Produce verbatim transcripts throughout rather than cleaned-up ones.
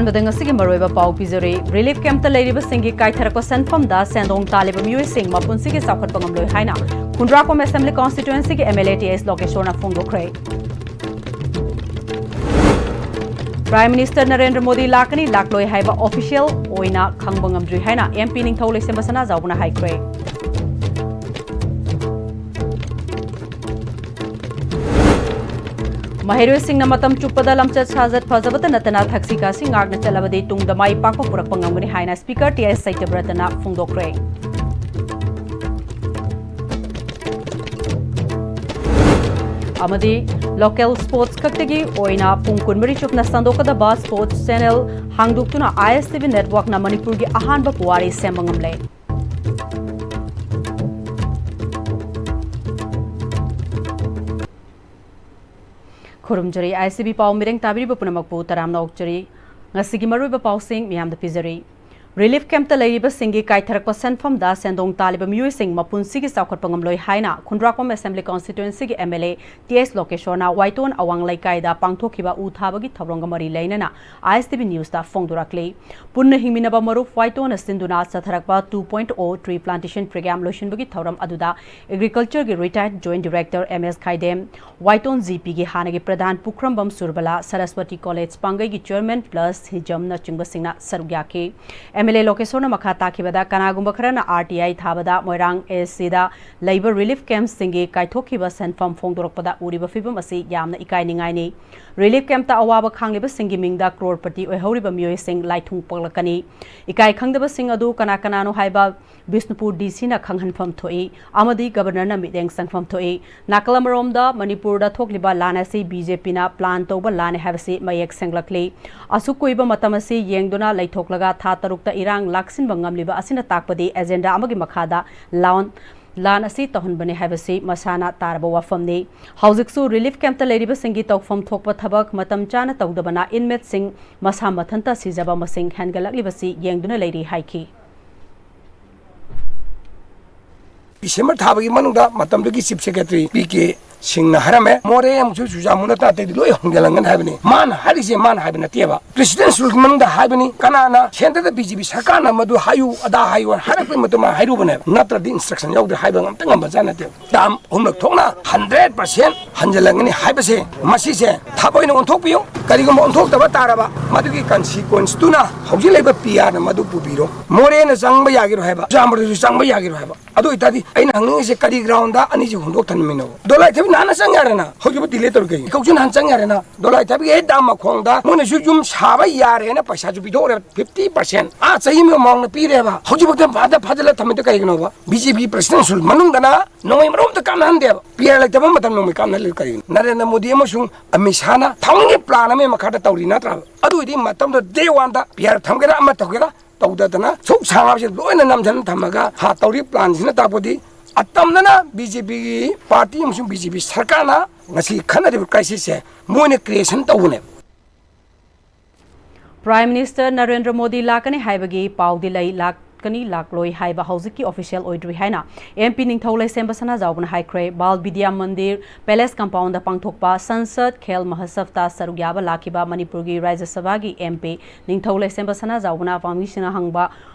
ꯑꯗ ꯉꯁꯤꯒꯤ ꯃꯔꯨꯑꯣꯏꯕ ꯄꯥꯎ ꯄꯤꯖꯔꯤ꯫ ꯔꯤꯂꯤꯐ ꯀꯦꯝꯞꯇ ꯂꯩꯔꯤꯕꯁꯤꯡꯒꯤ ꯀꯥꯏꯊꯔꯛꯄ ꯁꯦꯟꯐꯝꯗ ꯁꯦꯟꯗꯣꯡ ꯇꯥꯜꯂꯤꯕ ꯃꯤꯑꯣꯏꯁꯤꯡ ꯃꯄꯨꯟꯁꯤꯒꯤ ꯆꯥꯎꯈꯠꯄ ꯉꯝꯂꯣꯏ ꯍꯥꯏꯅ ꯈꯨꯟꯗ꯭ꯔꯥꯛꯄꯝ ꯑꯦꯁꯦꯝꯕ꯭ꯂꯤ ꯀꯣꯟꯁꯇꯤꯇ꯭ꯋꯦꯟꯁꯤꯒꯤ M L A T S ꯂꯣꯀꯦꯁꯣꯔꯅ ꯐꯣꯡꯗꯣꯛꯈ꯭ꯔꯦ꯫ ꯄ꯭ꯔꯥꯏꯝ ꯃꯤꯅꯤꯁꯇꯔ ꯅꯔꯦꯟꯗ꯭ꯔ ꯃꯣꯗꯤ ꯂꯥꯛꯀꯅꯤ ꯂꯥꯛꯂꯣꯏ ꯍꯥꯏꯕ ꯑꯣꯐꯤꯁꯤꯌꯦꯜ ꯑꯣꯏꯅ ꯈꯪꯕ ꯉꯝꯗ꯭ꯔꯤ ꯍꯥꯏꯅ ꯑꯦꯝ ꯄꯤ ꯅꯤꯡꯊꯧ ꯂꯩꯁꯦꯝꯕ ꯁꯅꯥꯖꯥꯎꯕꯅ ꯍꯥꯏꯈ꯭ꯔꯦ꯫ ꯃꯍꯩꯔꯣꯏꯁꯤꯡꯅ ꯃꯇꯝ ꯆꯨꯞꯄꯗ ꯂꯝꯆꯠ ꯁꯥꯖꯠ ꯐꯖꯕꯇ ꯅꯠꯇꯅ ꯊꯛꯁꯤ ꯈꯥꯁꯤ ꯉꯥꯛꯅ ꯆꯠꯂꯕꯗꯤ ꯇꯨꯡꯗ ꯃꯥꯏ ꯄꯥꯛꯄ ꯄꯨꯔꯛꯄ ꯉꯝꯒꯅꯤ ꯍꯥꯏꯅ ꯁ꯭ꯄꯤꯀꯔ ꯇꯤ ꯑꯦꯁ ꯁꯇ꯭ꯌꯕ꯭ꯔꯇꯅ ꯐꯣꯡꯗꯣꯛꯈ꯭ꯔꯦ꯫ ꯑꯃꯗꯤ ꯂꯣꯀꯦꯜ ꯁ꯭ꯄꯣꯔꯠꯁ ꯈꯛꯇꯒꯤ ꯑꯣꯏꯅ ꯄꯨꯡ ꯀꯨꯟꯃꯔꯤ ꯆꯨꯞꯅ ꯁꯟꯗꯣꯛꯀꯗꯕ ꯁ꯭ꯄꯣꯔꯠꯁ ꯆꯦꯅꯦꯜ ꯍꯥꯡꯗꯣꯛꯇꯨꯅ ꯑꯥꯏ ꯑꯦꯁ ꯇꯤ ꯚꯤ ꯅꯦꯠꯋꯥꯔꯛꯅ ꯃꯅꯤꯄꯨꯔꯒꯤ ꯑꯍꯥꯟꯕ ꯄꯨꯋꯥꯔꯤ ꯁꯦꯝꯕ ꯉꯝꯂꯦ꯫ ꯈꯨꯔꯨꯝꯖꯔꯤ꯫ ꯑꯥꯏ ꯑꯦꯁ ꯇꯤ ꯚꯤ ꯄꯥꯎ ꯃꯤꯔꯦꯡ ꯇꯥꯕꯤꯔꯤꯕ ꯄꯨꯝꯅꯃꯛꯄꯨ ꯇꯔꯥꯝꯅ ꯑꯣꯛꯆꯔꯤ꯫ ꯉꯁꯤꯒꯤ ꯃꯔꯨꯑꯣꯏꯕ ꯄꯥꯎꯁꯤꯡ ꯃꯤꯌꯥꯝꯗ ꯄꯤꯖꯔꯤ꯫ ꯔꯤꯂꯤꯐ ꯀꯦꯝꯞꯇ ꯂꯩꯔꯤꯕꯁꯤꯡꯒꯤ ꯀꯥꯏꯊꯔꯛꯄ ꯁꯦꯟꯐꯝꯗ ꯁꯦꯟꯗꯣꯡ ꯇꯥꯜꯂꯤꯕ ꯃꯤꯑꯣꯏꯁꯤꯡ ꯃꯄꯨꯟꯁꯤꯒꯤ ꯆꯥꯎꯈꯠꯄ ꯉꯝꯂꯣꯏ ꯍꯥꯏꯅ ꯈꯨꯟꯗ꯭ꯔꯥꯛꯄꯝ ꯑꯦꯁꯦꯝꯕ꯭ꯂꯤ ꯀꯣꯟꯁꯇꯤꯇ꯭ꯋꯦꯟꯁꯤꯒꯤ M L A T S ꯂꯣꯀꯦꯁꯣꯔꯅ ꯋꯥꯏꯇꯣꯟ ꯑꯋꯥꯡ ꯂꯩꯀꯥꯏꯗ ꯄꯥꯡꯊꯣꯛꯈꯤꯕ ꯎ ꯊꯥꯕꯒꯤ ꯊꯧꯔꯝꯒ ꯃꯔꯤ ꯂꯩꯅꯅ ꯑꯥꯏ ꯑꯦꯁ ꯇꯤ ꯚꯤ ꯅ꯭ꯌꯨꯁꯇ ꯐꯣꯡꯗꯣꯔꯛꯂꯤ꯫ ꯄꯨꯟꯅ ꯍꯤꯡꯃꯤꯟꯅꯕ ꯃꯔꯨꯞ ꯋꯥꯏꯇꯣꯟꯅ ꯁꯤꯟꯗꯨꯅ ꯆꯠꯊꯔꯛꯄ two point O tree plantation program ꯂꯣꯏꯁꯤꯟꯕꯒꯤ ꯊꯧꯔꯝ ꯑꯗꯨꯗ ꯑꯦꯒ꯭ꯔꯤꯀꯜꯆꯔꯒꯤ ꯔꯤꯇꯥꯌꯔꯗ ꯖꯣꯏꯟꯠ ꯗꯤꯔꯦꯛꯇꯔ ꯑꯦꯝ ꯑꯦꯁ ꯈꯥꯏꯗꯦꯝ, ꯋꯥꯏꯇꯣꯟ ꯖꯤ ꯄꯤꯒꯤ ꯍꯥꯟꯅꯒꯤ ꯄ꯭ꯔꯙꯥꯟ ꯄꯨꯈ꯭ꯔꯝꯕꯝ Surbala, Saraswati college ꯄꯥꯡꯒꯩꯒꯤ chairman plus ꯍꯤꯖꯝꯅꯆꯤꯡꯕꯁꯤꯡꯅ ꯁꯔꯨꯛ ꯌꯥꯈꯤ꯫ ꯑꯦꯝ ꯑꯦꯜ ꯑꯦ ꯂꯣꯀꯦꯁꯣꯔꯅ ꯃꯈꯥ ꯇꯥꯈꯤꯕꯗ ꯀꯅꯥꯒꯨꯝꯕ ꯈꯔꯅ ꯑꯥꯔ ꯇꯤ ꯑꯥꯏ ꯊꯥꯕꯗ ꯃꯣꯏꯔꯥꯡ ꯑꯦ ꯁꯤꯗ ꯂꯩꯕ ꯔꯤꯂꯤꯐ ꯀꯦꯝꯞꯁꯤꯡꯒꯤ ꯀꯥꯏꯊꯣꯛꯈꯤꯕ ꯁꯦꯟꯐꯝ ꯐꯣꯡꯗꯣꯔꯛꯄꯗ ꯎꯔꯤꯕ ꯐꯤꯚꯝ ꯑꯁꯤ ꯌꯥꯝꯅ ꯏꯀꯥꯏꯅꯤꯡꯉꯥꯏꯅꯤ꯫ ꯔꯤꯂꯤꯐ ꯀꯦꯝꯞꯇ ꯑꯋꯥꯕ ꯈꯥꯡꯂꯤꯕꯁꯤꯡꯒꯤ ꯃꯤꯡꯗ ꯀ꯭ꯔꯣꯔꯄꯇꯤ ꯑꯣꯏꯍꯧꯔꯤꯕ ꯃꯤꯑꯣꯏꯁꯤꯡ ꯂꯥꯏꯊꯨꯡ ꯄꯣꯛꯂꯛꯀꯅꯤ꯫ ꯏꯀꯥꯏ ꯈꯪꯗꯕꯁꯤꯡ ꯑꯗꯨ ꯀꯅꯥ ꯀꯅꯥꯅꯣ ꯍꯥꯏꯕ ꯕꯤꯁꯅꯨꯄꯨꯔ ꯗꯤ ꯁꯤꯅ ꯈꯪꯍꯟꯐꯝ ꯊꯣꯛꯏ ꯑꯃꯗꯤ ꯒꯕꯔꯅꯔꯅ ꯃꯤꯠꯌꯦꯡ ꯆꯪꯐꯝ ꯊꯣꯛꯏ꯫ ꯅꯥꯀꯜ ꯑꯃꯔꯣꯝꯗ ꯃꯅꯤꯄꯨꯔꯗ ꯊꯣꯛꯂꯤꯕ ꯂꯥꯟ ꯑꯁꯤ ꯕꯤ ꯖꯦ ꯄꯤꯅ ꯄ꯭ꯂꯥꯟ ꯇꯧꯕ ꯂꯥꯟꯅꯤ ꯍꯥꯏꯕꯁꯤ ꯃꯌꯦꯛ ꯁꯦꯡꯂꯛꯂꯤ꯫ ꯑꯁꯨꯛ ꯀꯨꯏꯕ ꯃꯇꯝ ꯑꯁꯤ ꯌꯦꯡꯗꯨꯅ ꯂꯩꯊꯣꯛꯂꯒ ꯊꯥ ꯇꯔꯨꯛꯇ ꯏꯔꯥꯡ ꯂꯥꯛꯁꯤꯟꯕ ꯉꯝꯂꯤꯕ ꯑꯁꯤꯅ ꯇꯥꯛꯄꯗꯤ ꯑꯦꯖꯦꯟꯗꯥ ꯑꯃꯒꯤ ꯃꯈꯥꯗ ꯂꯥꯟ, ꯂꯥꯟ ꯑꯁꯤ ꯇꯧꯍꯟꯕꯅꯤ ꯍꯥꯏꯕꯁꯤ ꯃꯁꯥꯅ ꯇꯥꯔꯕ ꯋꯥꯐꯝꯅꯤ꯫ ꯍꯧꯖꯤꯛꯁꯨ ꯔꯤꯂꯤꯐ ꯀꯦꯝꯞꯇ ꯂꯩꯔꯤꯕꯁꯤꯡꯒꯤ ꯇꯧꯐꯝ ꯊꯣꯛꯄ ꯊꯕꯛ ꯃꯇꯝ ꯆꯥꯅ ꯇꯧꯗꯕꯅ ꯏꯟꯃꯦꯠꯁꯤꯡ ꯃꯁꯥ ꯃꯊꯟꯇ ꯁꯤꯖꯕ ꯃꯁꯤꯡ ꯍꯦꯟꯒꯠꯂꯛꯂꯤꯕꯁꯤ ꯌꯦꯡꯗꯨꯅ ꯂꯩꯔꯤ ꯍꯥꯏꯈꯤ꯫ ꯗꯤꯁꯦꯝꯕꯔ ꯊꯥꯕꯒꯤ ꯃꯅꯨꯡꯗ ꯃꯇꯝꯗꯨꯒꯤ ꯆꯤꯐ ꯁꯦꯀ꯭ꯔꯦꯇꯔꯤ ꯄꯤ ꯀꯦ ꯁꯤꯡꯅ ꯍꯥꯏꯔꯝꯃꯦ, ꯃꯣꯔꯦ ꯑꯃꯁꯨꯡ ꯆꯨꯔꯆꯥꯟꯄꯨꯔ ꯅꯠꯇꯅ ꯑꯇꯩꯗꯤ ꯂꯣꯏ ꯍꯣꯡꯖꯤꯜꯂꯝꯒꯅꯤ ꯍꯥꯏꯕꯅꯤ꯫ ꯃꯥꯅ ꯍꯥꯏꯔꯤꯁꯦ ꯃꯥꯅ ꯍꯥꯏꯕ ꯅꯠꯇꯦꯕ꯫ ꯄ꯭ꯔꯦꯁꯤꯗꯦꯟꯁꯤꯌꯦꯜꯒꯤ ꯃꯅꯨꯡꯗ ꯍꯥꯏꯕꯅꯤ꯫ ꯀꯅꯥꯅ ꯁꯦꯟꯇꯔꯗ ꯕꯤ ꯖꯦ ꯄꯤ ꯁꯔꯀꯥꯔꯅ ꯃꯗꯨ ꯍꯥꯏꯌꯨ, ꯑꯗꯥ ꯍꯥꯏꯌꯨ ꯍꯥꯏꯅ ꯍꯥꯏꯔꯛꯄꯒꯤ ꯃꯇꯨꯡ ꯃꯥ ꯍꯥꯏꯔꯨꯕꯅꯦꯕ꯫ ꯅꯠꯇ꯭ꯔꯗꯤ ꯏꯟꯁꯇ꯭ꯔꯛꯁꯟ ꯌꯥꯎꯗ꯭ꯔꯦ ꯍꯥꯏꯕ ꯉꯝꯇ ꯉꯝꯕ ꯖꯥꯠ ꯅꯠꯇꯦꯕ꯫ ꯇꯥꯝ ꯑꯍꯨꯝꯂꯛ ꯊꯣꯛꯅ ꯍꯟꯗ꯭ꯔꯦꯠ ꯄꯥꯔꯁꯦꯟ ꯍꯟꯖꯤꯜꯂꯝꯒꯅꯤ ꯍꯥꯏꯕꯁꯦ, ꯃꯁꯤꯁꯦ ꯊꯕꯛ ꯑꯣꯏꯅ ꯑꯣꯟꯊꯣꯛꯄꯤꯌꯨ꯫ ꯀꯔꯤꯒꯨꯝꯕ ꯑꯣꯟꯊꯣꯛꯇꯕ ꯇꯥꯔꯕ, ꯃꯗꯨꯒꯤ ꯀꯟꯁꯤꯀ꯭ꯋꯦꯟꯁꯇꯨꯅ ꯍꯧꯖꯤꯛ ꯂꯩꯕ ꯄꯤ ꯑꯥꯔꯅ ꯃꯗꯨ ꯄꯨꯕꯤꯔꯣ꯫ ꯃꯣꯔꯦꯅ ꯆꯪꯕ ꯌꯥꯒꯤꯔꯣꯏ ꯍꯥꯏꯕ, ꯆꯨꯔꯆꯥꯟꯄꯨꯔꯗꯁꯨ ꯆꯪꯕ ꯌꯥꯒꯤꯔꯣꯏ ꯍꯥꯏꯕ꯫ ꯑꯗꯨ ꯑꯣꯏꯇꯥꯔꯗꯤ ꯑꯩꯅ ꯍꯪꯅꯤꯡꯉꯤꯁꯦ, ꯀꯔꯤ ꯒ꯭ꯔꯥꯎꯟꯗ ꯑꯅꯤꯁꯤ ꯍꯣꯟꯗꯣꯛ ꯊꯝꯃꯤꯅꯣ? ꯗꯣꯂꯥꯏ ꯊꯕꯤ ꯅꯍꯥꯟꯅ ꯆꯪ ꯌꯥꯔꯦꯅ, ꯍꯧꯖꯤꯛꯐꯥꯎ ꯗꯤꯂꯦ ꯇꯧꯔꯤ ꯀꯩꯒꯤꯅꯣ? ꯀꯧꯁꯨ ꯅꯍꯥꯟ ꯆꯪ ꯌꯥꯔꯦꯅ, ꯗꯣꯂꯥꯏ ꯊꯕꯤꯒꯤ ꯍꯦꯛ ꯗꯥꯝ ꯃꯈꯣꯡꯗ ꯃꯣꯏꯅꯁꯨ ꯌꯨꯝ ꯁꯥꯕ ꯌꯥꯔꯦꯅ ꯄꯩꯁꯥꯁꯨ ꯄꯤꯊꯣꯛꯈ꯭ꯔꯦ, ꯐꯤꯐꯇꯤ ꯄꯥꯔꯁꯦꯟ꯫ ꯑꯥ, ꯆꯍꯤ ꯑꯃꯒꯤ ꯃꯃꯥꯡꯗ ꯄꯤꯔꯦꯕ, ꯍꯧꯖꯤꯛꯐꯥꯎꯗ ꯐꯥꯗ ꯐꯥꯖꯤꯜꯂ ꯊꯝꯃꯤꯗꯣ ꯀꯩꯒꯤꯅꯣꯕ? ꯕꯤ ꯖꯦ ꯄꯤ ꯄ꯭ꯔꯦꯁꯤꯗꯦꯟꯁꯤꯌꯦꯜ ꯃꯅꯨꯡꯗꯅ ꯅꯣꯡꯃꯩ ꯃꯔꯨꯝꯇ ꯀꯥꯞꯅꯍꯟꯗꯦꯕ, ꯄꯤ ꯑꯥꯔ ꯂꯩꯇꯕ ꯃꯇꯝ ꯅꯣꯡꯃꯩ ꯀꯥꯞꯅꯍꯜꯂꯤ ꯀꯔꯤꯒꯤꯅꯣ? ꯅꯔꯦꯟꯗ꯭ꯔ ꯃꯣꯗꯤ ꯑꯃꯁꯨꯡ ꯑꯃꯤꯠ ꯁꯥꯍꯅ ꯊꯥꯎꯃꯟꯒꯤ ꯄ꯭ꯂꯥꯟ ꯑꯃꯒꯤ ꯃꯈꯥꯗ ꯇꯧꯔꯤ ꯅꯠꯇ꯭ꯔꯥ? ꯑꯗꯨ ꯑꯣꯏꯗꯤ ꯃꯇꯝꯗꯨꯗ ꯗꯦ ꯋꯥꯟꯗ ꯄꯤ ꯑꯥꯔ ꯊꯝꯒꯦꯔꯥ ꯑꯃ ꯇꯧꯒꯦꯔꯥ ꯇꯧꯗꯗꯅ ꯁꯨꯛ ꯁꯥꯡꯉꯕꯁꯦ ꯂꯣꯏꯅ ꯅꯝꯁꯤꯟꯅ ꯊꯝꯃꯒ ꯍꯥ ꯇꯧꯔꯤ ꯄ꯭ꯂꯥꯟꯁꯤꯅ ꯇꯥꯛꯄꯗꯤ ꯑꯇꯝꯅꯅ ꯕꯤ ꯖꯦ ꯄꯤꯒꯤ ꯄꯥꯔꯇꯤ ꯑꯃꯁꯨꯡ ꯕꯤ ꯖꯦ ꯄꯤ ꯁꯔꯀꯥꯔꯅ ꯉꯁꯤ ꯈꯟꯅꯔꯤꯕ ꯀ꯭ꯔꯥꯏꯁꯤꯁꯁꯦ ꯃꯣꯏꯅ ꯀ꯭ꯔꯤꯌꯦꯁꯟ ꯇꯧꯕꯅꯦꯕ꯫ Prime Minister ꯅꯔꯦꯟꯗ꯭ꯔ ꯃꯣꯗꯤ ꯂꯥꯛꯀꯅꯤ ꯍꯥꯏꯕꯒꯤ ꯄꯥꯎꯗꯤ ꯂꯩ, ꯂꯥꯛꯀꯅꯤ ꯂꯥꯛꯂꯣꯏ ꯍꯥꯏꯕ ꯍꯧꯖꯤꯛꯀꯤ ꯑꯣꯐꯤꯁꯤꯌꯦꯜ ꯑꯣꯏꯗ꯭ꯔꯤ ꯍꯥꯏꯅ ꯑꯦꯝ ꯄꯤ ꯅꯤꯡꯊꯧ ꯂꯩꯁꯦꯝꯕ ꯁꯅꯥꯖꯥꯎꯕꯅ ꯍꯥꯏꯈ꯭ꯔꯦ꯫ ꯕꯥꯜ ꯕꯤꯗ꯭ꯌꯥ ꯃꯟꯗꯤꯔ ꯄꯦꯂꯦꯁ ꯀꯝꯄꯥꯎꯟꯗ ꯄꯥꯡꯊꯣꯛꯄ ꯁꯟꯁꯗ ꯈꯦꯜ ꯃꯍꯁꯕꯇ ꯁꯔꯨꯛ ꯌꯥꯕ ꯂꯥꯛꯈꯤꯕ ꯃꯅꯤꯄꯨꯔꯒꯤ ꯔꯥꯖ꯭ꯌ ꯁꯚꯥꯒꯤ ꯑꯦꯝ ꯄꯤ ꯅꯤꯡꯊꯧ ꯂꯩꯁꯦꯝꯕ ꯁꯅꯥꯖꯥꯎꯕꯅ ꯄꯥꯎꯃꯤꯁꯤꯡꯅ ꯍꯪꯕ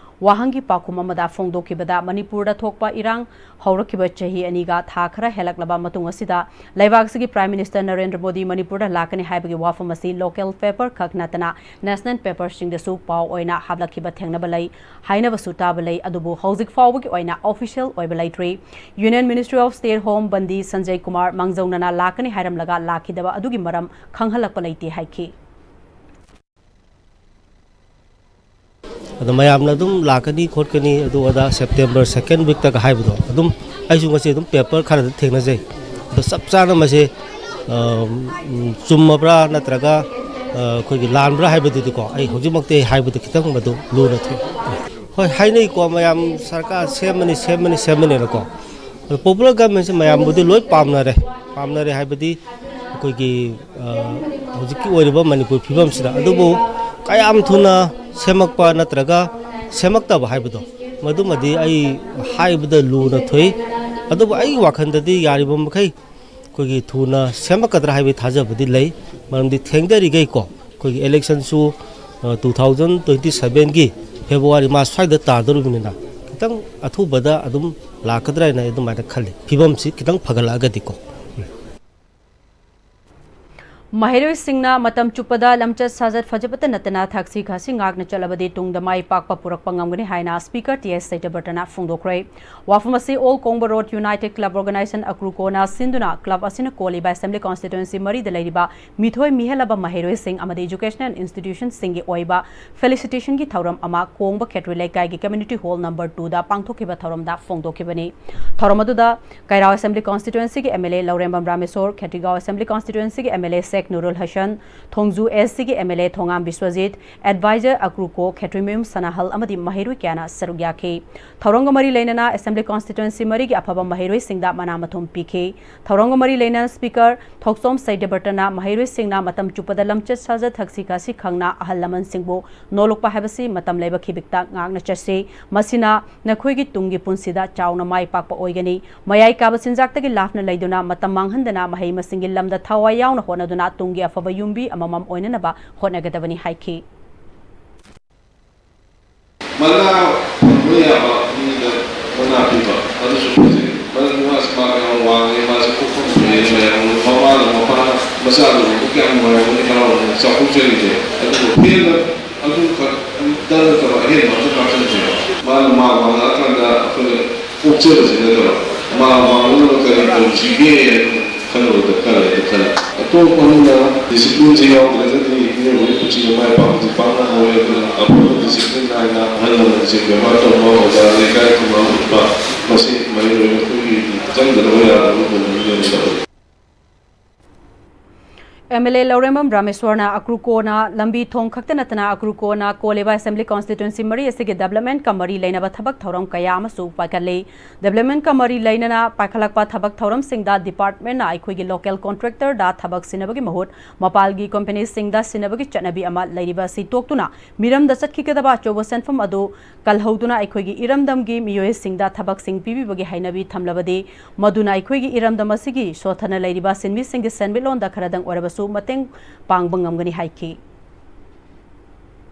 ꯋꯥꯍꯪꯒꯤ ꯄꯥꯎꯈꯨꯝ ꯑꯃꯗ ꯐꯣꯡꯗꯣꯛꯈꯤꯕꯗ, ꯃꯅꯤꯄꯨꯔꯗ ꯊꯣꯛꯄ ꯏꯔꯥꯡ ꯍꯧꯔꯛꯈꯤꯕ ꯆꯍꯤ ꯑꯅꯤꯒ ꯊꯥ ꯈꯔ ꯍꯦꯜꯂꯛꯂꯕ ꯃꯇꯨꯡ ꯑꯁꯤꯗ ꯂꯩꯕꯥꯛ ꯑꯁꯤꯒꯤ Prime Minister ꯅꯔꯦꯟꯗ꯭ꯔ ꯃꯣꯗꯤ ꯃꯅꯤꯄꯨꯔꯗ ꯂꯥꯛꯀꯅꯤ ꯍꯥꯏꯕꯒꯤ ꯋꯥꯐꯝ ꯑꯁꯤ local paper ꯈꯛ ꯅꯠꯇꯅ national paperꯁꯤꯡꯗꯁꯨ ꯄꯥꯎ ꯑꯣꯏꯅ ꯍꯥꯞꯂꯛꯈꯤꯕ ꯊꯦꯡꯅꯕ ꯂꯩ ꯍꯥꯏꯅꯕꯁꯨ ꯇꯥꯕ ꯂꯩ꯫ ꯑꯗꯨꯕꯨ ꯍꯧꯖꯤꯛ ꯐꯥꯎꯕꯒꯤ ꯑꯣꯏꯅ official ꯑꯣꯏꯕ ꯂꯩꯇ꯭ꯔꯤ꯫ Union Ministry of State Home ꯕꯟꯗꯤ Sanjay Kumar ꯃꯥꯡꯖꯧꯅꯅ ꯂꯥꯛꯀꯅꯤ ꯍꯥꯏꯔꯝꯂꯒ ꯂꯥꯛꯈꯤꯗꯕ ꯑꯗꯨꯒꯤ ꯃꯔꯝ ꯈꯪꯍꯜꯂꯛꯄ ꯂꯩꯇꯦ ꯍꯥꯏꯈꯤ꯫ ꯑꯗꯣ ꯃꯌꯥꯝꯅ ꯑꯗꯨꯝ ꯂꯥꯛꯀꯅꯤ ꯈꯣꯠꯀꯅꯤ ꯑꯗꯨ ꯑꯗꯥ September second weekꯇꯒ ꯍꯥꯏꯕꯗꯣ ꯑꯗꯨꯝ ꯑꯩꯁꯨ ꯉꯁꯤ ꯑꯗꯨꯝ paper ꯈꯔꯗ ꯊꯦꯡꯅꯖꯩ꯫ ꯑꯗꯣ ꯆꯞ ꯆꯥꯅ ꯃꯁꯦ ꯆꯨꯝꯃꯕ꯭ꯔꯥ ꯅꯠꯇ꯭ꯔꯒ ꯑꯩꯈꯣꯏꯒꯤ ꯂꯥꯟꯕ꯭ꯔꯥ ꯍꯥꯏꯕꯗꯨꯗꯤꯀꯣ ꯑꯩ ꯍꯧꯖꯤꯛꯃꯛꯇꯤ ꯑꯩ ꯍꯥꯏꯕꯗ ꯈꯤꯇꯪ ꯃꯗꯨ ꯂꯨꯅ ꯊꯣꯛꯏ꯫ ꯍꯣꯏ, ꯍꯥꯏꯅꯩꯀꯣ, ꯃꯌꯥꯝ ꯁꯔꯀꯥꯔ ꯁꯦꯝꯃꯅꯤ ꯁꯦꯝꯃꯅꯤ ꯁꯦꯝꯃꯅꯤꯅꯀꯣ꯫ ꯑꯗꯣ popular governmentꯁꯦ ꯃꯌꯥꯝꯕꯨꯗꯤ ꯂꯣꯏ ꯄꯥꯝꯅꯔꯦ꯫ ꯄꯥꯝꯅꯔꯦ ꯍꯥꯏꯕꯗꯤ ꯑꯩꯈꯣꯏꯒꯤ ꯍꯧꯖꯤꯛꯀꯤ ꯑꯣꯏꯔꯤꯕ ꯃꯅꯤꯄꯨꯔ ꯐꯤꯕꯝꯁꯤꯗ꯫ ꯑꯗꯨꯕꯨ ꯀꯌꯥꯝ ꯊꯨꯅ ꯁꯦꯝꯃꯛꯄ ꯅꯠꯇ꯭ꯔꯒ ꯁꯦꯝꯃꯛꯇꯕ ꯍꯥꯏꯕꯗꯣ, ꯃꯗꯨꯃꯗꯤ ꯑꯩ ꯍꯥꯏꯕꯗ ꯂꯨꯅ ꯊꯣꯛꯏ꯫ ꯑꯗꯨꯕꯨ ꯑꯩꯒꯤ ꯋꯥꯈꯜꯗꯗꯤ ꯌꯥꯔꯤꯕ ꯃꯈꯩ ꯑꯩꯈꯣꯏꯒꯤ ꯊꯨꯅ ꯁꯦꯝꯃꯛꯀꯗ꯭ꯔꯥ ꯍꯥꯏꯕꯒꯤ ꯊꯥꯖꯕꯗꯤ ꯂꯩ꯫ ꯃꯔꯝꯗꯤ ꯊꯦꯡꯊꯔꯤꯈꯩꯀꯣ, ꯑꯩꯈꯣꯏꯒꯤ ꯏꯂꯦꯛꯁꯟꯁꯨ, ꯑ, two thousand twenty sevenꯒꯤ February March ꯁ꯭ꯋꯥꯏꯗ ꯇꯥꯗꯧꯔꯤꯕꯅꯤꯅ, ꯈꯤꯇꯪ ꯑꯊꯨꯕꯗ ꯑꯗꯨꯝ ꯂꯥꯛꯀꯗ꯭ꯔꯥ ꯍꯥꯏꯅ ꯑꯩ ꯑꯗꯨꯃꯥꯏꯅ ꯈꯜꯂꯤ, ꯐꯤꯕꯝꯁꯤ ꯈꯤꯇꯪ ꯐꯒꯠꯂꯛꯑꯒꯗꯤꯀꯣ꯫ ꯎꯝ꯫ ꯃꯍꯩꯔꯣꯏꯁꯤꯡꯅ ꯃꯇꯝ ꯆꯨꯞꯄꯗ ꯂꯝꯆꯠ ꯁꯥꯖꯠ ꯐꯖꯕꯇ ꯅꯠꯇꯅ ꯊꯛꯁꯤ ꯈꯥꯁꯤ ꯉꯥꯛꯅ ꯆꯠꯂꯕꯗꯤ ꯇꯨꯡꯗ ꯃꯥꯏ ꯄꯥꯛꯄ ꯄꯨꯔꯛꯄ ꯉꯝꯒꯅꯤ ꯍꯥꯏꯅ Speaker ꯇꯤ ꯑꯦꯁ ꯁꯇ꯭ꯌꯕ꯭ꯔꯇꯅ ꯐꯣꯡꯗꯣꯛꯈ꯭ꯔꯦ꯫ ꯋꯥꯐꯝ ꯑꯁꯤ all Kongba road united club organization, ꯑꯀ꯭ꯔꯨꯀꯣꯅ ꯁꯤꯟꯗꯨꯅ ꯀ꯭ꯂꯕ ꯑꯁꯤꯅ ꯀꯣꯜꯂꯤꯕ ꯑꯦꯁꯦꯝꯕ꯭ꯂꯤ ꯀꯣꯟꯁꯇꯤꯇ꯭ꯋꯦꯟꯁꯤ ꯃꯔꯤꯗ ꯂꯩꯔꯤꯕ ꯃꯤꯊꯣꯏ ꯃꯤꯍꯦꯜꯂꯕ ꯃꯍꯩꯔꯣꯏꯁꯤꯡ ꯑꯃꯗꯤ ꯏꯖꯨꯀꯦꯁꯅꯦꯜ ꯏꯟꯁꯇꯤꯇ꯭ꯌꯨꯁꯟꯁꯤꯡꯒꯤ ꯑꯣꯏꯕ ꯐꯦꯂꯤꯁꯤꯇꯦꯁꯟꯒꯤ ꯊꯧꯔꯝ ꯑꯃ ꯀꯣꯡꯕ ꯈꯦꯇ꯭ꯔꯤ ꯂꯩꯀꯥꯏꯒꯤ ꯀꯝꯃ꯭ꯌꯨꯅꯤꯇꯤ ꯍꯣꯜ ꯅꯝꯕꯔ ꯇꯨꯗ ꯄꯥꯡꯊꯣꯛꯈꯤꯕ ꯊꯧꯔꯝꯗ ꯐꯣꯡꯗꯣꯛꯈꯤꯕꯅꯤ꯫ ꯊꯧꯔꯝ ꯑꯗꯨꯗ ꯀꯩꯔꯥꯎ ꯑꯦꯁꯦꯝꯕ꯭ꯂꯤ ꯀꯣꯟꯁꯇꯤꯇ꯭ꯋꯦꯟꯁꯤꯒꯤ M L A Lourembam Rameshwor, Khetrigao assembly ꯀꯣꯟꯁꯇꯤꯇ꯭ꯋꯦꯟꯁꯤꯒꯤ M L A Sheikh Nurul Hassan, Thongju ꯑꯦꯁ ꯁꯤꯒꯤ M L A Thongam Biswajit, advisor ꯑꯀ꯭ꯔꯨꯀꯣ, ꯈꯦꯇ꯭ꯔꯤꯃꯌꯨꯝ ꯁꯅꯥꯍꯜ ꯑꯃꯗꯤ ꯃꯍꯩꯔꯣꯏ ꯀꯌꯥꯅ ꯁꯔꯨꯛ ꯌꯥꯈꯤ꯫ ꯊꯧꯔꯝꯒ ꯃꯔꯤ ꯂꯩꯅꯅ ꯑꯦꯁꯦꯝꯕ꯭ꯂꯤ ꯀꯣꯟꯁꯇꯤꯇ꯭ꯋꯦꯟꯁꯤ ꯃꯔꯤꯒꯤ ꯑꯐꯕ ꯃꯍꯩꯔꯣꯏꯁꯤꯡꯗ ꯃꯅꯥ ꯃꯊꯨꯝ ꯄꯤꯈꯤ꯫ ꯊꯧꯔꯝꯒ ꯃꯔꯤ ꯂꯩꯅꯅ ꯁ꯭ꯄꯤꯀꯔ ꯊꯣꯛꯆꯣꯝ ꯁꯩꯗ꯭ꯌꯕ꯭ꯔꯇꯅ ꯃꯍꯩꯔꯣꯏꯁꯤꯡꯅ ꯃꯇꯝ ꯆꯨꯞꯄꯗ ꯂꯝꯆꯠ ꯁꯥꯖꯠ, ꯊꯛꯁꯤ ꯈꯥꯁꯤ ꯈꯪꯅ ꯑꯍꯜ ꯂꯃꯟꯁꯤꯡꯕꯨ ꯅꯣꯂꯨꯛꯄ ꯍꯥꯏꯕꯁꯤ ꯃꯇꯝ ꯂꯩꯕ ꯈꯤꯕꯤꯛꯇ ꯉꯥꯛꯅ ꯆꯠꯁꯤ꯫ ꯃꯁꯤꯅ ꯅꯈꯣꯏꯒꯤ ꯇꯨꯡꯒꯤ ꯄꯨꯟꯁꯤꯗ ꯆꯥꯎꯅ ꯃꯥꯏ ꯄꯥꯛꯄ ꯑꯣꯏꯒꯅꯤ꯫ ꯃꯌꯥꯏ ꯀꯥꯕ ꯆꯤꯟꯖꯥꯛꯇꯒꯤ ꯂꯥꯞꯅ ꯂꯩꯗꯨꯅ ꯃꯇꯝ ꯃꯥꯡꯍꯟꯗꯅ ꯃꯍꯩ ꯃꯁꯤꯡꯒꯤ ꯂꯝꯗ ꯊꯋꯥꯏ ꯌꯥꯎꯅ ꯍꯣꯠꯅꯗꯨꯅ ꯇꯨꯡꯒꯤ ꯑꯐꯕ ꯌꯨꯝꯕꯤ ꯑꯃꯃꯝ ꯑꯣꯏꯅꯅꯕ ꯍꯣꯠꯅꯒꯗꯕꯅꯤ ꯍꯥꯏꯈꯤ꯫ ꯃꯅꯥ ꯐꯪꯕ ꯌꯥꯕ ꯃꯤꯗ ꯃꯅꯥ ꯄꯤꯕ, ꯑꯗꯨꯁꯨ ꯐꯖꯩ꯫ ꯃꯔꯝꯗꯤ ꯃꯥꯁꯤ ꯃꯥ ꯌꯥꯝ ꯋꯥꯡꯉꯦ, ꯃꯥꯁꯤ ꯄꯣꯛꯐꯝ ꯐꯩꯌꯦ, ꯃꯌꯥꯝ ꯃꯃꯥꯅ ꯃꯄꯥꯅ ꯃꯆꯥꯗꯨ ꯎꯕ ꯀꯌꯥꯝ ꯅꯨꯡꯉꯥꯏꯔꯝꯒꯅꯤ, ꯍꯔꯥꯎꯔꯝꯒꯅꯤ, ꯆꯥꯎꯊꯣꯛꯆꯔꯤꯁꯦ꯫ ꯑꯗꯨꯕꯨ ꯍꯦꯟꯅ ꯑꯗꯨ ꯈꯛꯇ ꯅꯠꯇꯕ ꯑꯍꯦꯟꯕ ꯑꯝꯇ ꯍꯥꯞꯆꯤꯟꯗ꯭ꯔꯦꯕ꯫ ꯃꯥꯅ ꯃꯥ ꯋꯥꯡꯉꯛꯑꯀꯥꯟꯗ ꯑꯩꯈꯣꯏꯅ ꯄꯣꯛꯆꯕꯁꯤ ꯅꯠꯇꯕ, ꯃꯥ ꯋꯥꯡꯉꯛꯅꯕ ꯀꯔꯤ ꯇꯧꯁꯤꯒꯦ ꯍꯥꯏꯅ ꯈꯟꯕ ꯗꯔꯀꯥꯔ ꯂꯩ ꯍꯥꯏꯅ ꯈꯜꯂꯤ꯫ ꯑꯇꯣꯞꯄ ꯑꯃꯅ ꯗꯤꯁꯤꯄ꯭ꯂꯤꯟꯁꯤ ꯌꯥꯎꯗ꯭ꯔꯒꯗꯤ ꯃꯤꯑꯣꯏꯕꯒꯤ ꯄꯨꯟꯁꯤꯗ ꯃꯥꯏ ꯄꯥꯛꯄꯁꯤ ꯄꯥꯛꯅ ꯑꯣꯏ꯫ ꯑꯗꯨꯅ ꯑꯐꯕ ꯗꯤꯁꯤꯄ꯭ꯂꯤꯟ ꯅꯥꯏꯅ ꯑꯍꯜ ꯂꯃꯟꯁꯤꯡ ꯕꯦꯕꯥꯔ ꯇꯧꯕ, ꯑꯣꯖꯥ ꯂꯩꯀꯥꯏ ꯈꯨꯃꯥꯡ ꯎꯠꯄ, ꯃꯁꯤ ꯃꯍꯩꯔꯣꯏ ꯑꯩꯈꯣꯏꯒꯤꯗꯤ ꯆꯪꯗꯅꯕ ꯌꯥꯗꯕ ꯒꯨꯟ ꯑꯃꯅꯤ ꯍꯥꯏꯅ ꯈꯜꯂꯤ꯫ ꯑꯦꯝ ꯑꯦꯜ ꯑꯦ ꯂꯧꯔꯦꯝꯕꯝ ꯔꯥꯃꯦꯁ꯭ꯋꯔꯅ ꯑꯀ꯭ꯔꯨꯀꯣꯅ ꯂꯝꯕꯤ ꯊꯣꯡ ꯈꯛꯇ ꯅꯠꯇꯅ ꯑꯀ꯭ꯔꯨꯀꯣꯅ ꯀꯣꯂꯦꯕ ꯑꯦꯁꯦꯝꯕ꯭ꯂꯤ ꯀꯣꯟꯁꯇꯤꯇ꯭ꯋꯦꯟꯁꯤ ꯃꯔꯤ ꯑꯁꯤꯒꯤ ꯗꯦꯕꯂꯞꯃꯦꯟꯠꯀ ꯃꯔꯤ ꯂꯩꯅꯕ ꯊꯕꯛ ꯊꯧꯔꯝ ꯀꯌꯥ ꯑꯃꯁꯨ ꯄꯥꯏꯈꯠꯂꯤ꯫ ꯗꯦꯕꯂꯞꯃꯦꯟꯠꯀ ꯃꯔꯤ ꯂꯩꯅꯅ ꯄꯥꯏꯈꯠꯂꯛꯄ ꯊꯕꯛ ꯊꯧꯔꯝꯁꯤꯡꯗ ꯗꯤꯄꯥꯔꯠꯃꯦꯟꯠꯅ ꯑꯩꯈꯣꯏꯒꯤ ꯂꯣꯀꯦꯜ ꯀꯣꯟꯇ꯭ꯔꯦꯛꯇꯔꯗ ꯊꯕꯛ ꯁꯤꯟꯅꯕꯒꯤ ꯃꯍꯨꯠ ꯃꯄꯥꯜꯒꯤ ꯀꯝꯄꯦꯅꯤꯁꯤꯡꯗ ꯁꯤꯟꯅꯕꯒꯤ ꯆꯠꯅꯕꯤ ꯑꯃ ꯂꯩꯔꯤꯕ ꯑꯁꯤ ꯇꯣꯛꯇꯨꯅ ꯃꯤꯔꯝꯗ ꯆꯠꯈꯤꯒꯗꯕ ꯑꯆꯧꯕ ꯁꯦꯟꯐꯝ ꯑꯗꯨ ꯀꯜꯍꯧꯗꯨꯅ ꯑꯩꯈꯣꯏꯒꯤ ꯏꯔꯝꯗꯝꯒꯤ ꯃꯤꯑꯣꯏꯁꯤꯡꯗ ꯊꯕꯛꯁꯤꯡ ꯄꯤꯕꯤꯕꯒꯤ ꯍꯩꯅꯕꯤ ꯊꯝꯂꯕꯗꯤ ꯃꯗꯨꯅ ꯑꯩꯈꯣꯏꯒꯤ ꯏꯔꯝꯗꯝ ꯑꯁꯤꯒꯤ ꯁꯣꯠꯊꯅ ꯂꯩꯔꯤꯕ ꯁꯤꯟꯃꯤꯁꯤꯡꯒꯤ ꯁꯦꯟꯃꯤꯠꯂꯣꯟꯗ ꯈꯔꯗꯪ ꯑꯣꯏꯔꯕꯁꯨ ꯃꯇꯦꯡ ꯄꯥꯡꯕ ꯉꯝꯒꯅꯤ ꯍꯥꯏꯈꯤ꯫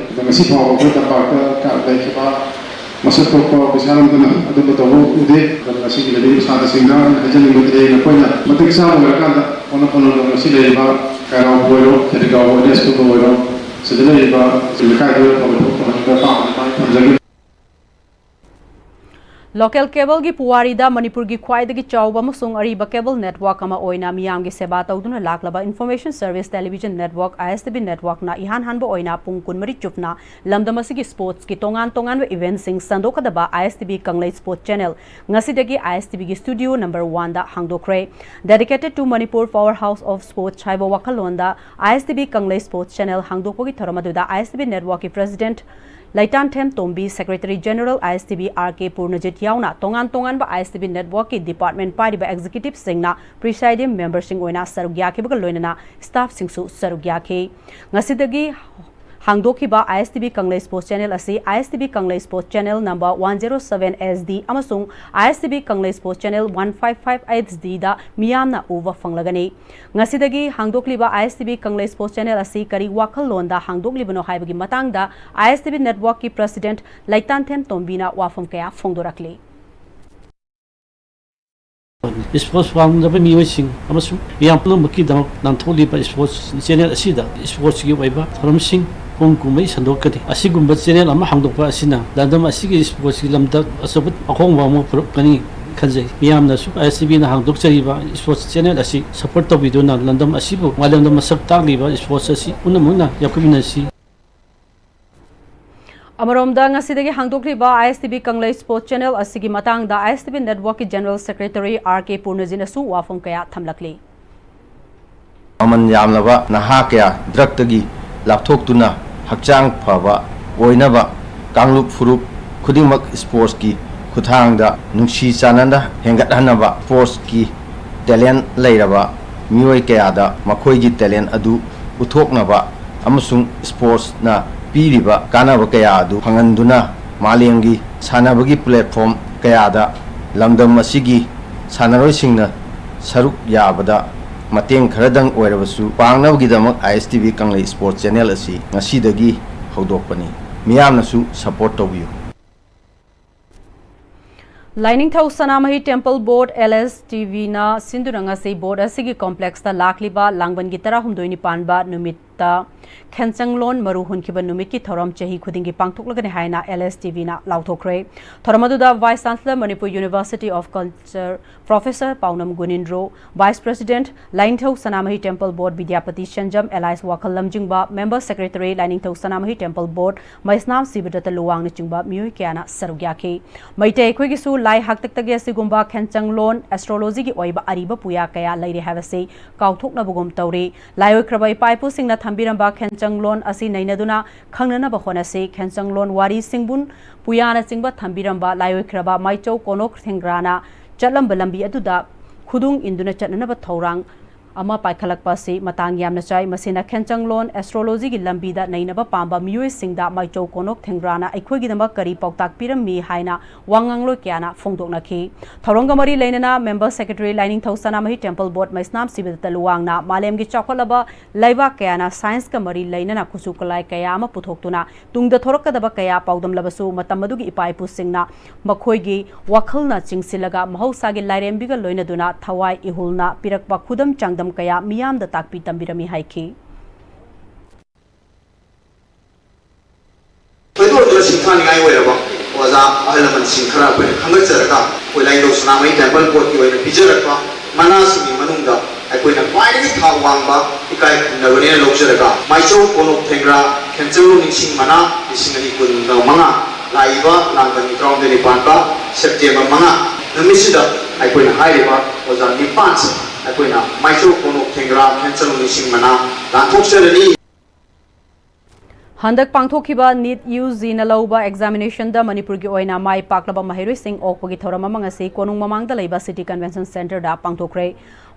ꯑꯗꯣ ꯉꯁꯤ ꯐꯥꯎꯕ ꯑꯩꯈꯣꯏ ꯇꯝꯄꯥꯛꯇ ꯀ-, ꯂꯩꯈꯤꯕ ꯃꯁꯛ ꯊꯣꯛꯄ ꯑꯣꯐꯤꯁꯥꯔ ꯑꯃꯠꯇꯅ ꯑꯗꯨꯝꯕ ꯇꯧꯕ ꯎꯗꯦ꯫ ꯑꯗꯣ ꯉꯁꯤꯒꯤ ꯂꯩꯕꯤꯔꯤꯕ ꯁꯥꯇ꯭ꯔꯁꯤꯡꯗ ꯑꯩꯅ ꯍꯥꯏꯖꯅꯤꯡꯕꯗꯤ ꯅꯈꯣꯏꯅ ꯃꯇꯤꯛ ꯆꯥꯕ ꯑꯣꯏꯔꯀꯥꯟꯗ ꯍꯣꯠꯅ ꯍꯣꯠꯅꯕꯗ ꯉꯁꯤ ꯂꯩꯔꯤꯕ ꯀꯩꯔꯥꯎꯕꯨ ꯑꯣꯏꯔꯣ, ꯈꯦꯇ꯭ꯔꯤꯒꯥꯎ ꯑꯣꯏꯔꯣ, ꯁ꯭ꯀꯨꯜꯕꯨ ꯑꯣꯏꯔꯣ, ꯁꯤꯗ ꯂꯩꯔꯤꯕ ꯂꯩꯀꯥꯏꯗ ꯐꯕ ꯊꯕꯛ ꯇꯧꯍꯟꯅꯕ ꯄꯥꯝꯖꯒꯦ꯫ ꯂꯣꯀꯦꯜ ꯀꯦꯕꯜꯒꯤ ꯄꯨꯋꯥꯔꯤꯗ ꯃꯅꯤꯄꯨꯔꯒꯤ ꯈ꯭ꯋꯥꯏꯗꯒꯤ ꯆꯥꯎꯕ ꯑꯃꯁꯨꯡ ꯑꯔꯤꯕ ꯀꯦꯕꯜ ꯅꯦꯠꯋꯥꯔꯛ ꯑꯃ ꯑꯣꯏꯅ ꯃꯤꯌꯥꯝꯒꯤ ꯁꯦꯕꯥ ꯇꯧꯗꯨꯅ ꯂꯥꯛꯂꯕ ꯏꯟꯐꯣꯔꯃꯦꯁꯟ ꯁꯔꯚꯤꯁ ꯇꯦꯂꯤꯚꯤꯖꯟ ꯅꯦꯠꯋꯥꯔꯛ, ꯑꯥꯏ ꯑꯦꯁ ꯇꯤ ꯚꯤ ꯅꯦꯠꯋꯥꯔꯛꯅ ꯏꯍꯥꯟ ꯍꯥꯟꯕ ꯑꯣꯏꯅ ꯄꯨꯡ ꯀꯨꯟꯃꯔꯤ ꯆꯨꯞꯅ ꯂꯝꯗꯝ ꯑꯁꯤꯒꯤ ꯁ꯭ꯄꯣꯔꯠꯁꯀꯤ ꯇꯣꯉꯥꯟ ꯇꯣꯉꯥꯟꯕ ꯏꯚꯦꯟꯠꯁꯤꯡ ꯁꯟꯗꯣꯛꯀꯗꯕ ꯑꯥꯏ S T V Kanglei sports channel ꯉꯁꯤꯗꯒꯤ ꯑꯥꯏ ꯑꯦꯁ ꯇꯤ ꯚꯤꯒꯤ ꯁ꯭ꯇꯨꯗꯤꯑꯣ ꯅꯝꯕꯔ ꯋꯥꯟꯗ ꯍꯥꯡꯗꯣꯛꯈ꯭ꯔꯦ꯫ Dedicated to Manipur Power House of Sports ꯍꯥꯏꯕ ꯋꯥꯈꯜꯂꯣꯟꯗ ꯑꯥꯏ S T V Kanglei sports channel ꯍꯥꯡꯗꯣꯛꯄꯒꯤ ꯊꯧꯔꯝ ꯑꯗꯨꯗ ꯑꯥꯏ ꯑꯦꯁ ꯇꯤ ꯚꯤ ꯅꯦꯠꯋꯥꯔꯛꯀꯤ ꯄ꯭ꯔꯦꯁꯤꯗꯦꯟꯠ ꯂꯩꯇꯥꯟꯊꯦꯝ ꯇꯣꯝꯕꯤ, ꯁꯦꯀ꯭ꯔꯦꯇꯔꯤ ꯖꯦꯅꯔꯦꯜ ꯑꯥꯏ ꯑꯦꯁ ꯇꯤ ꯚꯤ ꯑꯥꯔ ꯀꯦ ꯄꯨꯔꯅꯖꯤꯠ ꯌꯥꯎꯅ ꯇꯣꯉꯥꯟ ꯇꯣꯉꯥꯟꯕ ꯑꯥꯏ ꯑꯦꯁ ꯇꯤ ꯚꯤ ꯅꯦꯠꯋꯥꯔꯛꯀꯤ ꯗꯤꯄꯥꯔꯠꯃꯦꯟꯠ ꯄꯥꯏꯔꯤꯕ ꯑꯦꯛꯖꯤꯀ꯭ꯌꯨꯇꯤꯚꯁꯤꯡꯅ ꯄ꯭ꯔꯤꯁꯥꯏꯗꯤꯡ ꯃꯦꯝꯕꯔꯁꯤꯡ ꯑꯣꯏꯅ ꯁꯔꯨꯛ ꯌꯥꯈꯤꯕꯒ ꯂꯣꯏꯅꯅ ꯁ꯭ꯇꯥꯐꯁꯤꯡꯁꯨ ꯁꯔꯨꯛ ꯌꯥꯈꯤ꯫ ꯉꯁꯤꯗꯒꯤ ꯍꯥꯡꯗꯣꯛꯈꯤꯕ I S T V Kanglei sports channel ꯑꯁꯤ I S T V Kanglei sports channel number one zero seven S D ꯑꯃꯁꯨꯡ I S T V Kanglei sports channel one five five eight ꯗꯤꯗ ꯃꯤꯌꯥꯝꯅ ꯎꯕ ꯐꯪꯂꯒꯅꯤ꯫ ꯉꯁꯤꯗꯒꯤ ꯍꯥꯡꯗꯣꯛꯂꯤꯕ I S T V Kanglei sports channel ꯑꯁꯤ ꯀꯔꯤ ꯋꯥꯈꯜꯂꯣꯟꯗ ꯍꯥꯡꯗꯣꯛꯂꯤꯕꯅꯣ ꯍꯥꯏꯕꯒꯤ ꯃꯇꯥꯡꯗ ꯑꯥꯏ ꯑꯦꯁ ꯇꯤ ꯚꯤ ꯅꯦꯠꯋꯥꯔꯛꯀꯤ ꯄ꯭ꯔꯦꯁꯤꯗꯦꯟꯠ ꯂꯩꯇꯥꯟꯊꯦꯝ ꯇꯣꯝꯕꯤꯅ ꯋꯥꯐꯝ ꯀꯌꯥ ꯐꯣꯡꯗꯣꯔꯛꯂꯤ꯫ ꯏꯁꯄꯣꯔꯠꯁ ꯄꯥꯝꯖꯕ ꯃꯤꯑꯣꯏꯁꯤꯡ ꯑꯃꯁꯨꯡ ꯃꯤꯌꯥꯝ ꯄꯨꯝꯅꯃꯛꯀꯤꯗꯃꯛ ꯂꯥꯟꯊꯣꯛꯂꯤꯕ ꯏꯁꯄꯣꯔꯠꯁ ꯆꯦꯅꯦꯜ ꯑꯁꯤꯗ ꯏꯁꯄꯣꯔꯠꯁꯀꯤ ꯑꯣꯏꯕ ꯊꯧꯔꯝꯁꯤꯡ ꯄꯨꯡ ꯀꯨꯟꯃꯔꯤ ꯁꯟꯗꯣꯛꯀꯅꯤ꯫ ꯑꯁꯤꯒꯨꯝꯕ ꯆꯦꯅꯦꯜ ꯑꯃ ꯍꯥꯡꯗꯣꯛꯄ ꯑꯁꯤꯅ ꯂꯝꯗꯝ ꯑꯁꯤꯒꯤ ꯏꯁꯄꯣꯔꯠꯁꯀꯤ ꯂꯝꯗ ꯑꯆꯧꯕ ꯑꯍꯣꯡꯕ ꯑꯃ ꯄꯨꯔꯛꯀꯅꯤ ꯈꯟꯖꯩ꯫ ꯃꯤꯌꯥꯝꯅꯁꯨ ꯑꯥꯏ ꯑꯦꯁ ꯇꯤ ꯚꯤꯅ ꯍꯥꯡꯗꯣꯛꯆꯔꯤꯕ ꯏꯁꯄꯣꯔꯠꯁ ꯆꯦꯅꯦꯜ ꯑꯁꯤ ꯁꯄꯣꯔꯠ ꯇꯧꯕꯤꯗꯨꯅ ꯂꯝꯗꯝ ꯑꯁꯤꯕꯨ ꯃꯥꯂꯦꯝꯗ ꯃꯁꯛ ꯇꯥꯛꯂꯤꯕ ꯏꯁꯄꯣꯔꯠꯁ ꯑꯁꯤ ꯄꯨꯝꯅꯃꯛꯅ ꯌꯥꯎꯈꯠꯃꯤꯟꯅꯁꯤ꯫ ꯑꯃꯔꯣꯝꯗ, ꯉꯁꯤꯗꯒꯤ ꯍꯥꯡꯗꯣꯛꯂꯤꯕ I S T V Kanglei sports channel ꯑꯁꯤꯒꯤ ꯃꯇꯥꯡꯗ ꯑꯥꯏ ꯑꯦꯁ ꯇꯤ ꯚꯤ ꯅꯦꯠꯋꯥꯔꯛꯀꯤ ꯖꯦꯅꯔꯦꯜ ꯁꯦꯀ꯭ꯔꯦꯇꯔꯤ ꯑꯥꯔ ꯀꯦ ꯄꯨꯔꯅꯖꯤꯠꯅꯁꯨ ꯋꯥꯐꯝ ꯀꯌꯥ ꯊꯝꯂꯛꯂꯤ꯫ ꯃꯃꯜ ꯌꯥꯝꯂꯕ ꯅꯍꯥ ꯀꯌꯥ ꯗ꯭ꯔꯒꯇꯒꯤ ꯂꯥꯞꯊꯣꯛꯇꯨꯅ ꯍꯛꯆꯥꯡ ꯐꯕ ꯑꯣꯏꯅꯕ ꯀꯥꯡꯂꯨꯞ ꯐꯨꯔꯨꯞ ꯈꯨꯗꯤꯡꯃꯛ ꯁ꯭ꯄꯣꯔꯠꯁꯀꯤ ꯈꯨꯠꯊꯥꯡꯗ ꯅꯨꯡꯁꯤ ꯆꯥꯟꯅꯅ ꯍꯦꯟꯒꯠꯍꯟꯅꯕ, ꯁ꯭ꯄꯣꯔꯠꯁꯀꯤ ꯇꯦꯂꯦꯟ ꯂꯩꯔꯕ ꯃꯤꯑꯣꯏ ꯀꯌꯥꯗ ꯃꯈꯣꯏꯒꯤ ꯇꯦꯂꯦꯟ ꯑꯗꯨ ꯎꯠꯊꯣꯛꯅꯕ ꯑꯃꯁꯨꯡ ꯁ꯭ꯄꯣꯔꯠꯁꯅ ꯄꯤꯔꯤꯕ ꯀꯥꯟꯅꯕ ꯀꯌꯥ ꯑꯗꯨ ꯐꯪꯍꯟꯗꯨꯅ ꯃꯥꯂꯦꯝꯒꯤ ꯁꯥꯟꯅꯕꯒꯤ ꯄ꯭ꯂꯦꯠꯐꯣꯝ ꯀꯌꯥꯗ ꯂꯝꯗꯝ ꯑꯁꯤꯒꯤ ꯁꯥꯟꯅꯔꯣꯏꯁꯤꯡꯅ ꯁꯔꯨꯛ ꯌꯥꯕꯗ ꯃꯇꯦꯡ ꯈꯔꯗꯪ ꯑꯣꯏꯔꯕꯁꯨ ꯄꯥꯡꯅꯕꯒꯤꯗꯃꯛ ꯑꯥꯏ S T V Kanglei sports channel ꯑꯁꯤ ꯉꯁꯤꯗꯒꯤ ꯍꯧꯗꯣꯛꯄꯅꯤ꯫ ꯃꯤꯌꯥꯝꯅꯁꯨ ꯁꯄꯣꯔꯠ ꯇꯧꯕꯤꯌꯨ꯫ ꯂꯥꯏꯅꯤꯡꯊꯧ ꯁꯅꯥꯃꯍꯤ ꯇꯦꯝꯄꯜ ꯕꯣꯔꯗ, ꯑꯦꯜ ꯑꯦꯁ ꯇꯤ ꯚꯤꯅ ꯁꯤꯟꯗꯨꯅ ꯉꯁꯤ ꯕꯣꯔꯗ ꯑꯁꯤꯒꯤ ꯀꯣꯝꯄ꯭ꯂꯦꯛꯁꯇ ꯂꯥꯛꯂꯤꯕ ꯂꯥꯡꯕꯟꯒꯤ ꯇꯔꯥꯍꯨꯝꯗꯣꯏꯅꯤ ꯄꯥꯟꯕ ꯅꯨꯃꯤꯠꯇ ꯈꯦꯟꯆꯪꯂꯣꯟ ꯃꯔꯨ ꯍꯨꯟꯈꯤꯕ ꯅꯨꯃꯤꯠꯀꯤ ꯊꯧꯔꯝ ꯆꯍꯤ ꯈꯨꯗꯤꯡꯒꯤ ꯄꯥꯡꯊꯣꯛꯂꯒꯅꯤ ꯍꯥꯏꯅ ꯑꯦꯜ ꯑꯦꯁ ꯇꯤ ꯚꯤꯅ ꯂꯥꯎꯊꯣꯛꯈ꯭ꯔꯦ꯫ ꯊꯧꯔꯝ ꯑꯗꯨꯗ vice chancellor Manipur university of culture professor Paonam Gunindro, vice president Lainingthou Sanamahi temple board Bidyapati Senjam, ꯑꯦꯂꯥꯏꯁ ꯋꯥꯈꯜ ꯂꯝꯖꯤꯡꯕ, member secretary Lainingthou Sanamahi temple board Meisnam Shibadatta ꯂꯨꯋꯥꯡꯅꯆꯤꯡꯕ ꯃꯤꯑꯣꯏ ꯀꯌꯥꯅ ꯁꯔꯨꯛ ꯌꯥꯈꯤ꯫ ꯃꯩꯇꯩ ꯑꯩꯈꯣꯏꯒꯤꯁꯨ ꯂꯥꯏ ꯍꯥꯛꯇꯛꯇꯒꯤ ꯑꯁꯤꯒꯨꯝꯕ ꯈꯦꯟꯆꯪꯂꯣꯟ ꯑꯦꯁꯇ꯭ꯔꯣꯂꯣꯖꯤꯒꯤ ꯑꯣꯏꯕ ꯑꯔꯤꯕ ꯄꯨꯌꯥ ꯀꯌꯥ ꯂꯩꯔꯤ ꯍꯥꯏꯕꯁꯤ ꯀꯥꯎꯊꯣꯛꯅꯕꯒꯨꯝ ꯇꯧꯔꯤ꯫ ꯂꯥꯏꯑꯣꯏꯈ꯭ꯔꯕ ꯏꯄꯥ ꯏꯄꯨꯁꯤꯡꯅ ꯊꯝꯕꯤꯔꯝꯕ ꯈꯦꯟꯆꯪꯂꯣꯟ ꯑꯁꯤ ꯅꯩꯅꯗꯨꯅ ꯈꯪꯅꯅꯕ ꯍꯣꯠꯅꯁꯤ꯫ ꯈꯦꯟꯆꯪꯂꯣꯟ ꯋꯥꯔꯤ ꯁꯤꯡꯕꯨꯟ ꯄꯨꯌꯥꯅꯆꯤꯡꯕ ꯊꯝꯕꯤꯔꯝꯕ ꯂꯥꯏꯑꯣꯏꯈ꯭ꯔꯕ ꯃꯥꯏꯆꯧ ꯀꯣꯅꯣꯛ ꯊꯦꯡꯒ꯭ꯔꯥꯅ ꯆꯠꯂꯝꯕ ꯂꯝꯕꯤ ꯑꯗꯨꯗ ꯈꯨꯗꯨꯡ ꯏꯟꯗꯨꯅ ꯆꯠꯅꯅꯕ ꯊꯧꯔꯥꯡ ꯑꯃ ꯄꯥꯏꯈꯠꯂꯛꯄ ꯑꯁꯤ ꯃꯇꯥꯡ ꯌꯥꯝꯅ ꯆꯥꯏ꯫ ꯃꯁꯤꯅ ꯈꯦꯟꯆꯪꯂꯣꯟ ꯑꯦꯁꯇ꯭ꯔꯣꯂꯣꯖꯤꯒꯤ ꯂꯝꯕꯤꯗ ꯅꯩꯅꯕ ꯄꯥꯝꯕ ꯃꯤꯑꯣꯏꯁꯤꯡꯗ ꯃꯥꯏꯆꯧ ꯀꯣꯅꯣꯛ ꯊꯦꯡꯒ꯭ꯔꯥꯅ ꯑꯩꯈꯣꯏꯒꯤꯗꯃꯛ ꯀꯔꯤ ꯄꯥꯎꯇꯥꯛ ꯄꯤꯔꯝꯃꯤ ꯍꯥꯏꯅ ꯋꯥ ꯉꯥꯡꯂꯣꯏ ꯀꯌꯥꯅ ꯐꯣꯡꯗꯣꯛꯅꯈꯤ꯫ ꯊꯧꯔꯝꯒ ꯃꯔꯤ ꯂꯩꯅꯅ member secretary Lainingthou Sanamahi temple board Meisnam ꯁꯤꯕꯗꯠꯇ ꯂꯨꯋꯥꯡꯅ ꯃꯥꯂꯦꯝꯒꯤ ꯆꯥꯎꯈꯠꯂꯕ ꯂꯩꯕꯥꯛ ꯀꯌꯥꯅ ꯁꯥꯏꯟꯁꯀ ꯃꯔꯤ ꯂꯩꯅꯅ ꯈꯨꯠꯁꯨ ꯈꯨꯠꯂꯥꯏ ꯀꯌꯥ ꯑꯃ ꯄꯨꯊꯣꯛꯇꯨꯅ ꯇꯨꯡꯗ ꯊꯣꯔꯛꯀꯗꯕ ꯀꯌꯥ ꯄꯥꯎꯗꯝꯂꯕꯁꯨ ꯃꯇꯝ ꯑꯗꯨꯒꯤ ꯏꯄꯥ ꯏꯄꯨꯁꯤꯡꯅ ꯃꯈꯣꯏꯒꯤ ꯋꯥꯈꯜꯅ ꯆꯤꯡꯁꯤꯜꯂꯒ ꯃꯍꯧꯁꯥꯒꯤ ꯂꯥꯏꯔꯦꯝꯕꯤꯒ ꯂꯣꯏꯅꯗꯨꯅ ꯊꯋꯥꯏ ꯏꯍꯨꯜꯅ ꯄꯤꯔꯛꯄ ꯈꯨꯗꯝ ꯆꯥꯡꯗꯝ ꯀꯌꯥ ꯃꯤꯌꯥꯝꯗ ꯇꯥꯛꯄꯤ ꯇꯝꯕꯤꯔꯝꯃꯤ ꯍꯥꯏꯈꯤ꯫ ꯊꯣꯏꯗꯣꯛ ꯍꯦꯟꯗꯣꯛꯅ ꯁꯤꯡꯊꯥꯅꯤꯡꯉꯥꯏ ꯑꯣꯏꯔꯕ ꯑꯣꯖꯥ ꯑꯍꯜ ꯂꯃꯟꯁꯤꯡ ꯈꯔ ꯑꯩꯈꯣꯏꯅ ꯈꯟꯒꯠꯆꯔꯒ ꯑꯩꯈꯣꯏ ꯂꯥꯏꯅꯤꯡꯊꯧ ꯁꯅꯥꯃꯍꯤ ꯇꯦꯝꯄꯜ ꯕꯣꯔꯗꯀꯤ ꯑꯣꯏꯅ ꯄꯤꯖꯔꯛꯄ ꯃꯅꯥꯁꯤꯡꯒꯤ ꯃꯅꯨꯡꯗ ꯑꯩꯈꯣꯏꯅ ꯈ꯭ꯋꯥꯏꯗꯒꯤ ꯊꯥꯛ ꯋꯥꯡꯕ ꯏꯀꯥꯏ ꯈꯨꯝꯅꯕꯅꯦꯅ ꯂꯧꯖꯔꯒ ꯃꯥꯏꯆꯧ ꯀꯣꯅꯣꯛ ꯊꯦꯡꯒ꯭ꯔꯥ ꯈꯦꯟꯆꯪꯂꯣꯟ ꯅꯤꯡꯁꯤꯡ ꯃꯅꯥ ꯂꯤꯁꯤꯡ ꯑꯅꯤ ꯀꯨꯟꯒ ꯃꯉꯥ ꯂꯥꯛꯏꯕ ꯂꯥꯡꯕꯟ ꯇꯔꯥꯍꯨꯝꯗꯣꯏꯅꯤ ꯄꯥꯟꯕ ꯁꯦꯞꯇꯦꯝꯕꯔ ꯃꯉꯥ ꯅꯨꯃꯤꯠꯁꯤꯗ ꯑꯩꯈꯣꯏꯅ ꯍꯥꯏꯔꯤꯕ ꯑꯣꯖꯥ ꯅꯤꯄꯥꯟꯁꯦ ꯑꯩꯈꯣꯏꯅ ꯃꯥꯏꯆꯧ ꯈꯣꯡꯅꯣꯛ ꯊꯦꯡꯒ꯭ꯔꯥ ꯈꯦꯟꯆꯧ ꯅꯤꯡꯁꯤꯡ ꯃꯅꯥ ꯂꯥꯟꯊꯣꯛꯆꯔꯅꯤ꯫ ꯍꯟꯗꯛ ꯄꯥꯡꯊꯣꯛꯈꯤꯕ ꯅꯤꯠ ꯌꯨ ꯖꯤꯅ ꯂꯧꯕ ꯑꯦꯛꯖꯥꯃꯤꯅꯦꯁꯟꯗ ꯃꯅꯤꯄꯨꯔꯒꯤ ꯑꯣꯏꯅ ꯃꯥꯏ ꯄꯥꯛꯂꯕ ꯃꯍꯩꯔꯣꯏꯁꯤꯡ ꯑꯣꯛꯄꯒꯤ ꯊꯧꯔꯝ ꯑꯃ ꯉꯁꯤ ꯀꯣꯅꯨꯡ ꯃꯃꯥꯡꯗ ꯂꯩꯕ ꯁꯤꯇꯤ ꯀꯟꯚꯦꯟꯁꯟ ꯁꯦꯟꯇꯔꯗ ꯄꯥꯡꯊꯣꯛꯈ꯭ꯔꯦ꯫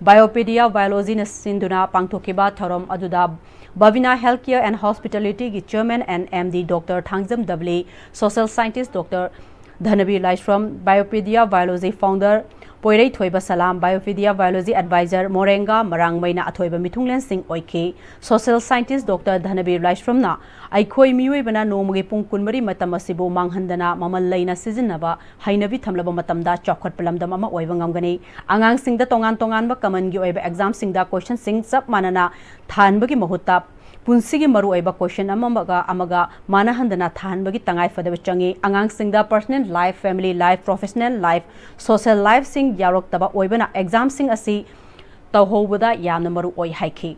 ꯕꯥꯏꯑꯣꯄꯤꯗꯤꯌꯥ ꯕꯥꯏꯑꯣꯂꯣꯖꯤꯅ ꯁꯤꯟꯗꯨꯅ ꯄꯥꯡꯊꯣꯛꯈꯤꯕ ꯊꯧꯔꯝ ꯑꯗꯨꯗ ꯕꯕꯤꯅꯥ ꯍꯦꯜꯊ ꯀꯤꯌꯔ ꯑꯦꯟ ꯍꯣꯁꯄꯤꯇꯥꯂꯤꯇꯤꯒꯤ chairman and M D doctor Thangjam Dabali, social scientist doctor Dhanabir Laishram, Biopedia biology founder Poireithoiba Salam, Biopedia biology advisor ꯃꯣꯔꯦꯡꯒ ꯃꯔꯥꯡꯃꯩꯅ ꯑꯊꯣꯏꯕ ꯃꯤꯊꯨꯡꯂꯦꯟꯁꯤꯡ ꯑꯣꯏꯈꯤ꯫ ꯁꯣꯁꯤꯌꯦꯜ ꯁꯥꯏꯟꯇꯤꯁ ꯗꯣꯛꯇꯔ ꯙꯅꯕꯤꯔ ꯂꯥꯏꯁ꯭ꯔꯝꯅ ꯑꯩꯈꯣꯏ ꯃꯤꯑꯣꯏꯕꯅ ꯅꯣꯡꯃꯒꯤ ꯄꯨꯡ ꯀꯨꯟꯃꯔꯤ ꯃꯇꯝ ꯑꯁꯤꯕꯨ ꯃꯥꯡꯍꯟꯗꯅ ꯃꯃꯜ ꯂꯩꯅ ꯁꯤꯖꯤꯟꯅꯕ ꯍꯩꯅꯕꯤ ꯊꯝꯂꯕ ꯃꯇꯝꯗ ꯆꯥꯎꯈꯠꯄ ꯂꯝꯗꯝ ꯑꯃ ꯑꯣꯏꯕ ꯉꯝꯒꯅꯤ꯫ ꯑꯉꯥꯡꯁꯤꯡꯗ ꯇꯣꯉꯥꯟ ꯇꯣꯉꯥꯟꯕ ꯀꯃꯟꯒꯤ ꯑꯣꯏꯕ ꯑꯦꯛꯖꯥꯝꯁꯤꯡꯗ ꯀꯣꯏꯁꯟꯁꯤꯡ ꯆꯞ ꯃꯥꯟꯅꯅ ꯊꯥꯍꯟꯕꯒꯤ ꯃꯍꯨꯠꯇ ꯄꯨꯟꯁꯤꯒꯤ ꯃꯔꯨꯑꯣꯏꯕ ꯀꯣꯏꯁꯟ ꯑꯃꯒ ꯑꯃꯒ ꯃꯥꯟꯅꯍꯟꯗꯅ ꯊꯥꯍꯟꯕꯒꯤ ꯇꯉꯥꯏ ꯐꯗꯕ ꯆꯪꯏ꯫ ꯑꯉꯥꯡꯁꯤꯡꯗ personal life, family life, professional life, social ꯂꯥꯏꯐꯁꯤꯡ ꯌꯥꯎꯔꯛꯇꯕ ꯑꯣꯏꯕꯅ ꯑꯦꯛꯖꯥꯝꯁꯤꯡ ꯑꯁꯤ ꯇꯧꯍꯧꯕꯗ ꯌꯥꯝꯅ ꯃꯔꯨ ꯑꯣꯏ ꯍꯥꯏꯈꯤ꯫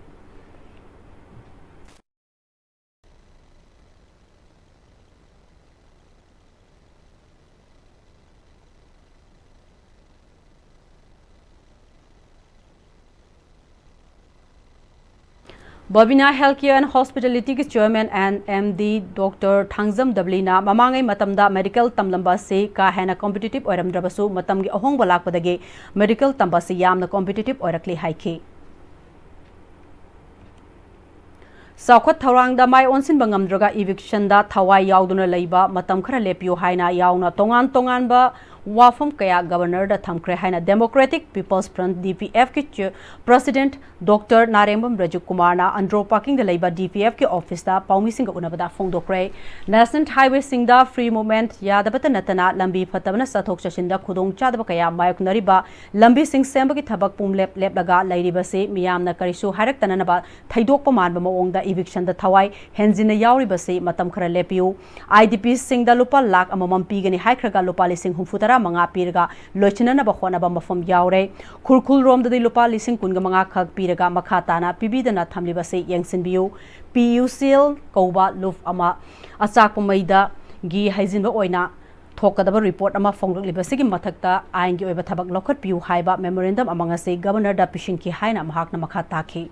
ꯕꯕꯤꯅꯥ ꯍꯦꯜꯊ ꯀꯤꯌꯔ ꯑꯦꯟ ꯍꯣꯁꯄꯤꯇꯥꯂꯤꯇꯤꯒꯤ chairman and M D doctor Thangjam ꯗꯕꯂꯤꯅ ꯃꯃꯥꯡꯉꯩ ꯃꯇꯝꯗ ꯃꯦꯗꯤꯀꯦꯜ ꯇꯝꯂꯝꯕ ꯑꯁꯤ ꯀꯥ ꯍꯦꯟꯅ ꯀꯣꯝꯄꯤꯇꯤꯇꯤꯚ ꯑꯣꯏꯔꯝꯗ꯭ꯔꯕꯁꯨ ꯃꯇꯝꯒꯤ ꯑꯍꯣꯡꯕ ꯂꯥꯛꯄꯗꯒꯤ ꯃꯦꯗꯤꯀꯦꯜ ꯇꯝꯕ ꯑꯁꯤ ꯌꯥꯝꯅ ꯀꯣꯝꯄꯤꯇꯤꯇꯤꯚ ꯑꯣꯏꯔꯛꯂꯤ ꯍꯥꯏꯈꯤ꯫ ꯆꯥꯎꯈꯠ ꯊꯧꯔꯥꯡꯗ ꯃꯥꯏ ꯑꯣꯟꯁꯤꯟꯕ ꯉꯝꯗ꯭ꯔꯒ ꯏꯚꯤꯛꯁꯟꯗ ꯊꯋꯥꯏ ꯌꯥꯎꯗꯨꯅ ꯂꯩꯕ ꯃꯇꯝ ꯈꯔ ꯂꯦꯞꯄꯤꯌꯨ ꯍꯥꯏꯅ ꯌꯥꯎꯅ ꯇꯣꯉꯥꯟ ꯇꯣꯉꯥꯟꯕ ꯋꯥꯐꯝ ꯀꯌꯥ ꯒꯕꯔꯅꯔꯗ ꯊꯝꯈ꯭ꯔꯦ ꯍꯥꯏꯅ ꯗꯦꯃꯣꯀ꯭ꯔꯦꯇꯤꯛ ꯄꯤꯄꯜꯁ ꯐ꯭ꯔꯟꯠ, ꯗꯤ ꯄꯤ ꯑꯦꯐꯀꯤ ꯆꯤꯌꯔ ꯄ꯭ꯔꯁꯤꯗꯦꯟꯠ ꯗꯣꯛꯇꯔ ꯅꯥꯔꯦꯡꯕꯝ ꯔꯖꯤꯕ ꯀꯨꯃꯥꯔꯅ ꯑꯟꯗ꯭ꯔꯣ ꯄꯥꯔꯀꯤꯡꯗ ꯂꯩꯕ ꯗꯤ ꯄꯤ ꯑꯦꯐꯀꯤ ꯑꯣꯐꯤꯁꯇ ꯄꯥꯎꯃꯤꯁꯤꯡꯒ ꯎꯅꯕꯗ ꯐꯣꯡꯗꯣꯛꯈ꯭ꯔꯦ꯫ ꯅꯦꯁꯅꯦꯜ ꯍꯥꯏꯋꯦꯁꯤꯡꯗ ꯐ꯭ꯔꯤ ꯃꯨꯚꯃꯦꯟꯠ ꯌꯥꯗꯕꯇ ꯅꯠꯇꯅ ꯂꯝꯕꯤ ꯐꯠꯇꯕꯅ ꯆꯠꯊꯣꯛ ꯆꯠꯁꯤꯟꯗ ꯈꯨꯗꯣꯡꯆꯥꯗꯕ ꯀꯌꯥ ꯃꯥꯌꯣꯛꯅꯔꯤꯕ ꯂꯝꯕꯤꯁꯤꯡ ꯁꯦꯝꯕꯒꯤ ꯊꯕꯛ ꯄꯨꯝꯂꯦꯞ ꯂꯦꯞꯂꯒ ꯂꯩꯔꯤꯕꯁꯤ ꯃꯤꯌꯥꯝꯅ ꯀꯔꯤꯁꯨ ꯍꯥꯏꯔꯛꯇꯅꯅꯕ ꯊꯩꯗꯣꯛꯄ ꯃꯥꯟꯕ ꯃꯑꯣꯡꯗ ꯏꯚꯤꯛꯁꯟꯗ ꯊꯋꯥꯏ ꯍꯦꯟꯖꯤꯟꯅ ꯌꯥꯎꯔꯤꯕꯁꯤ ꯃꯇꯝ ꯈꯔ ꯂꯦꯞꯄꯤꯌꯨ꯫ ꯑꯥꯏ ꯗꯤ ꯄꯤꯁꯤꯡꯗ ꯂꯨꯄꯥ ꯂꯥꯈ ꯑꯃꯃꯝ ꯄꯤꯒꯅꯤ ꯍꯥꯏꯈ꯭ꯔꯒ ꯂꯨꯄꯥ ꯂꯤꯁꯤꯡ ꯍꯨꯝꯐꯨ ꯇꯔꯥ ꯃꯉꯥ ꯄꯤꯔꯒ ꯂꯣꯏꯁꯤꯟꯅꯅꯕ ꯍꯣꯠꯅꯕ ꯃꯐꯝ ꯌꯥꯎꯔꯦ꯫ ꯈꯨꯔꯈꯨꯜꯔꯣꯝꯗꯗꯤ ꯂꯨꯄꯥ ꯂꯤꯁꯤꯡ ꯀꯨꯟꯒ ꯃꯉꯥ ꯈꯛ ꯄꯤꯔꯒ ꯃꯈꯥ ꯇꯥꯅ ꯄꯤꯕꯤꯗꯅ ꯊꯝꯂꯤꯕꯁꯤ ꯌꯦꯡꯁꯤꯟꯕꯤꯌꯨ꯫ ꯄꯤ ꯌꯨ ꯁꯤ ꯑꯦꯜ ꯀꯧꯕ ꯂꯨꯞ ꯑꯃ ꯑꯆꯥꯛꯄ ꯃꯩꯗꯒꯤ ꯍꯩꯖꯤꯟꯕ ꯑꯣꯏꯅ ꯊꯣꯛꯀꯗꯕ ꯔꯤꯄꯣꯔꯠ ꯑꯃ ꯐꯣꯡꯂꯛꯂꯤꯕꯁꯤꯒꯤ ꯃꯊꯛꯇ ꯑꯥꯏꯟꯒꯤ ꯑꯣꯏꯕ ꯊꯕꯛ ꯂꯧꯈꯠꯄꯤꯌꯨ ꯍꯥꯏꯕ ꯃꯦꯃꯣꯔꯦꯟꯗꯝ ꯑꯃ ꯉꯁꯤ ꯒꯕꯔꯅꯔꯗ ꯄꯤꯁꯤꯟꯈꯤ ꯍꯥꯏꯅ ꯃꯍꯥꯛꯅ ꯃꯈꯥ ꯇꯥꯈꯤ꯫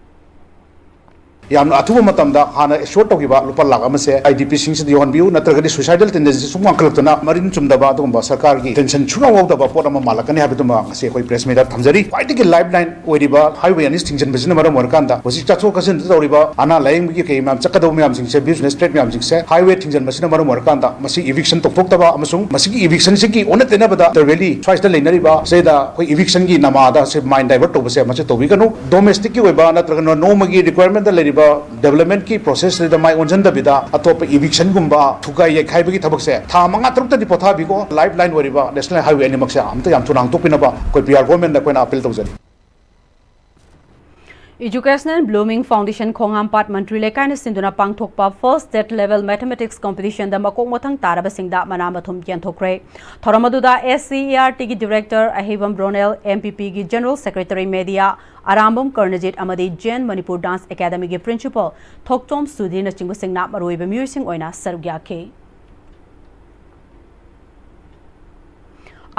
ꯌꯥꯝꯅ ꯑꯊꯨꯕ ꯃꯇꯝꯗ ꯍꯥꯟꯅ ꯑꯦꯁꯣꯔ ꯇꯧꯈꯤꯕ ꯂꯨꯄꯥ ꯂꯥꯛ ꯑꯃꯁꯦ ꯑꯥꯏ ꯗꯤ ꯄꯤꯁꯤꯡꯁꯤꯗ ꯌꯧꯍꯟꯕꯤꯌꯨ, ꯅꯠꯇ꯭ꯔꯒꯗꯤ ꯁꯨꯏꯁꯥꯏꯗꯜ ꯇꯦꯟꯗꯦꯟꯁꯤ ꯁꯨꯝ ꯋꯥꯡꯈꯠꯂꯛꯇꯅ ꯃꯔꯤꯟ ꯆꯨꯝꯗꯕ ꯑꯗꯨꯒꯨꯝꯕ ꯁꯔꯀꯥꯔꯒꯤ ꯑꯦꯇꯦꯟꯁꯟ ꯁꯨꯡꯌꯧ ꯌꯧꯗꯕ ꯄꯣꯠ ꯑꯃ ꯃꯥꯜꯂꯛꯀꯅꯤ ꯍꯥꯏꯕꯗꯨꯃ ꯉꯁꯤ ꯑꯩꯈꯣꯏ ꯄ꯭ꯔꯦꯁ ꯃꯤꯠꯇ ꯊꯝꯖꯔꯤ꯫ ꯈ꯭ꯋꯥꯏꯗꯒꯤ ꯂꯥꯏꯐ ꯂꯥꯏꯟ ꯑꯣꯏꯔꯤꯕ ꯍꯥꯏꯋꯦ ꯑꯅꯤ ꯊꯤꯡꯖꯤꯟꯕꯁꯤꯅ ꯃꯔꯝ ꯑꯣꯏꯔꯀꯥꯟꯗ ꯍꯧꯖꯤꯛ ꯆꯠꯊꯣꯛ ꯆꯠꯁꯤꯟ ꯇꯧꯔꯤꯕ ꯑꯅꯥ ꯂꯥꯌꯦꯡꯕꯒꯤ ꯀꯩ ꯃꯌꯥꯝ ꯆꯠꯀꯗꯧꯕ ꯃꯌꯥꯝꯁꯤꯡꯁꯦ, ꯕꯤꯖꯤꯅꯦꯁ ꯇ꯭ꯔꯦꯠ ꯃꯌꯥꯝꯁꯤꯡꯁꯦ ꯍꯥꯏꯋꯦ ꯊꯤꯡꯖꯤꯟꯕꯁꯤꯅ ꯃꯔꯝ ꯑꯣꯏꯔꯀꯥꯟꯗ ꯃꯁꯤ ꯏꯚꯤꯛꯁꯟ ꯇꯧꯊꯣꯛꯇꯕ ꯑꯃꯁꯨꯡ ꯃꯁꯤꯒꯤ ꯏꯚꯤꯛꯁꯟꯁꯤꯒꯤ ꯑꯣꯟꯅ ꯇꯩꯅꯕꯗ ꯏꯟꯇꯔ ꯚꯦꯂꯤ ꯁ꯭ꯋꯥꯏꯁꯤꯗ ꯂꯩꯅꯔꯤꯕ ꯁꯤꯗ ꯑꯩꯈꯣꯏ ꯏꯚꯤꯛꯁꯟꯒꯤ ꯅꯃꯥꯗ ꯁꯤ ꯃꯥꯏꯟ ꯗꯥꯏꯚꯔꯠ ꯇꯧꯕꯁꯦ ꯃꯁꯤ ꯇꯧꯕꯤꯒꯅꯨ꯫ ꯗꯣꯃꯦꯁꯇꯤꯛꯀꯤ ꯑꯣꯏꯕ ꯅꯠꯇ꯭ꯔꯒꯅ ꯅꯣꯡꯃꯒꯤ ꯔꯤꯀ꯭ꯋꯥꯏꯔꯃꯦꯟꯗ ꯂꯩꯔꯤꯕ ꯗꯦꯕꯂꯞꯃꯦꯟꯠꯀꯤ ꯄ꯭ꯔꯣꯁꯦꯁꯁꯤꯗ ꯃꯥꯏ ꯑꯣꯟꯁꯤꯟꯗꯕꯤꯗ ꯑꯇꯣꯞꯄ ꯏꯚꯤꯛꯁꯟꯒꯨꯝꯕ ꯊꯨꯒꯥꯏ ꯌꯩꯈꯥꯏꯕꯒꯤ ꯊꯕꯛꯁꯦ ꯊꯥ ꯃꯉꯥ ꯇꯔꯨꯛꯇꯗꯤ ꯄꯣꯊꯥꯕꯤꯀꯣ꯫ ꯂꯥꯏꯐ ꯂꯥꯏꯟ ꯑꯣꯏꯔꯤꯕ ꯅꯦꯁꯅꯦꯜ ꯍꯥꯏꯋꯦ ꯑꯅꯤꯃꯛꯁꯦ ꯑꯝꯇ ꯌꯥꯝ ꯊꯨꯅ ꯍꯥꯡꯗꯣꯛꯄꯤꯅꯕ ꯑꯩꯈꯣꯏ ꯄꯤ ꯑꯥꯔ ꯒꯣꯔꯃꯦꯟꯗ ꯑꯩꯈꯣꯏꯅ ꯑꯄꯤꯜ ꯇꯧꯖꯔꯤ꯫ Educational Blooming Foundation ꯈꯣꯡꯍꯥꯝꯄꯥꯠ ꯃꯟꯇ꯭ꯔꯤ ꯂꯩꯀꯥꯏꯅ ꯁꯤꯟꯗꯨꯅ ꯄꯥꯡꯊꯣꯛꯄ First State Level Mathematics Competitionꯗ ꯃꯀꯣꯛ ꯃꯊꯪ ꯇꯥꯔꯕꯁꯤꯡꯗ ꯃꯅꯥ ꯃꯊꯨꯝ ꯌꯦꯟꯊꯣꯛꯈ꯭ꯔꯦ꯫ ꯊꯧꯔꯝ ꯑꯗꯨꯗ S C E R Tꯒꯤ Director ꯑꯍꯩꯕꯝ Ronel, M P Pꯒꯤ General Secretary Media Arambam ꯀꯔꯅꯖꯤꯠ ꯑꯃꯗꯤ Zen Manipur Dance Academyꯒꯤ Principal ꯊꯣꯛꯆꯣꯝ ꯁꯨꯙꯤꯔꯅꯆꯤꯡꯕꯁꯤꯡꯅ ꯃꯔꯨꯑꯣꯏꯕ ꯃꯤꯑꯣꯏꯁꯤꯡ ꯑꯣꯏꯅ ꯁꯔꯨꯛ ꯌꯥꯈꯤ꯫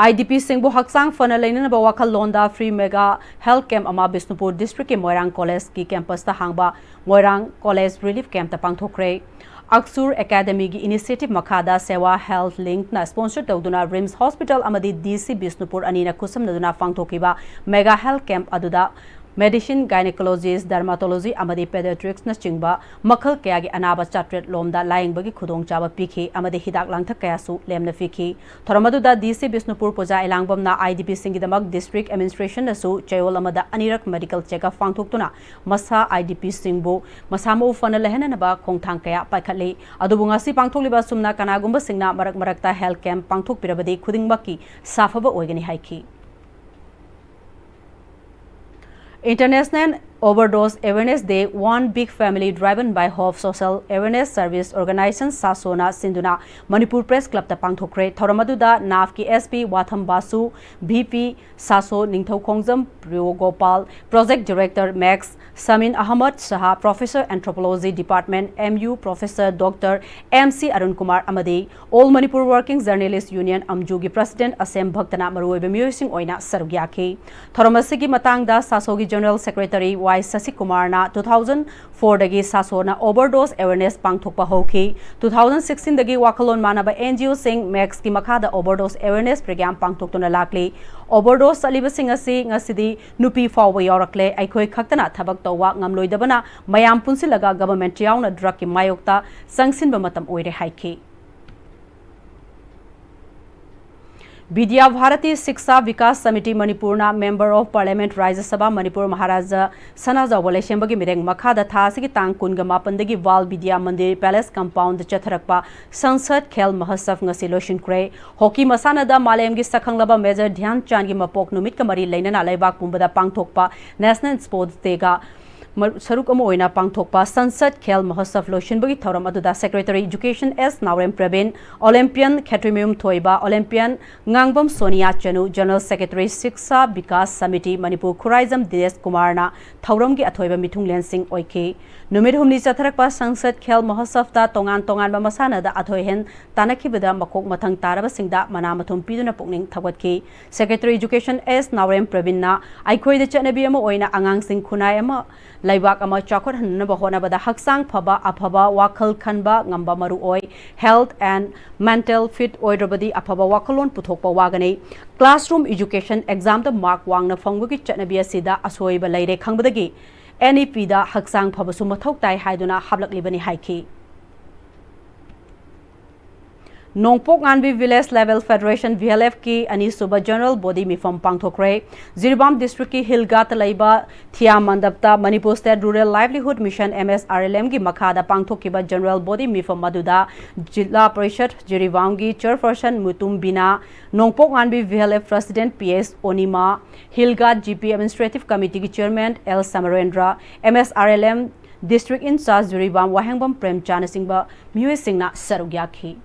IDPꯁꯤꯡꯕꯨ ꯍꯛꯆꯥꯡ ꯐꯅ ꯂꯩꯅꯅꯕ ꯋꯥꯈꯜꯂꯣꯟꯗ Free Mega Health Camp ꯑꯃ ꯕꯤꯁꯅꯨꯄꯨꯔ Districtꯀꯤ ꯃꯣꯏꯔꯥꯡ Collegeꯀꯤ campusꯇ ꯍꯥꯡꯕ ꯃꯣꯏꯔꯥꯡ College Relief Campꯇ ꯄꯥꯡꯊꯣꯛꯈ꯭ꯔꯦ꯫ ꯑꯛꯁꯨꯔ Academyꯒꯤ initiative ꯃꯈꯥꯗ Seva Health Linkꯅ sponsor ꯇꯧꯗꯨꯅ RIMS Hospital ꯑꯃꯗꯤ DC ꯕꯤꯁꯅꯨꯄꯨꯔ ꯑꯅꯤꯅ ꯈꯨꯠꯁꯝꯅꯗꯨꯅ ꯄꯥꯡꯊꯣꯛꯈꯤꯕ Mega Health Camp ꯑꯗꯨꯗ medicine, gynecologist, dermatology ꯑꯃꯗꯤ pediatricsꯅꯆꯤꯡꯕ ꯃꯈꯜ ꯀꯌꯥꯒꯤ ꯑꯅꯥꯕ ꯆꯥꯇ꯭ꯔꯦꯠ ꯂꯣꯝꯗ ꯂꯥꯌꯦꯡꯕꯒꯤ ꯈꯨꯗꯣꯡꯆꯥꯕ ꯄꯤꯈꯤ ꯑꯃꯗꯤ ꯍꯤꯗꯥꯛ ꯂꯥꯡꯊꯛ ꯀꯌꯥꯁꯨ ꯂꯦꯝꯅ ꯄꯤꯈꯤ꯫ ꯊꯧꯔꯝ ꯑꯗꯨꯗ DC ꯕꯤꯁꯅꯨꯄꯨꯔ ꯄꯨꯖꯥ ꯏꯂꯥꯡꯕꯝꯅ IDPꯁꯤꯡꯒꯤꯗꯃꯛ District Administrationꯅꯁꯨ ꯆꯌꯣꯜ ꯑꯃꯗ ꯑꯅꯤꯔꯛ medical checkup ꯄꯥꯡꯊꯣꯛꯇꯨꯅ ꯃꯁꯥ IDPꯁꯤꯡꯕꯨ ꯃꯁꯥ ꯃꯎ ꯐꯅ ꯂꯩꯍꯟꯅꯅꯕ ꯈꯣꯡꯊꯥꯡ ꯀꯌꯥ ꯄꯥꯏꯈꯠꯂꯤ꯫ ꯑꯗꯨꯕꯨ ꯉꯁꯤ ꯄꯥꯡꯊꯣꯛꯂꯤꯕ ꯑꯁꯨꯝꯅ ꯀꯅꯥꯒꯨꯝꯕꯁꯤꯡꯅ ꯃꯔꯛ ꯃꯔꯛꯇ health camp ꯄꯥꯡꯊꯣꯛꯄꯤꯔꯕꯗꯤ ꯈꯨꯗꯤꯡꯃꯛꯀꯤ ꯁꯥꯐꯕ ꯑꯣꯏꯒꯅꯤ ꯍꯥꯏꯈꯤ꯫ International Overdose Awareness Day, One Big Family, driven by Hope Social Awareness Service Organization, ꯁꯥꯁꯣꯅ ꯁꯤꯟꯗꯨꯅ ꯃꯅꯤꯄꯨꯔ ꯄ꯭ꯔꯦꯁ ꯀ꯭ꯂꯕꯇ ꯄꯥꯡꯊꯣꯛꯈ꯭ꯔꯦ꯫ ꯊꯧꯔꯝ ꯑꯗꯨꯗ ꯅꯥꯐꯀꯤ S P Wathom Basu, V P Sasho Ningthoukhongjam Priyo Gopal, Project Director ꯃꯦꯛꯁ Samin Ahmad Saha, Professor Anthropology Department, M U, Professor Doctor M C Arun Kumar ꯑꯃꯗꯤ All Manipur Working Journalist Union, ꯑꯝꯖꯨꯒꯤ President ꯑꯁꯦꯝ ꯚꯛꯇꯅ ꯃꯔꯨꯑꯣꯏꯕ ꯃꯤꯑꯣꯏꯁꯤꯡ ꯑꯣꯏꯅ ꯁꯔꯨꯛ ꯌꯥꯈꯤ꯫ ꯊꯧꯔꯝ ꯑꯁꯤꯒꯤ ꯃꯇꯥꯡꯗ ꯁꯥꯁꯣꯒꯤ General Secretary Y ꯁꯁꯤꯀꯨꯃꯥꯔꯅ two thousand four ꯗꯒꯤ ꯁꯥꯁꯣꯅ overdose awareness ꯄꯥꯡꯊꯣꯛꯄ ꯍꯧꯈꯤ꯫ Two thousand sixteen ꯗꯒꯤ ꯋꯥꯈꯜꯂꯣꯟ ꯃꯥꯟꯅꯕ N G O ꯁꯤꯡ ꯃꯦꯛꯁꯀꯤ ꯃꯈꯥꯗ overdose awareness program ꯄꯥꯡꯊꯣꯛꯇꯨꯅ ꯂꯥꯛꯂꯤ꯫ Overdose ꯆꯠꯂꯤꯕꯁꯤꯡ ꯑꯁꯤ ꯉꯁꯤꯗꯤ ꯅꯨꯄꯤ ꯐꯥꯎꯕ ꯌꯥꯎꯔꯛꯂꯦ꯫ ꯑꯩꯈꯣꯏ ꯈꯛꯇꯅ ꯊꯕꯛ ꯇꯧꯕ ꯉꯝꯂꯣꯏꯗꯕꯅ ꯃꯌꯥꯝ ꯄꯨꯟꯁꯤꯜꯂꯒ government ꯌꯥꯎꯅ drugꯀꯤ ꯃꯥꯌꯣꯛꯇ ꯆꯪꯁꯤꯟꯕ ꯃꯇꯝ ꯑꯣꯏꯔꯦ ꯍꯥꯏꯈꯤ꯫ ꯕꯤꯗ꯭ꯌꯥ ꯚꯥꯔꯇꯤ ꯁꯤꯛꯁꯥ ꯚꯤꯀꯥꯁ ꯁꯃꯤꯇꯤ ꯃꯅꯤꯄꯨꯔꯅ Member of Parliament, ꯔꯥꯖ꯭ꯌ ꯁꯚꯥ ꯃꯅꯤꯄꯨꯔ, ꯃꯍꯥꯔꯥꯖꯥ ꯁꯅꯥꯖꯥꯎꯕ ꯂꯩꯁꯦꯝꯕꯒꯤ ꯃꯤꯔꯦꯡ ꯃꯈꯥꯗ ꯊꯥ ꯑꯁꯤꯒꯤ ꯇꯥꯡ ꯀꯨꯟꯒ ꯃꯥꯄꯟꯗꯒꯤ ꯕꯥꯜ ꯕꯤꯗ꯭ꯌꯥ ꯃꯟꯗꯤꯔ Palace Compoundꯗ ꯆꯠꯊꯔꯛꯄ ꯁꯪꯁꯗ ꯈꯦꯜ ꯃꯍꯣꯠꯁꯕ ꯉꯁꯤ ꯂꯣꯏꯁꯤꯟꯈ꯭ꯔꯦ꯫ ꯍꯣꯀꯤ ꯃꯁꯥꯟꯅꯗ ꯃꯥꯂꯦꯝꯒꯤ ꯁꯛꯈꯪꯂꯕ Major ꯙ꯭ꯌꯥꯟ ꯆꯥꯟꯒꯤ ꯃꯄꯣꯛ ꯅꯨꯃꯤꯠꯀ ꯃꯔꯤ ꯂꯩꯅꯅ ꯂꯩꯕꯥꯛ ꯄꯨꯝꯕꯗ ꯄꯥꯡꯊꯣꯛꯄ National Sports Dayꯒ ꯃꯔ-, ꯁꯔꯨꯛ ꯑꯃ ꯑꯣꯏꯅ ꯄꯥꯡꯊꯣꯛꯄ ꯁꯪꯁꯗ ꯈꯦꯜ ꯃꯍꯣꯠꯁꯕ ꯂꯣꯏꯁꯤꯟꯕꯒꯤ ꯊꯧꯔꯝ ꯑꯗꯨꯗ Secretary Education S ꯅꯥꯎꯔꯦꯝ ꯄ꯭ꯔꯕꯤꯟ, Olympian ꯈꯦꯇ꯭ꯔꯤꯃꯌꯨꯝ ꯊꯣꯏꯕ, Olympian ꯉꯥꯡꯕꯝ ꯁꯣꯅꯤꯌꯥ ꯆꯅꯨ, General Secretary ꯁꯤꯛꯁꯥ ꯚꯤꯀꯥꯁ ꯁꯃꯤꯇꯤ ꯃꯅꯤꯄꯨꯔ ꯈꯨꯔꯥꯏꯖꯝ ꯗꯤꯅꯦꯁ ꯀꯨꯃꯥꯔꯅ ꯊꯧꯔꯝꯒꯤ ꯑꯊꯣꯏꯕ ꯃꯤꯊꯨꯡꯂꯦꯟꯁꯤꯡ ꯑꯣꯏꯈꯤ꯫ ꯅꯨꯃꯤꯠ ꯍꯨꯝꯅꯤ ꯆꯠꯊꯔꯛꯄ ꯁꯪꯁꯗ ꯈꯦꯜ ꯃꯍꯣꯠꯁꯕꯇ ꯇꯣꯉꯥꯟ ꯇꯣꯉꯥꯟꯕ ꯃꯁꯥꯟꯅꯗ ꯑꯊꯣꯏ ꯑꯍꯦꯟ ꯇꯥꯟꯅꯈꯤꯕꯗ ꯃꯀꯣꯛ ꯃꯊꯪ ꯇꯥꯔꯕꯁꯤꯡꯗ ꯃꯅꯥ ꯃꯊꯨꯝ ꯄꯤꯗꯨꯅ ꯄꯨꯛꯅꯤꯡ ꯊꯧꯒꯠꯈꯤ꯫ Secretary Education S ꯅꯥꯎꯔꯦꯝ ꯄ꯭ꯔꯕꯤꯟꯅ ꯑꯩꯈꯣꯏꯗ ꯆꯠꯅꯕꯤ ꯑꯃ ꯑꯣꯏꯅ ꯑꯉꯥꯡꯁꯤꯡ ꯈꯨꯟꯅꯥꯏ ꯑꯃ, ꯂꯩꯕꯥꯛ ꯑꯃ ꯆꯥꯎꯈꯠꯍꯟꯅꯕ ꯍꯣꯠꯅꯕꯗ ꯍꯛꯆꯥꯡ ꯐꯕ, ꯑꯐꯕ ꯋꯥꯈꯜ ꯈꯟꯕ ꯉꯝꯕ ꯃꯔꯨ ꯑꯣꯏ꯫ Health and mental fit ꯑꯣꯏꯗ꯭ꯔꯕꯗꯤ ꯑꯐꯕ ꯋꯥꯈꯜꯂꯣꯟ ꯄꯨꯊꯣꯛꯄ ꯋꯥꯒꯅꯤ꯫ Classroom education examꯗ mark ꯋꯥꯡꯅ ꯐꯪꯕꯒꯤ ꯆꯠꯅꯕꯤ ꯑꯁꯤꯗ ꯑꯁꯣꯏꯕ ꯂꯩꯔꯦ ꯈꯪꯕꯗꯒꯤ N E Pꯗ ꯍꯛꯆꯥꯡ ꯐꯕꯁꯨ ꯃꯊꯧ ꯇꯥꯏ ꯍꯥꯏꯗꯨꯅ ꯍꯥꯞꯂꯛꯂꯤꯕꯅꯤ ꯍꯥꯏꯈꯤ꯫ ꯅꯣꯡꯄꯣꯛ ꯉꯥꯟꯕꯤ Village Level Federation, V L F ꯀꯤ ꯑꯅꯤꯁꯨꯕ General Body ꯃꯤꯐꯝ ꯄꯥꯡꯊꯣꯛꯈ꯭ꯔꯦ꯫ ꯖꯤꯔꯤꯕꯥꯝ district ꯀꯤ ꯍꯤꯜꯒꯥꯠꯇ ꯂꯩꯕ ꯊꯤꯌꯥ ꯃꯟꯗꯞꯇ Manipur State Rural Livelihood Mission, M S R L M ꯒꯤ ꯃꯈꯥꯗ ꯄꯥꯡꯊꯣꯛꯈꯤꯕ General Body ꯃꯤꯐꯝ ꯑꯗꯨꯗ ꯖꯤꯂꯥ ꯄꯔꯤꯁꯠ ꯖꯤꯔꯤꯕꯥꯝꯒꯤ chairperson ꯃꯨꯇꯨꯝ ꯕꯤꯅꯥ, ꯅꯣꯡꯄꯣꯛ ꯉꯥꯟꯕꯤ V L F president P S ꯑꯣꯅꯤꯃꯥ, ꯍꯤꯜꯒꯥꯠ G P Administrative Committee ꯒꯤ chairman L ꯁꯃꯔꯦꯟꯗ꯭ꯔ, M S R L M district in charge Jiribam ꯋꯥꯍꯦꯡꯕꯝ ꯄ꯭ꯔꯦꯝꯆꯥꯅꯆꯤꯡꯕ ꯃꯤꯑꯣꯏꯁꯤꯡꯅ ꯁꯔꯨꯛ ꯌꯥꯈꯤ꯫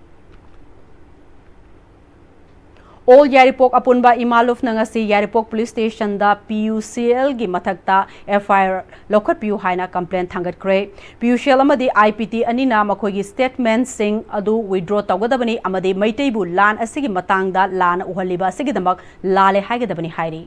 All ꯌꯥꯏꯔꯤꯄꯣꯛ ꯑꯄꯨꯟꯕ ꯏꯃꯥ ꯂꯨꯞꯅ ꯉꯁꯤ ꯌꯥꯏꯔꯤꯄꯣꯛ police station ꯗ P U C L ꯒꯤ ꯃꯊꯛꯇ F I R ꯂꯧꯈꯠꯄꯤꯌꯨ ꯍꯥꯏꯅ complaint ꯊꯥꯡꯒꯠꯈ꯭ꯔꯦ꯫ P U C L ꯑꯃꯗꯤ I P T ꯑꯅꯤꯅ ꯃꯈꯣꯏꯒꯤ statement ꯁꯤꯡ ꯑꯗꯨ withdraw ꯇꯧꯒꯗꯕꯅꯤ ꯑꯃꯗꯤ ꯃꯩꯇꯩꯕꯨ ꯂꯥꯟ ꯑꯁꯤꯒꯤ ꯃꯇꯥꯡꯗ ꯂꯥꯟꯅ ꯎꯍꯜꯂꯤꯕ ꯑꯁꯤꯒꯤꯗꯃꯛ ꯂꯥꯜꯂꯦ ꯍꯥꯏꯒꯗꯕꯅꯤ ꯍꯥꯏꯔꯤ꯫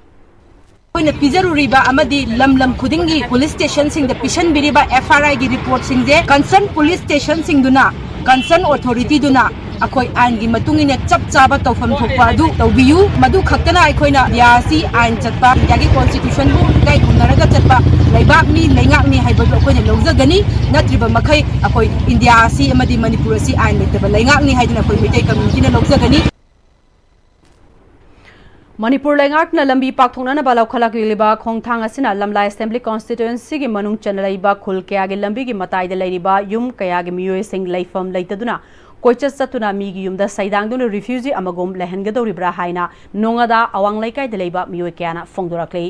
ꯑꯩꯈꯣꯏꯅ ꯄꯤꯖꯔꯨꯔꯤꯕ ꯑꯃꯗꯤ ꯂꯝ ꯂꯝ ꯈꯨꯗꯤꯡꯒꯤ police station ꯁꯤꯡꯗ ꯄꯤꯁꯟꯕꯤꯔꯤꯕ F I R ꯒꯤ report ꯁꯤꯡꯁꯦ concern police station ꯁꯤꯡꯗꯨꯅ, concern authority ꯗꯨꯅ ꯑꯩꯈꯣꯏ ꯑꯥꯏꯟꯒꯤ ꯃꯇꯨꯡ ꯏꯟꯅ ꯆꯞ ꯆꯥꯕ ꯇꯧꯐꯝ ꯊꯣꯛꯄ ꯑꯗꯨ ꯇꯧꯕꯤꯌꯨ꯫ ꯃꯗꯨ ꯈꯛꯇꯅ ꯑꯩꯈꯣꯏꯅ ꯏꯟꯗꯤꯌꯥ ꯑꯁꯤ ꯑꯥꯏꯟ ꯆꯠꯄ, ꯏꯟꯗꯤꯌꯥꯒꯤ constitution ꯕꯨ ꯏꯀꯥꯏ ꯈꯨꯝꯅꯔꯒ ꯆꯠꯄ ꯂꯩꯕꯥꯛꯅꯤ, ꯂꯩꯉꯥꯛꯅꯤ ꯍꯥꯏꯕꯗꯨ ꯑꯩꯈꯣꯏꯅ ꯂꯧꯖꯒꯅꯤ꯫ ꯅꯠꯇ꯭ꯔꯤꯕ ꯃꯈꯩ ꯑꯩꯈꯣꯏ ꯏꯟꯗꯤꯌꯥ ꯑꯁꯤ ꯑꯃꯗꯤ ꯃꯅꯤꯄꯨꯔ ꯑꯁꯤ ꯑꯥꯏꯟ ꯂꯩꯇꯕ ꯂꯩꯉꯥꯛꯅꯤ ꯍꯥꯏꯗꯨꯅ ꯑꯩꯈꯣꯏ ꯃꯩꯇꯩ community ꯅ ꯂꯧꯖꯒꯅꯤ꯫ ꯃꯅꯤꯄꯨꯔ ꯂꯩꯉꯥꯛꯅ ꯂꯝꯕꯤ ꯄꯥꯛꯊꯣꯛꯅꯅꯕ ꯂꯧꯈꯠꯂꯛꯂꯤꯕ ꯈꯣꯡꯊꯥꯡ ꯑꯁꯤꯅ ꯂꯝꯂꯥꯏ Assembly Constituency ꯒꯤ ꯃꯅꯨꯡ ꯆꯟꯅ ꯂꯩꯕ ꯈꯨꯜ ꯀꯌꯥꯒꯤ ꯂꯝꯕꯤꯒꯤ ꯃꯇꯥꯏꯗ ꯂꯩꯔꯤꯕ ꯌꯨꯝ ꯀꯌꯥꯒꯤ ꯃꯤꯑꯣꯏꯁꯤꯡ ꯂꯩꯐꯝ ꯂꯩꯇꯗꯨꯅ ꯀꯣꯏꯆꯠ ꯆꯠꯇꯨꯅ ꯃꯤꯒꯤ ꯌꯨꯝꯗ ꯁꯩꯗꯥꯡꯗꯨꯅ refugee ꯑꯃꯒꯨꯝ ꯂꯩꯍꯟꯒꯗꯧꯔꯤꯕ꯭ꯔꯥ ꯍꯥꯏꯅ ꯅꯣꯉꯥꯗꯥ ꯑꯋꯥꯡ ꯂꯩꯀꯥꯏꯗ ꯂꯩꯕ ꯃꯤꯑꯣꯏ ꯀꯌꯥꯅ ꯐꯣꯡꯗꯣꯔꯛꯂꯤ꯫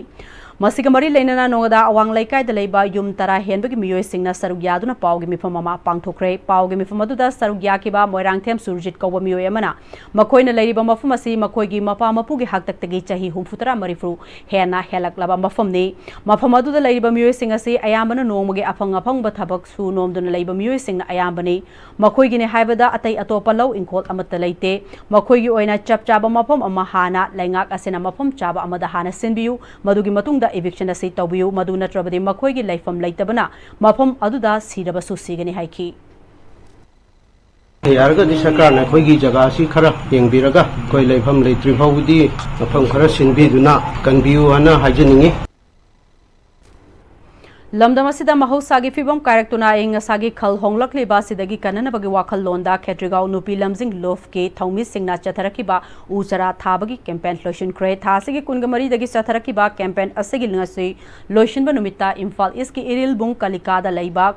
ꯃꯁꯤꯒ ꯃꯔꯤ ꯂꯩꯅꯅ ꯅꯣꯉꯥꯗꯥ ꯑꯋꯥꯡ ꯂꯩꯀꯥꯏꯗ ꯂꯩꯕ ꯌꯨꯝ ꯇꯔꯥ ꯍꯦꯟꯕꯒꯤ ꯃꯤꯑꯣꯏꯁꯤꯡꯅ ꯁꯔꯨꯛ ꯌꯥꯗꯨꯅ ꯄꯥꯎꯒꯤ ꯃꯤꯐꯝ ꯑꯃ ꯄꯥꯡꯊꯣꯛꯈ꯭ꯔꯦ꯫ ꯄꯥꯎꯒꯤ ꯃꯤꯐꯝ ꯑꯗꯨꯗ ꯁꯔꯨꯛ ꯌꯥꯈꯤꯕ ꯃꯣꯏꯔꯥꯡꯊꯦꯝ ꯁꯨꯔꯖꯤꯠ ꯀꯧꯕ ꯃꯤꯑꯣꯏ ꯑꯃꯅ ꯃꯈꯣꯏꯅ ꯂꯩꯔꯤꯕ ꯃꯐꯝ ꯑꯁꯤ ꯃꯈꯣꯏꯒꯤ ꯃꯄꯥ ꯃꯄꯨꯒꯤ ꯍꯥꯛꯇꯛꯇꯒꯤ ꯆꯍꯤ ꯍꯨꯝꯐꯨ ꯇꯔꯥ ꯃꯔꯤꯐꯨ ꯍꯦꯟꯅ ꯍꯦꯜꯂꯛꯂꯕ ꯃꯐꯝꯅꯤ꯫ ꯃꯐꯝ ꯑꯗꯨꯗ ꯂꯩꯔꯤꯕ ꯃꯤꯑꯣꯏꯁꯤꯡ ꯑꯁꯤ ꯑꯌꯥꯝꯕꯅ ꯅꯣꯡꯃꯒꯤ ꯑꯐꯪ ꯑꯐꯪꯕ ꯊꯕꯛ ꯁꯨ ꯅꯣꯝꯗꯨꯅ ꯂꯩꯕ ꯃꯤꯑꯣꯏꯁꯤꯡꯅ ꯑꯌꯥꯝꯕꯅꯤ꯫ ꯃꯈꯣꯏꯒꯤꯅꯤ ꯍꯥꯏꯕꯗ ꯑꯇꯩ ꯑꯇꯣꯞꯄ ꯂꯧ ꯏꯪꯈꯣꯜ ꯑꯃꯠꯇ ꯂꯩꯇꯦ꯫ ꯃꯈꯣꯏꯒꯤ ꯑꯣꯏꯅ ꯆꯞ ꯆꯥꯕ ꯃꯐꯝ ꯑꯃ ꯍꯥꯟꯅ ꯂꯩꯉꯥꯛ ꯑꯁꯤꯅ ꯃꯐꯝ ꯆꯥꯕ ꯑꯃꯗ ꯍꯥꯟꯅ ꯁꯤꯟꯕꯤꯌꯨ, ꯃꯗꯨꯒꯤ ꯃꯇꯨꯡꯗ eviction ꯑꯁꯤ ꯇꯧꯕꯤꯌꯨ, ꯃꯗꯨ ꯅꯠꯇ꯭ꯔꯕꯗꯤ ꯃꯈꯣꯏꯒꯤ ꯂꯩꯐꯝ ꯂꯩꯇꯕꯅ ꯃꯐꯝ ꯑꯗꯨꯗ ꯁꯤꯔꯕꯁꯨ ꯁꯤꯒꯅꯤ ꯍꯥꯏꯈꯤ꯫ ꯌꯥꯔꯒꯗꯤ ꯁꯔꯀꯥꯔꯅ ꯑꯩꯈꯣꯏꯒꯤ ꯖꯒꯥ ꯑꯁꯤ ꯈꯔ ꯌꯦꯡꯕꯤꯔꯒ ꯑꯩꯈꯣꯏ ꯂꯩꯐꯝ ꯂꯩꯇ꯭ꯔꯤ ꯐꯥꯎꯕꯗꯤ ꯃꯐꯝ ꯈꯔ ꯁꯤꯟꯕꯤꯗꯨꯅ ꯀꯟꯕꯤꯌꯨ ꯍꯥꯏꯅ ꯍꯥꯏꯖꯅꯤꯡꯉꯤ꯫ ꯂꯝꯗꯝ ꯑꯁꯤꯗ ꯃꯍꯧꯁꯥꯒꯤ ꯐꯤꯕꯝ ꯀꯥꯏꯔꯛꯇꯨꯅ ꯑꯏꯪ ꯑꯁꯥꯒꯤ ꯈꯜ ꯍꯣꯡꯂꯛꯂꯤꯕ ꯑꯁꯤꯗꯒꯤ ꯀꯟꯅꯅꯕꯒꯤ ꯋꯥꯈꯜꯂꯣꯟꯗ ꯈꯦꯇ꯭ꯔꯤꯒꯥꯎ ꯅꯨꯄꯤ ꯂꯝꯖꯤꯡ ꯂꯨꯞꯀꯤ ꯊꯧꯃꯤꯁꯤꯡꯅ ꯆꯠꯊꯔꯛꯈꯤꯕ ꯎ ꯆꯥꯔꯥ ꯊꯥꯕꯒꯤ ꯀꯦꯝꯄꯦꯟ ꯂꯣꯏꯁꯤꯟꯈ꯭ꯔꯦ꯫ ꯊꯥ ꯑꯁꯤꯒꯤ ꯀꯨꯟꯒ ꯃꯔꯤꯗꯒꯤ ꯆꯠꯊꯔꯛꯈꯤꯕ ꯀꯦꯝꯄꯦꯟ ꯑꯁꯤꯒꯤ ꯉꯁꯤ ꯂꯣꯏꯁꯤꯟꯕ ꯅꯨꯃꯤꯠꯇ ꯏꯝꯐꯥꯜ ꯏꯁꯀꯤ ꯏꯔꯤꯜꯕꯨꯡ ꯀꯥꯂꯤꯀꯥꯗ ꯂꯩꯕ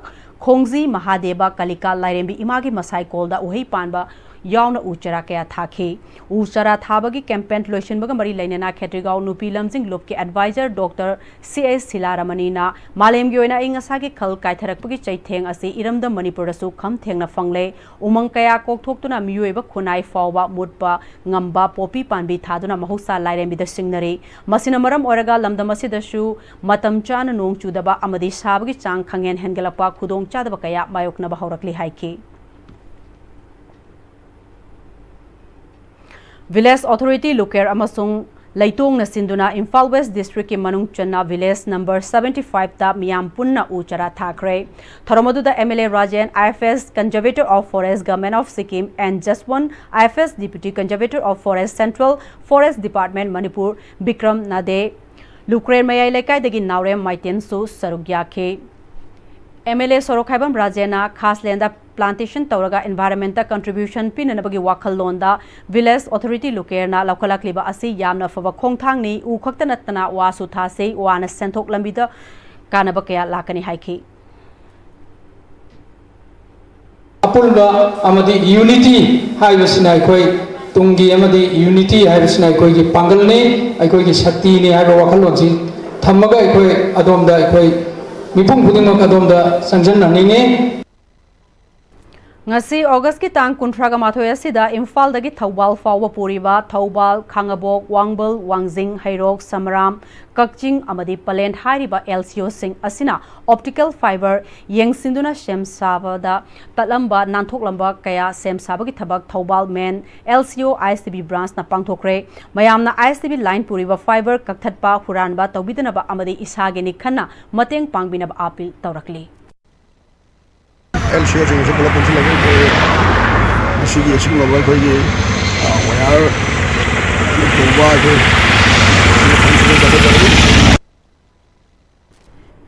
ꯈꯣꯡꯖꯤ ꯃꯍꯥꯗꯦꯕ ꯀꯥꯂꯤꯀꯥ ꯂꯥꯏꯔꯦꯝꯕꯤ ꯏꯃꯥꯒꯤ ꯃꯁꯥꯏꯀꯣꯜꯗ ꯎꯍꯩ ꯄꯥꯟꯕ ꯌꯥꯎꯅ ꯎ ꯆꯥꯔꯥ ꯀꯌꯥ ꯊꯥꯈꯤ꯫ ꯎ ꯆꯥꯔꯥ ꯊꯥꯕꯒꯤ ꯀꯦꯝꯄꯦꯟ ꯂꯣꯏꯁꯤꯟꯕꯒ ꯃꯔꯤ ꯂꯩꯅꯅ ꯈꯦꯇ꯭ꯔꯤꯒꯥꯎ ꯅꯨꯄꯤ ꯂꯝꯖꯤꯡ ꯂꯨꯞꯀꯤ ꯑꯦꯗꯚꯥꯏꯖꯔ ꯗꯣꯛꯇꯔ ꯁꯤ ꯑꯦꯁ ꯁꯤꯂꯥꯔꯥꯃꯅꯤꯅ ꯃꯥꯂꯦꯝꯒꯤ ꯑꯣꯏꯅ ꯑꯏꯪ ꯑꯁꯥꯒꯤ ꯈꯜ ꯀꯥꯏꯊꯔꯛꯄꯒꯤ ꯆꯩꯊꯦꯡ ꯑꯁꯤ ꯏꯔꯝꯗꯝ ꯃꯅꯤꯄꯨꯔꯗꯁꯨ ꯈꯝ ꯊꯦꯡꯅ ꯐꯪꯂꯦ꯫ ꯎꯃꯪ ꯀꯌꯥ ꯀꯣꯛꯊꯣꯛꯇꯨꯅ ꯃꯤꯑꯣꯏꯕ ꯈꯨꯟꯅꯥꯏ ꯐꯥꯎꯕ ꯃꯨꯠꯄ ꯉꯝꯕ ꯄꯣꯄꯤ ꯄꯥꯝꯕꯤ ꯊꯥꯗꯨꯅ ꯃꯍꯧꯁꯥ ꯂꯥꯏꯔꯦꯝꯕꯤꯗ ꯁꯤꯡꯅꯔꯤ꯫ ꯃꯁꯤꯅ ꯃꯔꯝ ꯑꯣꯏꯔꯒ ꯂꯝꯗꯝ ꯑꯁꯤꯗꯁꯨ ꯃꯇꯝ ꯆꯥꯅ ꯅꯣꯡ ꯆꯨꯗꯕ ꯑꯃꯗꯤ ꯁꯥꯕꯒꯤ ꯆꯥꯡ ꯈꯪꯍꯦꯟ ꯍꯦꯟꯒꯠꯂꯛꯄ ꯈꯨꯗꯣꯡꯆꯥꯗꯕ ꯀꯌꯥ ꯃꯥꯌꯣꯛꯅꯕ ꯍꯧꯔꯛꯂꯤ ꯍꯥꯏꯈꯤ꯫ ꯚꯤꯂꯦꯖ ꯑꯣꯊꯣꯔꯤꯇꯤ ꯂꯨꯀꯦꯔ ꯑꯃꯁꯨꯡ ꯂꯩꯇꯣꯡꯅ ꯁꯤꯟꯗꯨꯅ ꯏꯝꯐꯥꯜ ꯋꯦꯁ ꯗꯤꯁꯇ꯭ꯔꯤꯛꯀꯤ ꯃꯅꯨꯡ ꯆꯟꯅ ꯚꯤꯂꯦꯖ ꯅꯝꯕꯔ ꯁꯚꯦꯟꯇꯤ ꯐꯥꯏꯚꯇ ꯃꯤꯌꯥꯝ ꯄꯨꯟꯅ ꯎ ꯆꯥꯔꯥ ꯊꯥꯈ꯭ꯔꯦ꯫ ꯊꯧꯔꯝ ꯑꯗꯨꯗ M L A Rajen, I F S Conservator of Forest, Government of Sikkim, N Jaswant, I F S Deputy Conservator of Forest, Central Forest Department, Manipur, Bikram Nade, ꯂꯨꯀ꯭ꯔꯦꯔ ꯃꯌꯥꯏ ꯂꯩꯀꯥꯏꯗꯒꯤ ꯅꯥꯎꯔꯦꯝ ꯃꯥꯏꯇꯦꯟꯁꯨ ꯁꯔꯨꯛ ꯌꯥꯈꯤ꯫ ꯑꯦꯝ ꯑꯦꯜ ꯑꯦ ꯁꯣꯔꯣꯛꯈꯥꯏꯕꯝ ꯔꯥꯖꯦꯟꯅ ꯈꯥꯁꯂꯦꯟꯗ plantation ꯇꯧꯔꯒ environment contribution ꯄꯤꯅꯅꯕꯒꯤ ꯋꯥꯈꯜꯂꯣꯟꯗ ꯚꯤꯂꯦꯖ ꯑꯣꯊꯣꯔꯤꯇꯤ ꯂꯨꯀꯦꯔꯅ ꯂꯧꯈꯠꯂꯛꯂꯤꯕ ꯑꯁꯤ ꯌꯥꯝꯅ ꯐꯕ ꯈꯣꯡꯊꯥꯡꯅꯤ꯫ ꯎ ꯈꯛꯇ ꯅꯠꯇꯅ ꯋꯥꯁꯨ ꯊꯥꯁꯤ, ꯋꯥꯅ ꯁꯦꯟꯊꯣꯛ ꯂꯝꯕꯤꯗ ꯀꯥꯟꯅꯕ ꯀꯌꯥ ꯂꯥꯛꯀꯅꯤ ꯍꯥꯏꯈꯤ꯫ ꯑꯄꯨꯟꯕ ꯑꯃꯗꯤ unity ꯍꯥꯏꯕꯁꯤꯅ ꯑꯩꯈꯣꯏ ꯇꯨꯡꯒꯤ ꯑꯃꯗꯤ unity ꯍꯥꯏꯕꯁꯤꯅ ꯑꯩꯈꯣꯏꯒꯤ ꯄꯥꯡꯒꯜꯅꯤ, ꯑꯩꯈꯣꯏꯒꯤ ꯁꯛꯇꯤꯅꯤ ꯍꯥꯏꯕ ꯋꯥꯈꯜꯂꯣꯟꯁꯤ ꯊꯝꯃꯒ ꯑꯩꯈꯣꯏ ꯑꯗꯣꯝꯗ ꯑꯩꯈꯣꯏ ꯃꯤꯄꯨꯝ ꯈꯨꯗꯤꯡꯃꯛ ꯑꯗꯣꯝꯗ ꯆꯪꯁꯤꯟꯍꯟꯅꯤꯡꯉꯤ꯫ ꯉꯁꯤ ꯑꯣꯒꯁꯀꯤ ꯇꯥꯡ ꯀꯨꯟꯊ꯭ꯔꯥꯒ ꯃꯥꯊꯣꯏ ꯑꯁꯤꯗ ꯏꯝꯐꯥꯜꯗꯒꯤ ꯊꯧꯕꯥꯜ ꯐꯥꯎꯕ ꯄꯨꯔꯤꯕ ꯊꯧꯕꯥꯜ, ꯈꯥꯉꯕꯣꯛ, ꯋꯥꯡꯕꯜ, ꯋꯥꯡꯖꯤꯡ, ꯍꯩꯔꯣꯛ, ꯁꯃꯔꯥꯝ, ꯀꯛꯆꯤꯡ ꯑꯃꯗꯤ ꯄꯂꯦꯟ ꯍꯥꯏꯔꯤꯕ L C O ꯁꯤꯡ ꯑꯁꯤꯅ optical fiber ꯌꯦꯡꯁꯤꯟꯗꯨꯅ ꯁꯦꯝ ꯁꯥꯕꯗ ꯇꯠꯂꯝꯕ, ꯅꯥꯟꯊꯣꯛꯂꯝꯕ ꯀꯌꯥ ꯁꯦꯝ ꯁꯥꯕꯒꯤ ꯊꯕꯛ Thoubal main L C O I S T B branch ꯅ ꯄꯥꯡꯊꯣꯛꯈ꯭ꯔꯦ꯫ ꯃꯌꯥꯝꯅ I S T B line ꯄꯨꯔꯤꯕ fiber ꯀꯛꯊꯠꯄ, ꯍꯨꯔꯥꯟꯕ ꯇꯧꯕꯤꯗꯅꯕ ꯑꯃꯗꯤ ꯏꯁꯥꯒꯤꯅꯤ ꯈꯟꯅ ꯃꯇꯦꯡ ꯄꯥꯡꯕꯤꯅꯕ appeal ꯇꯧꯔꯛꯂꯤ꯫ L C O ꯁꯤꯡ ꯑꯁꯤ ꯄꯨꯂꯞ ꯄꯨꯟꯁꯤꯜꯂꯒ ꯑꯩꯈꯣꯏ ꯉꯁꯤꯒꯤ ꯑꯁꯤꯒꯨꯝꯂꯕ ꯑꯩꯈꯣꯏꯒꯤ ꯋꯥꯌꯔ ꯇꯧꯕ ꯑꯩꯈꯣꯏ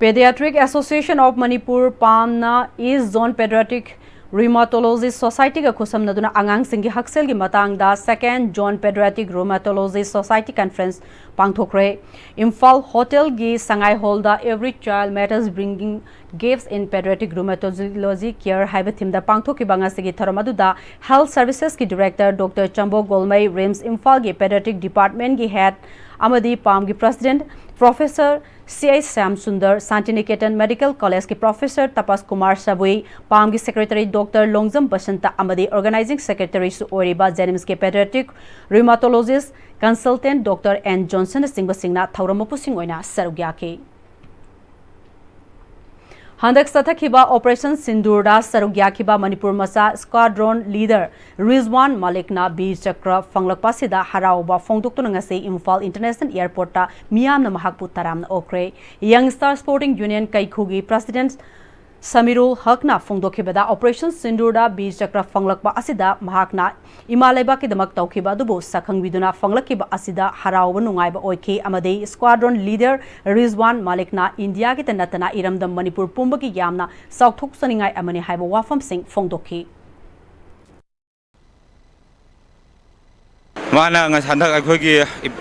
Pediatric Association of Manipur, PAMꯅ East Zone Pediatric Rheumatology Societyꯒ ꯈꯨꯠꯁꯝꯅꯗꯨꯅ ꯑꯉꯥꯡꯁꯤꯡꯒꯤ ꯍꯛꯁꯦꯜꯒꯤ ꯃꯇꯥꯡꯗ Second Zone Pediatric Rheumatology Society Conference ꯄꯥꯡꯊꯣꯛꯈ꯭ꯔꯦ꯫ Imphal ꯍꯣꯇꯦꯜꯒꯤ ꯁꯉꯥꯏ ꯍꯣꯜꯗ Every Child Matters, Bringing Gaps in Pediatric Rheumatology Care ꯍꯥꯏꯕ ꯊꯤꯝꯗ ꯄꯥꯡꯊꯣꯛꯈꯤꯕ ꯉꯁꯤꯒꯤ ꯊꯧꯔꯝ ꯑꯗꯨꯗ Health Servicesꯀꯤ Director Doctor ꯆꯝꯕꯣ ꯒꯣꯜꯃꯩ, RIMS ꯏꯝꯐꯥꯜꯒꯤ Pediatric Departmentꯀꯤ Head ꯑꯃꯗꯤ PAMꯒꯤ President Professor C H Shyam Sundar, Santiniketan medical ꯀꯣꯂꯦꯖꯀꯤ Professor ꯇꯄꯁ ꯀꯨꯃꯥꯔ ꯁꯕꯨꯏ, PAMꯒꯤ Secretary Doctor ꯂꯣꯡꯖꯝ ꯕꯁꯟꯇ ꯑꯃꯗꯤ Organizing Secretaryꯁꯨ ꯑꯣꯏꯔꯤꯕ JNIMSꯀꯤ Pediatric Rheumatologist Consultant Doctor N ꯖꯣꯟꯁꯟꯅꯆꯤꯡꯕꯁꯤꯡꯅ ꯊꯧꯔꯝ ꯃꯄꯨꯁꯤꯡ ꯑꯣꯏꯅ ꯁꯔꯨꯛ ꯌꯥꯈꯤ꯫ ꯍꯟꯗꯛ ꯆꯠꯊꯈꯤꯕ Operation ꯁꯤꯟꯗꯨꯔꯗ ꯁꯔꯨꯛ ꯌꯥꯈꯤꯕ ꯃꯅꯤꯄꯨꯔ ꯃꯆꯥ Squadron Leader ꯔꯤꯖꯋꯥꯟ ꯃꯥꯂꯤꯛꯅ ꯕꯤꯔ ꯆꯀ꯭ꯔ ꯐꯪꯂꯛꯄ ꯑꯁꯤꯗ ꯍꯔꯥꯎꯕ ꯐꯣꯡꯗꯣꯛꯇꯨꯅ ꯉꯁꯤ ꯏꯝꯐꯥꯜ International Airportꯇ ꯃꯤꯌꯥꯝꯅ ꯃꯍꯥꯛꯄꯨ ꯇꯔꯥꯝꯅ ꯑꯣꯛꯈ꯭ꯔꯦ꯫ Young Star Sporting Union ꯀꯩꯈꯨꯒꯤ President ꯁꯃꯤꯔꯨꯜ ꯍꯛꯅ ꯐꯣꯡꯗꯣꯛꯈꯤꯕꯗ, Operation ꯁꯤꯟꯗꯨꯔꯗ ꯕꯤꯔ ꯆꯀ꯭ꯔ ꯐꯪꯂꯛꯄ ꯑꯁꯤꯗ ꯃꯍꯥꯛꯅ ꯏꯃꯥ ꯂꯩꯕꯥꯛꯀꯤꯗꯃꯛ ꯇꯧꯈꯤꯕ ꯑꯗꯨꯕꯨ ꯁꯛꯈꯪꯕꯤꯗꯨꯅ ꯐꯪꯂꯛꯈꯤꯕ ꯑꯁꯤꯗ ꯍꯔꯥꯎꯕ ꯅꯨꯡꯉꯥꯏꯕ ꯑꯣꯏꯈꯤ ꯑꯃꯗꯤ Squadron Leader ꯔꯤꯖꯋꯥꯟ ꯃꯥꯂꯤꯛꯅ ꯏꯟꯗꯤꯌꯥꯒꯤꯇ ꯅꯠꯇꯅ ꯏꯔꯝꯗꯝ ꯃꯅꯤꯄꯨꯔ ꯄꯨꯝꯕꯒꯤ ꯌꯥꯝꯅ ꯆꯥꯎꯊꯣꯛꯆꯅꯤꯡꯉꯥꯏ ꯑꯃꯅꯤ ꯍꯥꯏꯕ ꯋꯥꯐꯝꯁꯤꯡ ꯐꯣꯡꯗꯣꯛꯈꯤ꯫ ꯃꯥꯅ ꯉꯁ-, ꯍꯟꯗꯛ ꯑꯩꯈꯣꯏꯒꯤ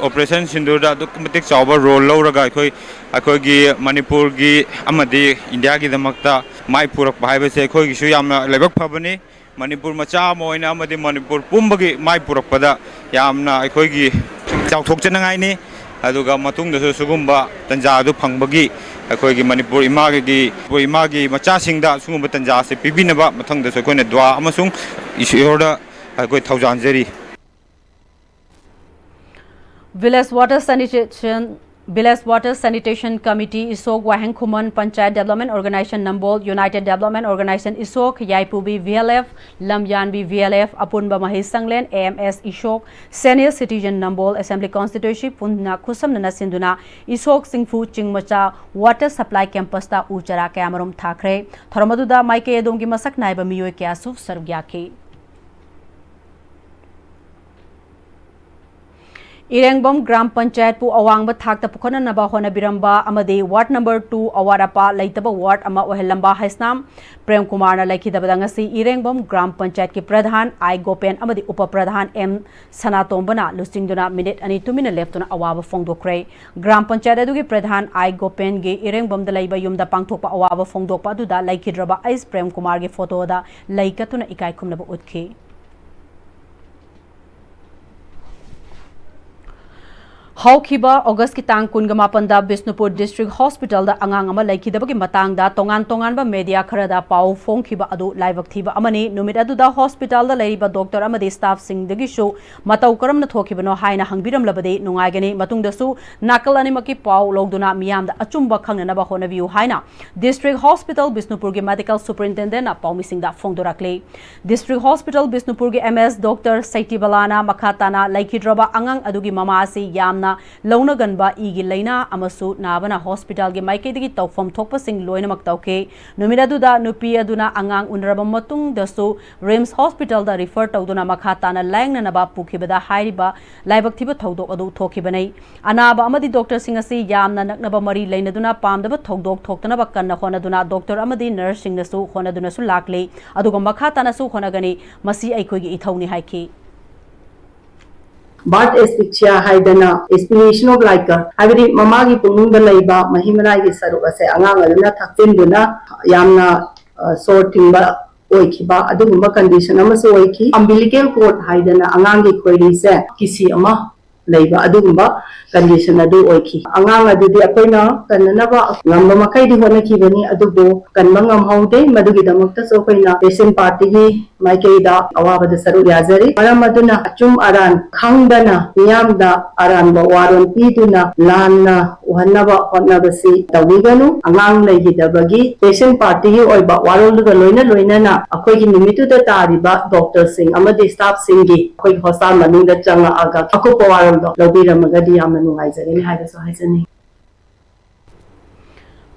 Operation ꯁꯤꯟꯗꯨꯔꯗ ꯑꯗꯨꯛꯀꯤ ꯃꯇꯤꯛ ꯆꯥꯎꯕ role ꯂꯧꯔꯒ ꯑꯩꯈꯣꯏ, ꯑꯩꯈꯣꯏꯒꯤ ꯃꯅꯤꯄꯨꯔꯒꯤ ꯑꯃꯗꯤ ꯏꯟꯗꯤꯌꯥꯒꯤꯗꯃꯛꯇ ꯃꯥꯏ ꯄꯨꯔꯛꯄ ꯍꯥꯏꯕꯁꯦ ꯑꯩꯈꯣꯏꯒꯤꯁꯨ ꯌꯥꯝꯅ ꯂꯥꯏꯕꯛ ꯐꯕꯅꯤ꯫ ꯃꯅꯤꯄꯨꯔ ꯃꯆꯥ ꯑꯃ ꯑꯣꯏꯅ ꯑꯃꯗꯤ ꯃꯅꯤꯄꯨꯔ ꯄꯨꯝꯕꯒꯤ ꯃꯥꯏ ꯄꯨꯔꯛꯄꯗ ꯌꯥꯝꯅ ꯑꯩꯈꯣꯏꯒꯤ ꯆꯥꯎꯊꯣꯛꯆꯅꯤꯡꯉꯥꯏꯅꯤ꯫ ꯑꯗꯨꯒ ꯃꯇꯨꯡꯗꯁꯨ ꯁꯤꯒꯨꯝꯕ ꯇꯟꯖꯥ ꯑꯗꯨ ꯐꯪꯕꯒꯤ ꯑꯩꯈꯣꯏꯒꯤ ꯃꯅꯤꯄꯨꯔ ꯏꯃꯥꯒꯤ, ꯃꯅꯤꯄꯨꯔ ꯏꯃꯥꯒꯤ ꯃꯆꯥꯁꯤꯡꯗ ꯁꯤꯒꯨꯝꯕ ꯇꯟꯖꯥ ꯑꯁꯤ ꯄꯤꯕꯤꯅꯕ ꯃꯊꯪꯗꯁꯨ ꯑꯩꯈꯣꯏꯅ ꯗꯨꯋꯥ ꯑꯃꯁꯨꯡ ꯏꯁꯣꯔꯗ ꯑꯩꯈꯣꯏ ꯊꯧꯖꯥꯟꯖꯔꯤ꯫ Village Water Sanitation, Village Water Sanitation Committee ꯏꯁꯣꯛ ꯋꯥꯍꯦꯡ ꯈꯨꯃꯟ, Panchayat Development Organization ꯅꯝꯕꯣꯜ, United Development Organization ꯏꯁꯣꯛ, ꯌꯥꯏꯄꯨꯕꯤ VLF, ꯂꯝꯌꯥꯟꯕꯤ VLF, ꯑꯄꯨꯟꯕ ꯃꯍꯩ ꯁꯪꯂꯦꯟ AMS ꯏꯁꯣꯛ, Senior Citizen ꯅꯝꯕꯣꯜ Assembly Constituency ꯄꯨꯟꯅ ꯈꯨꯠꯁꯝꯅꯅ ꯁꯤꯟꯗꯨꯅ ꯏꯁꯣꯛ ꯆꯤꯡꯐꯨ ꯆꯤꯡ ꯃꯆꯥ Water Supply Campusꯇ ꯎ ꯆꯥꯔꯥ ꯀꯌꯥꯃꯔꯨꯝ ꯊꯥꯈ꯭ꯔꯦ꯫ ꯊꯧꯔꯝ ꯑꯗꯨꯗ ꯃꯥꯏꯀꯩ ꯑꯗꯣꯝꯒꯤ ꯃꯁꯛ ꯅꯥꯏꯕ ꯃꯤꯑꯣꯏ ꯀꯌꯥꯁꯨ ꯁꯔꯨꯛ ꯌꯥꯈꯤ꯫ ꯏꯔꯦꯡꯕꯝ ꯒ꯭ꯔꯥꯝ ꯄꯟꯆꯥꯌꯠꯄꯨ ꯑꯋꯥꯡꯕ ꯊꯥꯛꯇ ꯄꯨꯈꯠꯅꯅꯕ ꯍꯣꯠꯅꯕꯤꯔꯝꯕ ꯑꯃꯗꯤ ꯋꯥꯔꯗ ꯅꯝꯕꯔ two ꯑꯋꯥꯠ ꯑꯄꯥ ꯂꯩꯇꯕ ꯋꯥꯔꯗ ꯑꯃ ꯑꯣꯏꯍꯜꯂꯝꯕ ꯍꯩꯁꯅꯥꯝ ꯄ꯭ꯔꯦꯝ ꯀꯨꯃꯥꯔꯅ ꯂꯩꯈꯤꯗꯕꯗ ꯉꯁꯤ ꯏꯔꯦꯡꯕꯝ ꯒ꯭ꯔꯥꯝ ꯄꯟꯆꯥꯌꯠꯀꯤ ꯄ꯭ꯔꯙꯥꯟ ꯑꯥꯏ ꯒꯣꯄꯦꯟ ꯑꯃꯗꯤ ꯎꯄ ꯄ꯭ꯔꯙꯥꯟ ꯑꯦꯝ ꯁꯅꯥꯇꯣꯝꯕꯅ ꯂꯨꯆꯤꯡꯗꯨꯅ ꯃꯤꯅꯤꯠ ꯑꯅꯤ ꯇꯨꯃꯤꯟꯅ ꯂꯦꯞꯇꯨꯅ ꯑꯋꯥꯕ ꯐꯣꯡꯗꯣꯛꯈ꯭ꯔꯦ꯫ ꯒ꯭ꯔꯥꯝ ꯄꯟꯆꯥꯌꯠ ꯑꯗꯨꯒꯤ ꯄ꯭ꯔꯙꯥꯟ ꯑꯥꯏ ꯒꯣꯄꯦꯟꯒꯤ ꯏꯔꯦꯡꯕꯝꯗ ꯂꯩꯕ ꯌꯨꯝꯗ ꯄꯥꯡꯊꯣꯛꯄ ꯑꯋꯥꯕ ꯐꯣꯡꯗꯣꯛꯄ ꯑꯗꯨꯗ ꯂꯩꯈꯤꯗ꯭ꯔꯕ ꯑꯩꯁ ꯄ꯭ꯔꯦꯝ ꯀꯨꯃꯥꯔꯒꯤ ꯐꯣꯇꯣꯗ ꯂꯩ ꯀꯠꯇꯨꯅ ꯏꯀꯥꯏ ꯈꯨꯝꯅꯕ ꯎꯠꯈꯤ꯫ ꯍꯧꯈꯤꯕ ꯑꯣꯒꯁꯀꯤ ꯇꯥꯡ ꯀꯨꯟꯒ ꯃꯥꯄꯟꯗ ꯕꯤꯁꯅꯨꯄꯨꯔ ꯗꯤꯁꯇ꯭ꯔꯤꯛ ꯍꯣꯁꯄꯤꯇꯥꯜꯗ ꯑꯉꯥꯡ ꯑꯃ ꯂꯩꯈꯤꯗꯕꯒꯤ ꯃꯇꯥꯡꯗ ꯇꯣꯉꯥꯟ ꯇꯣꯉꯥꯟꯕ ꯃꯦꯗꯤꯌꯥ ꯈꯔꯗ ꯄꯥꯎ ꯐꯣꯡꯈꯤꯕ ꯑꯗꯨ ꯂꯥꯏꯕꯛ ꯊꯤꯕ ꯑꯃꯅꯤ꯫ ꯅꯨꯃꯤꯠ ꯑꯗꯨꯗ ꯍꯣꯁꯄꯤꯇꯥꯜꯗ ꯂꯩꯔꯤꯕ ꯗꯣꯛꯇꯔ ꯑꯃꯗꯤ ꯁ꯭ꯇꯥꯐꯁꯤꯡꯗꯒꯤꯁꯨ ꯃꯇꯧ ꯀꯔꯝꯅ ꯊꯣꯛꯈꯤꯕꯅꯣ ꯍꯥꯏꯅ ꯍꯪꯕꯤꯔꯝꯂꯕꯗꯤ ꯅꯨꯡꯉꯥꯏꯒꯅꯤ꯫ ꯃꯇꯨꯡꯗꯁꯨ ꯅꯥꯀꯜ ꯑꯅꯤꯃꯛꯀꯤ ꯄꯥꯎ ꯂꯧꯗꯨꯅ ꯃꯤꯌꯥꯝꯗ ꯑꯆꯨꯝꯕ ꯈꯪꯅꯅꯕ ꯍꯣꯠꯅꯕꯤꯌꯨ ꯍꯥꯏꯅ ꯗꯤꯁꯇ꯭ꯔꯤꯛ ꯍꯣꯁꯄꯤꯇꯥꯜ ꯕꯤꯁꯅꯨꯄꯨꯔꯒꯤ ꯃꯦꯗꯤꯀꯦꯜ ꯁꯨꯄꯔꯤꯟꯇꯦꯟꯗꯦꯟꯠꯅ ꯄꯥꯎꯃꯤꯁꯤꯡꯗ ꯐꯣꯡꯗꯣꯔꯛꯂꯤ꯫ ꯗꯤꯁꯇ꯭ꯔꯤꯛ ꯍꯣꯁꯄꯤꯇꯥꯜ ꯕꯤꯁꯅꯨꯄꯨꯔꯒꯤ ꯑꯦꯝ ꯑꯦꯁ ꯗꯣꯛꯇꯔ ꯁꯩꯇꯤꯕꯂꯥꯅ ꯃꯈꯥ ꯇꯥꯅ ꯂꯩꯈꯤꯗ꯭ꯔꯕ ꯑꯉꯥꯡ ꯑꯗꯨꯒꯤ ꯃꯃꯥ ꯑꯁꯤ ꯌꯥꯝꯅ ꯂꯧꯅꯒꯟꯕ ꯏꯒꯤ ꯂꯥꯏꯅꯥ ꯑꯃꯁꯨ ꯅꯥꯕꯅ ꯍꯣꯁꯄꯤꯇꯥꯜꯒꯤ ꯃꯥꯏꯀꯩꯗꯒꯤ ꯇꯧꯐꯝ ꯊꯣꯛꯄꯁꯤꯡ ꯂꯣꯏꯅꯃꯛ ꯇꯧꯈꯤ꯫ ꯅꯨꯃꯤꯠ ꯑꯗꯨꯗ ꯅꯨꯄꯤ ꯑꯗꯨꯅ ꯑꯉꯥꯡ ꯎꯅꯔꯕ ꯃꯇꯨꯡꯗꯁꯨ ꯔꯤꯝꯁ ꯍꯣꯁꯄꯤꯇꯥꯜꯗ ꯔꯤꯐꯔ ꯇꯧꯗꯨꯅ ꯃꯈꯥ ꯇꯥꯅ ꯂꯥꯌꯦꯡꯅꯅꯕ ꯄꯨꯈꯤꯕꯗ ꯍꯥꯏꯔꯤꯕ ꯂꯥꯏꯕꯛ ꯊꯤꯕ ꯊꯧꯗꯣꯛ ꯑꯗꯨ ꯊꯣꯛꯈꯤꯕꯅꯤ꯫ ꯑꯅꯥꯕ ꯑꯃꯗꯤ ꯗꯣꯛꯇꯔꯁꯤꯡ ꯑꯁꯤ ꯌꯥꯝꯅ ꯅꯛꯅꯕ ꯃꯔꯤ ꯂꯩꯅꯗꯨꯅ ꯄꯥꯝꯗꯕ ꯊꯧꯗꯣꯛ ꯊꯣꯛꯇꯅꯕ ꯀꯟꯅ ꯍꯣꯠꯅꯗꯨꯅ ꯗꯣꯛꯇꯔ ꯑꯃꯗꯤ ꯅꯔꯁꯁꯤꯡꯅꯁꯨ ꯍꯣꯠꯅꯗꯨꯅꯁꯨ ꯂꯥꯛꯂꯤ, ꯑꯗꯨꯒ ꯃꯈꯥ ꯇꯥꯅꯁꯨ ꯍꯣꯠꯅꯒꯅꯤ꯫ ꯃꯁꯤ ꯑꯩꯈꯣꯏꯒꯤ ꯏꯊꯧꯅꯤ ꯍꯥꯏꯈꯤ꯫ Birth asphyxia ꯍꯥꯏꯗꯅ, aspiration of liquor, ꯍꯥꯏꯕꯗꯤ ꯃꯃꯥꯒꯤ ꯄꯨꯛꯅꯨꯡꯗ ꯂꯩꯕ ꯃꯍꯤ ꯃꯅꯥꯏꯒꯤ ꯁꯔꯨꯛ ꯑꯁꯦ ꯑꯉꯥꯡ ꯑꯗꯨꯅ ꯊꯛꯆꯤꯟꯗꯨꯅ ꯌꯥꯝꯅ, ꯑ, ꯁꯣꯔ ꯊꯤꯡꯕ ꯑꯣꯏꯈꯤꯕ ꯑꯗꯨꯒꯨꯝꯕ condition ꯑꯃꯁꯨ ꯑꯣꯏꯈꯤ꯫ Umbilical cord ꯍꯥꯏꯗꯅ ꯑꯉꯥꯡꯒꯤ ꯈꯣꯏꯔꯤꯁꯦ ꯀꯤꯁꯤ ꯑꯃ ꯂꯩꯕ ꯑꯗꯨꯒꯨꯝꯕ condition ꯑꯗꯨ ꯑꯣꯏꯈꯤ꯫ ꯑꯉꯥꯡ ꯑꯗꯨꯗꯤ ꯑꯩꯈꯣꯏꯅ ꯀꯟꯅꯅꯕ ꯉꯝꯕ ꯃꯈꯩꯗꯤ ꯍꯣꯠꯅꯈꯤꯕꯅꯤ, ꯑꯗꯨꯕꯨ ꯀꯟꯕ ꯉꯝꯍꯧꯗꯦ꯫ ꯃꯗꯨꯒꯤꯗꯃꯛꯇꯁꯨ ꯑꯩꯈꯣꯏꯅ patient partyꯒꯤ ꯃꯥꯏꯀꯩꯗ ꯑꯋꯥꯕꯗ ꯁꯔꯨꯛ ꯌꯥꯖꯔꯤ꯫ ꯃꯔꯝ ꯑꯗꯨꯅ ꯑꯆꯨꯝ ꯑꯔꯥꯟ ꯈꯪꯗꯅ ꯃꯤꯌꯥꯝꯗ ꯑꯔꯥꯟꯕ ꯋꯥꯔꯣꯜ ꯄꯤꯗꯨꯅ ꯂꯥꯟꯅ ꯎꯍꯟꯅꯕ ꯍꯣꯠꯅꯕꯁꯤ ꯇꯧꯕꯤꯒꯅꯨ꯫ ꯑꯉꯥꯡ ꯂꯩꯈꯤꯗꯕꯒꯤ patient partyꯒꯤ ꯑꯣꯏꯕ ꯋꯥꯔꯣꯜꯗꯨꯒ ꯂꯣꯏꯅ ꯂꯣꯏꯅꯅ ꯑꯩꯈꯣꯏꯒꯤ ꯅꯨꯃꯤꯠꯇꯨꯗ ꯇꯥꯔꯤꯕ ꯗꯣꯛꯇꯔꯁꯤꯡ ꯑꯃꯗꯤ ꯁ꯭ꯇꯥꯐꯁꯤꯡꯒꯤ ꯑꯩꯈꯣꯏꯒꯤ ꯍꯣꯁꯄꯤꯇꯥꯜ ꯃꯅꯨꯡꯗ ꯆꯪꯉꯛꯑꯒ ꯑꯀꯨꯞꯄ ꯋꯥꯔꯣꯜꯗꯣ ꯂꯧꯕꯤꯔꯝꯃꯒꯗꯤ ꯌꯥꯝꯅ ꯅꯨꯡꯉꯥꯏꯖꯒꯅꯤ ꯍꯥꯏꯕꯁꯨ ꯍꯥꯏꯖꯅꯤꯡꯏ꯫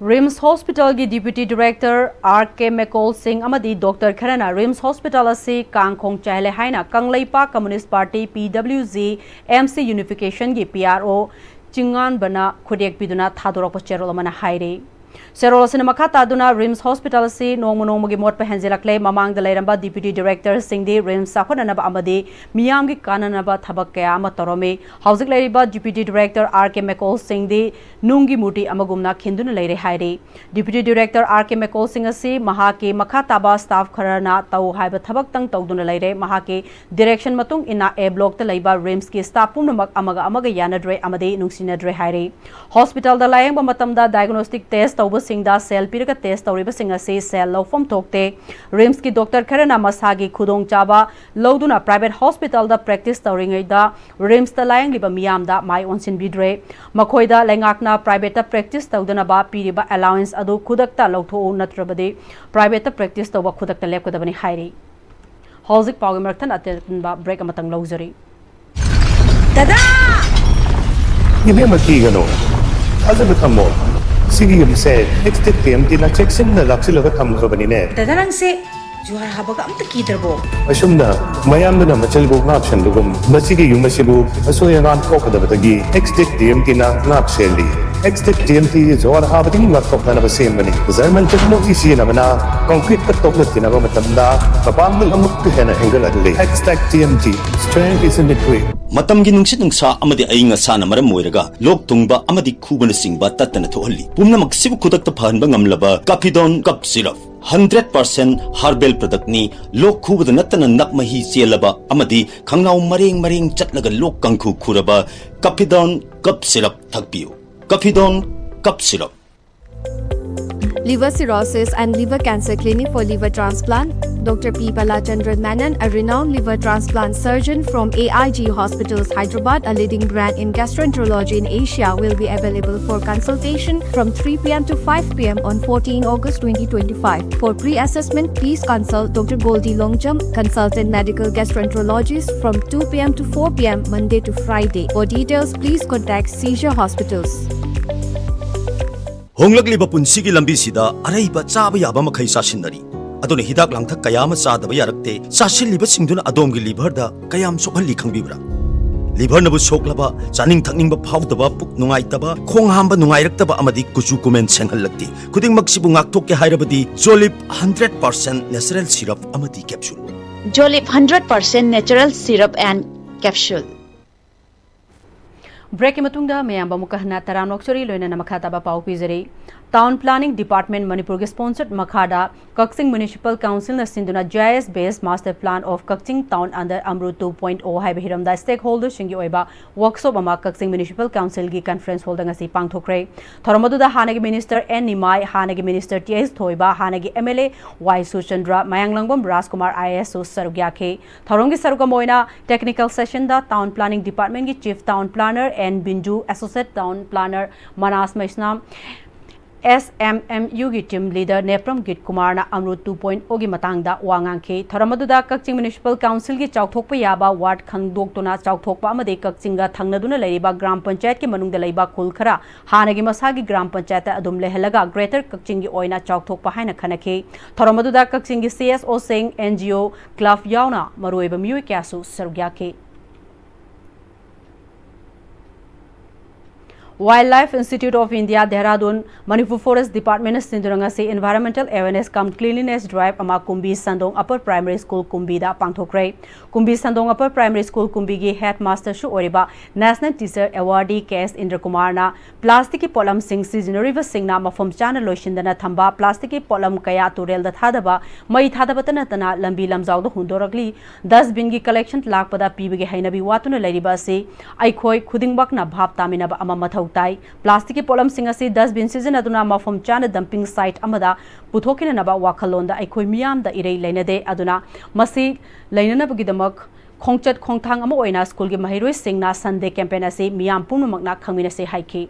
ꯔꯤꯝꯁ ꯍꯣꯁꯄꯤꯇꯥꯜꯒꯤ ꯗꯤꯄ꯭ꯌꯨꯇꯤ ꯗꯤꯔꯦꯛꯇꯔ ꯑꯥꯔ ꯀꯦ ꯃꯦꯀꯣꯜ ꯁꯤꯡ ꯑꯃꯗꯤ ꯗꯣꯛꯇꯔ ꯈꯔꯅ ꯔꯤꯝꯁ ꯍꯣꯁꯄꯤꯇꯥꯜ ꯑꯁꯤ ꯀꯥꯡ-ꯈꯣꯡ ꯆꯥꯏꯍꯜꯂꯦ ꯍꯥꯏꯅ ꯀꯪꯂꯩꯄꯥꯛ ꯀꯝꯃ꯭ꯌꯨꯅꯤꯁ꯭ꯠ ꯄꯥꯔꯇꯤ, ꯄꯤ ꯗꯕ꯭ꯂꯤꯌꯨ G, M C ꯌꯨꯅꯤꯐꯤꯀꯦꯁꯟꯒꯤ P R ꯑꯣ ꯆꯤꯡꯉꯥꯟꯕꯅ ꯈꯨꯠꯌꯦꯛ ꯄꯤꯗꯨꯅ ꯊꯥꯗꯣꯔꯛꯄ ꯆꯦꯔꯣꯜ ꯑꯃꯅ ꯍꯥꯏꯔꯤ꯫ ꯆꯦꯔꯣꯜ ꯑꯁꯤꯅ ꯃꯈꯥ ꯇꯥꯗꯨꯅ, ꯔꯤꯝꯁ ꯍꯣꯁꯄꯤꯇꯥꯜ ꯑꯁꯤ ꯅꯣꯡꯃ ꯅꯣꯡꯃꯒꯤ ꯃꯣꯠꯄ ꯍꯦꯟꯖꯤꯜꯂꯛꯂꯦ꯫ ꯃꯃꯥꯡꯗ ꯂꯩꯔꯝꯕ ꯗꯤꯄ꯭ꯌꯨꯇꯤ ꯗꯤꯔꯦꯛꯇꯔꯁꯤꯡꯗꯤ ꯔꯤꯝꯁ ꯆꯥꯎꯈꯠꯅꯅꯕ ꯑꯃꯗꯤ ꯃꯤꯌꯥꯝꯒꯤ ꯀꯥꯟꯅꯅꯕ ꯊꯕꯛ ꯀꯌꯥ ꯑꯃ ꯇꯧꯔꯝꯃꯤ꯫ ꯍꯧꯖꯤꯛ ꯂꯩꯔꯤꯕ ꯗꯤꯄ꯭ꯌꯨꯇꯤ ꯗꯤꯔꯦꯛꯇꯔ ꯑꯥꯔ ꯀꯦ ꯃꯦꯀꯣꯜ ꯁꯤꯡꯗꯤ ꯅꯨꯡꯒꯤ ꯃꯨꯔꯇꯤ ꯑꯃꯒꯨꯝꯅ ꯈꯤꯟꯗꯨꯅ ꯂꯩꯔꯦ ꯍꯥꯏꯔꯤ꯫ ꯗꯤꯄ꯭ꯌꯨꯇꯤ ꯗꯤꯔꯦꯛꯇꯔ ꯑꯥꯔ ꯀꯦ ꯃꯦꯀꯣꯜ ꯁꯤꯡ ꯑꯁꯤ ꯃꯍꯥꯛꯀꯤ ꯃꯈꯥ ꯇꯥꯕ ꯁ꯭ꯇꯥꯐ ꯈꯔꯅ ꯇꯧ ꯍꯥꯏꯕ ꯊꯕꯛꯇꯪ ꯇꯧꯗꯨꯅ ꯂꯩꯔꯦ꯫ ꯃꯍꯥꯛꯀꯤ ꯗꯤꯔꯦꯛꯁꯟ ꯃꯇꯨꯡ ꯏꯟꯅ ꯑꯦ ꯕ꯭ꯂꯣꯛꯇ ꯂꯩꯕ ꯔꯤꯝꯁꯀꯤ ꯁ꯭ꯇꯥꯐ ꯄꯨꯝꯅꯃꯛ ꯑꯃꯒ ꯑꯃꯒ ꯌꯥꯅꯗ꯭ꯔꯦ ꯑꯃꯗꯤ ꯅꯨꯡꯁꯤꯅꯗ꯭ꯔꯦ ꯍꯥꯏꯔꯤ꯫ ꯍꯣꯁꯄꯤꯇꯥꯜꯗ ꯂꯥꯌꯦꯡꯕ ꯃꯇꯝꯗ ꯗꯥꯏꯒꯅꯣꯁ꯭ꯇꯤꯛ ꯇꯦꯁ꯭ꯠ ꯇꯧꯕꯁꯤꯡꯗ ꯁꯦꯜ ꯄꯤꯔꯒ ꯇꯦꯁ꯭ꯠ ꯇꯧꯔꯤꯕꯁꯤꯡ ꯑꯁꯤ ꯁꯦꯜ ꯂꯧꯐꯝ ꯊꯣꯛꯇꯦ꯫ ꯔꯤꯝꯁꯀꯤ ꯗꯣꯛꯇꯔ ꯈꯔꯅ ꯃꯁꯥꯒꯤ ꯈꯨꯗꯣꯡꯆꯥꯕ ꯂꯧꯗꯨꯅ ꯄ꯭ꯔꯥꯏꯚꯦꯠ ꯍꯣꯁꯄꯤꯇꯥꯜꯗ ꯄ꯭ꯔꯦꯛꯇꯤꯁ ꯇꯧꯔꯤꯉꯩꯗ ꯔꯤꯝꯁꯇ ꯂꯥꯌꯦꯡꯂꯤꯕ ꯃꯤꯌꯥꯝꯗ ꯃꯥꯏ ꯑꯣꯟꯁꯤꯟꯕꯤꯗ꯭ꯔꯦ꯫ ꯃꯈꯣꯏꯗ ꯂꯩꯉꯥꯛꯅ ꯄ꯭ꯔꯥꯏꯚꯦꯠꯇ ꯄ꯭ꯔꯦꯛꯇꯤꯁ ꯇꯧꯗꯅꯕ ꯄꯤꯔꯤꯕ ꯑꯦꯂꯥꯎꯋꯦꯟꯁ ꯑꯗꯨ ꯈꯨꯗꯛꯇ ꯂꯧꯊꯣꯛꯎ, ꯅꯠꯇ꯭ꯔꯕꯗꯤ ꯄ꯭ꯔꯥꯏꯚꯦꯠꯇ ꯄ꯭ꯔꯦꯛꯇꯤꯁ ꯇꯧꯕ ꯈꯨꯗꯛꯇ ꯂꯦꯞꯀꯗꯕꯅꯤ ꯍꯥꯏꯔꯤ꯫ ꯍꯧꯖꯤꯛ ꯄꯥꯎꯒꯤ ꯃꯔꯛ ꯊꯠꯅ ꯑꯇꯦꯟꯕ ꯕ꯭ꯔꯦꯛ ꯑꯃꯇꯪ ꯂꯧꯖꯔꯤ꯫ ꯗꯗꯥ! ꯏꯕꯦꯝꯃ, ꯀꯤꯒꯅꯨ꯫ ꯊꯥꯖꯕ ꯊꯝꯃꯣ꯫ ꯁꯤꯒꯤ ꯌꯨꯝꯁꯦ ꯑꯦꯛꯁꯇꯦꯛ ꯇꯤ ꯑꯦꯝ ꯇꯤꯅ ꯆꯦꯛꯁꯤꯟꯅ ꯂꯥꯛꯁꯤꯜꯂꯒ ꯊꯝꯈ꯭ꯔꯕꯅꯤꯅꯦ꯫ ꯗꯗꯥ, ꯅꯪꯁꯦ ꯖꯨꯍꯥꯔ ꯍꯥꯕꯒ ꯑꯝꯇ ꯀꯤꯗ꯭ꯔꯕꯣ? ꯑꯁꯨꯝꯅ ꯃꯌꯥꯝꯗꯨꯅ ꯃꯆꯜꯕꯨ ꯉꯥꯛ ꯁꯦꯟꯕꯒꯨꯝ, ꯃꯁꯤꯒꯤ ꯌꯨꯝ ꯑꯁꯤꯕꯨ ꯑꯁꯣꯏ ꯑꯉꯥꯝ ꯊꯣꯛꯀꯗꯕꯗꯒꯤ ꯑꯦꯛꯁꯇꯦꯛ ꯇꯤ ꯑꯦꯝ ꯇꯤꯅ ꯉꯥꯛ ꯁꯦꯜꯂꯤ꯫ ꯑꯦꯛꯁꯇꯦꯛ ꯇꯤ ꯑꯦꯝ ꯇꯤꯒꯤ ꯖꯨꯍꯥꯔ ꯍꯥꯕꯗꯒꯤ ꯉꯥꯛꯊꯣꯛꯅꯅꯕ ꯁꯦꯝꯕꯅꯤ꯫ ꯖꯔꯃꯟ ꯇꯦꯛꯅꯣꯂꯣꯖꯤ ꯁꯤꯖꯤꯟꯅꯕꯅ ꯀꯪꯀ꯭ꯔꯤꯠꯀ ꯇꯣꯛꯂꯛꯈꯤꯅꯕ ꯃꯇꯝꯗ ꯃꯄꯥꯡꯒꯜ ꯑꯃꯨꯛꯀ ꯍꯦꯟꯅ ꯍꯦꯟꯒꯠꯍꯜꯂꯤ꯫ Xtech T M T, strength is in the grip. ꯃꯇꯝꯒꯤ ꯅꯨꯡꯁꯤꯠ ꯅꯨꯡꯁꯥ ꯑꯃꯗꯤ ꯑꯏꯪ ꯑꯁꯥꯅ ꯃꯔꯝ ꯑꯣꯏꯔꯒ ꯂꯣꯛ ꯊꯨꯡꯕ ꯑꯃꯗꯤ ꯈꯨꯕꯅꯆꯤꯡꯕ ꯇꯠꯇꯅ ꯊꯣꯛꯍꯜꯂꯤ꯫ ꯄꯨꯝꯅꯃꯛꯁꯤꯕꯨ ꯈꯨꯗꯛꯇ ꯐꯍꯟꯕ ꯉꯝꯂꯕ Kafidon cough syrup, hundred percent herbal ꯄ꯭ꯔꯗꯛꯅꯤ꯫ ꯂꯣꯛ ꯈꯨꯕꯗ ꯅꯠꯇꯅ ꯅꯞ ꯃꯍꯤ ꯆꯦꯜꯂꯕ ꯑꯃꯗꯤ ꯈꯪꯅꯥꯎ ꯃꯔꯦꯡ ꯃꯔꯦꯡ ꯆꯠꯂꯒ ꯂꯣꯛ ꯀꯥꯡꯈꯨ ꯈꯨꯔꯕ ꯀꯥꯐꯤꯗꯣꯟ ꯀꯞ ꯁꯤꯔꯞ ꯊꯛꯄꯤꯌꯨ꯫ Kafidon cough syrup. Liver Cirrhosis and Liver Cancer Clinic for Liver Transplant. Doctor P Balachandran Menon, a renowned liver transplant surgeon from A I G Hospitals, Hyderabad, a leading brand in gastroenterology in Asia, will be available for consultation from three p m to five p m on fourteen August twenty twenty-five. For pre-assessment, please consult Doctor Goldie Longjam, consultant medical gastroenterologist, from two p m to four p m Monday to Friday. For details, please contact Seizure Hospitals. ꯍꯣꯡꯂꯛꯂꯤꯕ ꯄꯨꯟꯁꯤꯒꯤ ꯂꯝꯕꯤꯁꯤꯗ ꯑꯔꯩꯕ ꯆꯥꯕ ꯌꯥꯕ ꯃꯈꯩ ꯆꯥꯁꯤꯟꯅꯔꯤ꯫ ꯑꯗꯨꯅ ꯍꯤꯗꯥꯛ ꯂꯥꯡꯊꯛ ꯀꯌꯥ ꯑꯃ ꯆꯥꯗꯕ ꯌꯥꯔꯛꯇꯦ꯫ ꯆꯥꯁꯤꯜꯂꯤꯕꯁꯤꯡꯗꯨꯅ ꯑꯗꯣꯝꯒꯤ ꯂꯤꯚꯔꯗ ꯀꯌꯥꯝ ꯁꯣꯛꯍꯜꯂꯤ ꯈꯪꯕꯤꯕ꯭ꯔꯥ? ꯂꯤꯚꯔꯅꯕꯨ ꯁꯣꯛꯂꯕ, ꯆꯥꯅꯤꯡ ꯊꯛꯅꯤꯡꯕ ꯐꯥꯎꯗꯕ, ꯄꯨꯛ ꯅꯨꯡꯉꯥꯏꯇꯕ, ꯈꯣꯡ ꯍꯥꯝꯕ ꯅꯨꯡꯉꯥꯏꯔꯛꯇꯕ ꯑꯃꯗꯤ ꯀꯨꯆꯨ ꯀꯨꯃꯦꯟ ꯁꯦꯡꯍꯜꯂꯛꯇꯦ꯫ ꯈꯨꯗꯤꯡꯃꯛꯁꯤꯕꯨ ꯉꯥꯛꯊꯣꯛꯀꯦ ꯍꯥꯏꯔꯕꯗꯤ Jolib hundred percent natural syrup ꯑꯃꯗꯤ capsule꯫ Jolib hundred percent natural syrup and capsule꯫ ꯕ꯭ꯔꯦꯛꯀꯤ ꯃꯇꯨꯡꯗ ꯃꯌꯥꯝꯕ ꯑꯃꯨꯛꯀ ꯍꯟꯅ ꯇꯔꯥꯝꯅ ꯑꯣꯛꯆꯔꯤ, ꯂꯣꯏꯅꯅ ꯃꯈꯥ ꯇꯥꯕ ꯄꯥꯎ ꯄꯤꯖꯔꯤ꯫ Town Planning Department ꯃꯅꯤꯄꯨꯔꯒꯤ ꯁ꯭ꯄꯣꯟꯁꯔꯠ ꯃꯈꯥꯗ ꯀꯛꯆꯤꯡ ꯃ꯭ꯌꯨꯅꯤꯁꯤꯄꯥꯜ ꯀꯥꯎꯟꯁꯤꯜꯅ ꯁꯤꯟꯗꯨꯅ G I S based master plan of Kakching town under Amrut two point oh ꯍꯥꯏꯕ ꯍꯤꯔꯝꯗ ꯁ꯭ꯇꯦꯛꯍꯣꯜꯗꯔꯁꯤꯡꯒꯤ ꯑꯣꯏꯕ ꯋꯥꯔꯛꯁꯣꯞ ꯑꯃ ꯀꯛꯆꯤꯡ ꯃ꯭ꯌꯨꯅꯤꯁꯤꯄꯥꯜ ꯀꯥꯎꯟꯁꯤꯜꯒꯤ ꯀꯟꯐꯔꯦꯟꯁ ꯍꯣꯜꯗ ꯉꯁꯤ ꯄꯥꯡꯊꯣꯛꯈ꯭ꯔꯦ꯫ ꯊꯧꯔꯝ ꯑꯗꯨꯗ ꯍꯥꯟꯅꯒꯤ ꯃꯤꯅꯤꯁꯇꯔ ꯑꯦꯟ ꯅꯤꯃꯥꯏ, ꯍꯥꯟꯅꯒꯤ ꯃꯤꯅꯤꯁꯇꯔ ꯇꯤ ꯑꯩꯆ ꯊꯣꯏꯕ, ꯍꯥꯟꯅꯒꯤ M L A Y Surchandra, ꯃꯌꯥꯡꯂꯪꯕꯝ Rajkumar I A ꯑꯦꯁꯁꯨ ꯁꯔꯨꯛ ꯌꯥꯈꯤ꯫ ꯊꯧꯔꯝꯒꯤ ꯁꯔꯨꯛ ꯑꯃ ꯑꯣꯏꯅ ꯇꯦꯛꯅꯤꯀꯦꯜ ꯁꯦꯁꯟꯗ ꯇꯥꯎꯟ ꯄ꯭ꯂꯥꯅꯤꯡ ꯗꯤꯄꯥꯔꯠꯃꯦꯟꯒꯤ chief town planner N Binju, associate town planner Manas Meisnam, S M M ꯌꯨꯒꯤ ꯇꯤꯝ ꯂꯤꯗꯔ ꯅꯦꯄ꯭ꯔꯝ ꯒꯤꯠ ꯀꯨꯃꯥꯔꯅ ꯑꯃ꯭ꯔꯨꯠ two point oh ꯒꯤ ꯃꯇꯥꯡꯗ ꯋꯥ ꯉꯥꯡꯈꯤ꯫ ꯊꯧꯔꯝ ꯑꯗꯨꯗ ꯀꯛꯆꯤꯡ ꯃ꯭ꯌꯨꯅꯤꯁꯤꯄꯥꯜ ꯀꯥꯎꯟꯁꯤꯜꯒꯤ ꯆꯥꯎꯊꯣꯛꯄ ꯌꯥꯕ ꯋꯥꯔꯗ ꯈꯪꯗꯣꯛꯇꯨꯅ ꯆꯥꯎꯊꯣꯛꯄ ꯑꯃꯗꯤ ꯀꯛꯆꯤꯡꯒ ꯊꯪꯅꯗꯨꯅ ꯂꯩꯔꯤꯕ ꯒ꯭ꯔꯥꯝ ꯄꯟꯆꯥꯌꯠꯀꯤ ꯃꯅꯨꯡꯗ ꯂꯩꯕ ꯈꯨꯜ ꯈꯔ ꯍꯥꯟꯅꯒꯤ ꯃꯁꯥꯒꯤ ꯒ꯭ꯔꯥꯝ ꯄꯟꯆꯥꯌꯠꯇ ꯑꯗꯨꯝ ꯂꯩꯍꯜꯂꯒ ꯒ꯭ꯔꯦꯇꯔ ꯀꯛꯆꯤꯡꯒꯤ ꯑꯣꯏꯅ ꯆꯥꯎꯊꯣꯛꯄ ꯍꯥꯏꯅ ꯈꯟꯅꯈꯤ꯫ ꯊꯧꯔꯝ ꯑꯗꯨꯗ ꯀꯛꯆꯤꯡꯒꯤ C S ꯑꯣꯁꯤꯡ, and G O, club ꯌꯥꯎꯅ ꯃꯔꯨꯑꯣꯏꯕ ꯃꯤꯑꯣꯏ ꯀꯌꯥꯁꯨ ꯁꯔꯨꯛ ꯌꯥꯈꯤ꯫ Wildlife Institute of India, Dehradun, Manipur forest ꯗꯤꯄꯥꯔꯠꯃꯦꯟꯅ ꯁꯤꯟꯗꯨꯅ ꯉꯁꯤ environmental awareness cum cleanliness drive ꯑꯃ Kumbi Sandong upper primary school ꯀꯨꯝꯕꯤꯗ ꯄꯥꯡꯊꯣꯛꯈ꯭ꯔꯦ꯫ Kumbi Sandong upper primary school ꯀꯨꯝꯕꯤꯒꯤ ꯍꯦꯗ ꯃꯥꯁꯇꯔꯁꯨ ꯑꯣꯏꯔꯤꯕ ꯅꯦꯁꯅꯦꯜ ꯇꯤꯆꯔ ꯑꯦꯋꯥꯔꯗꯤ ꯀꯦ ꯑꯦꯁ ꯏꯟꯗ꯭ꯔꯀꯨꯃꯥꯔꯅ ꯄ꯭ꯂꯥꯁꯇꯤꯛꯀꯤ ꯄꯣꯠꯂꯝꯁꯤꯡ ꯁꯤꯖꯤꯟꯅꯔꯤꯕꯁꯤꯡꯅ ꯃꯐꯝ ꯆꯥꯅ ꯂꯣꯏꯁꯤꯟꯗꯅ ꯊꯝꯕ, ꯄ꯭ꯂꯥꯁꯇꯤꯛꯀꯤ ꯄꯣꯠꯂꯝ ꯀꯌꯥ ꯇꯨꯔꯦꯜꯗ ꯊꯥꯗꯕ, ꯃꯩ ꯊꯥꯗꯕꯇ ꯅꯠꯇꯅ ꯂꯝꯕꯤ ꯂꯝꯖꯥꯎꯗ ꯍꯨꯟꯗꯣꯔꯛꯂꯤ꯫ ꯗꯁꯕꯤꯟꯒꯤ ꯀꯂꯦꯛꯁꯟ ꯂꯥꯛꯄꯗ ꯄꯤꯕꯒꯤ ꯍꯩꯅꯕꯤ ꯋꯥꯠꯇꯨꯅ ꯂꯩꯔꯤꯕ ꯑꯁꯤ ꯑꯩꯈꯣꯏ ꯈꯨꯗꯤꯡꯃꯛꯅ ꯚꯥꯞ ꯇꯥꯃꯤꯟꯅꯕ ꯑꯃ ꯃꯊꯧ ꯇꯥꯏ꯫ ꯄ꯭ꯂꯥꯁꯇꯤꯛꯀꯤ ꯄꯣꯠꯂꯝꯁꯤꯡ ꯑꯁꯤ ꯗꯁꯕꯤꯟ ꯁꯤꯖꯤꯟꯅꯗꯨꯅ ꯃꯐꯝ ꯆꯥꯅ ꯗꯝꯄꯤꯡ ꯁꯥꯏꯠ ꯑꯃꯗ ꯄꯨꯊꯣꯛꯈꯤꯅꯅꯕ ꯋꯥꯈꯜꯂꯣꯟꯗ ꯑꯩꯈꯣꯏ ꯃꯤꯌꯥꯝꯗ ꯏꯔꯩ ꯂꯩꯅꯗꯦ꯫ ꯑꯗꯨꯅ ꯃꯁꯤ ꯂꯩꯅꯅꯕꯒꯤꯗꯃꯛ ꯈꯣꯡꯆꯠ ꯈꯣꯡꯊꯥꯡ ꯑꯃ ꯑꯣꯏꯅ ꯁ꯭ꯀꯨꯜꯒꯤ ꯃꯍꯩꯔꯣꯏꯁꯤꯡꯅ ꯁꯟꯗꯦ ꯀꯦꯝꯄꯦꯟ ꯑꯁꯤ ꯃꯤꯌꯥꯝ ꯄꯨꯝꯅꯃꯛꯅ ꯈꯪꯃꯤꯟꯅꯁꯤ ꯍꯥꯏꯈꯤ꯫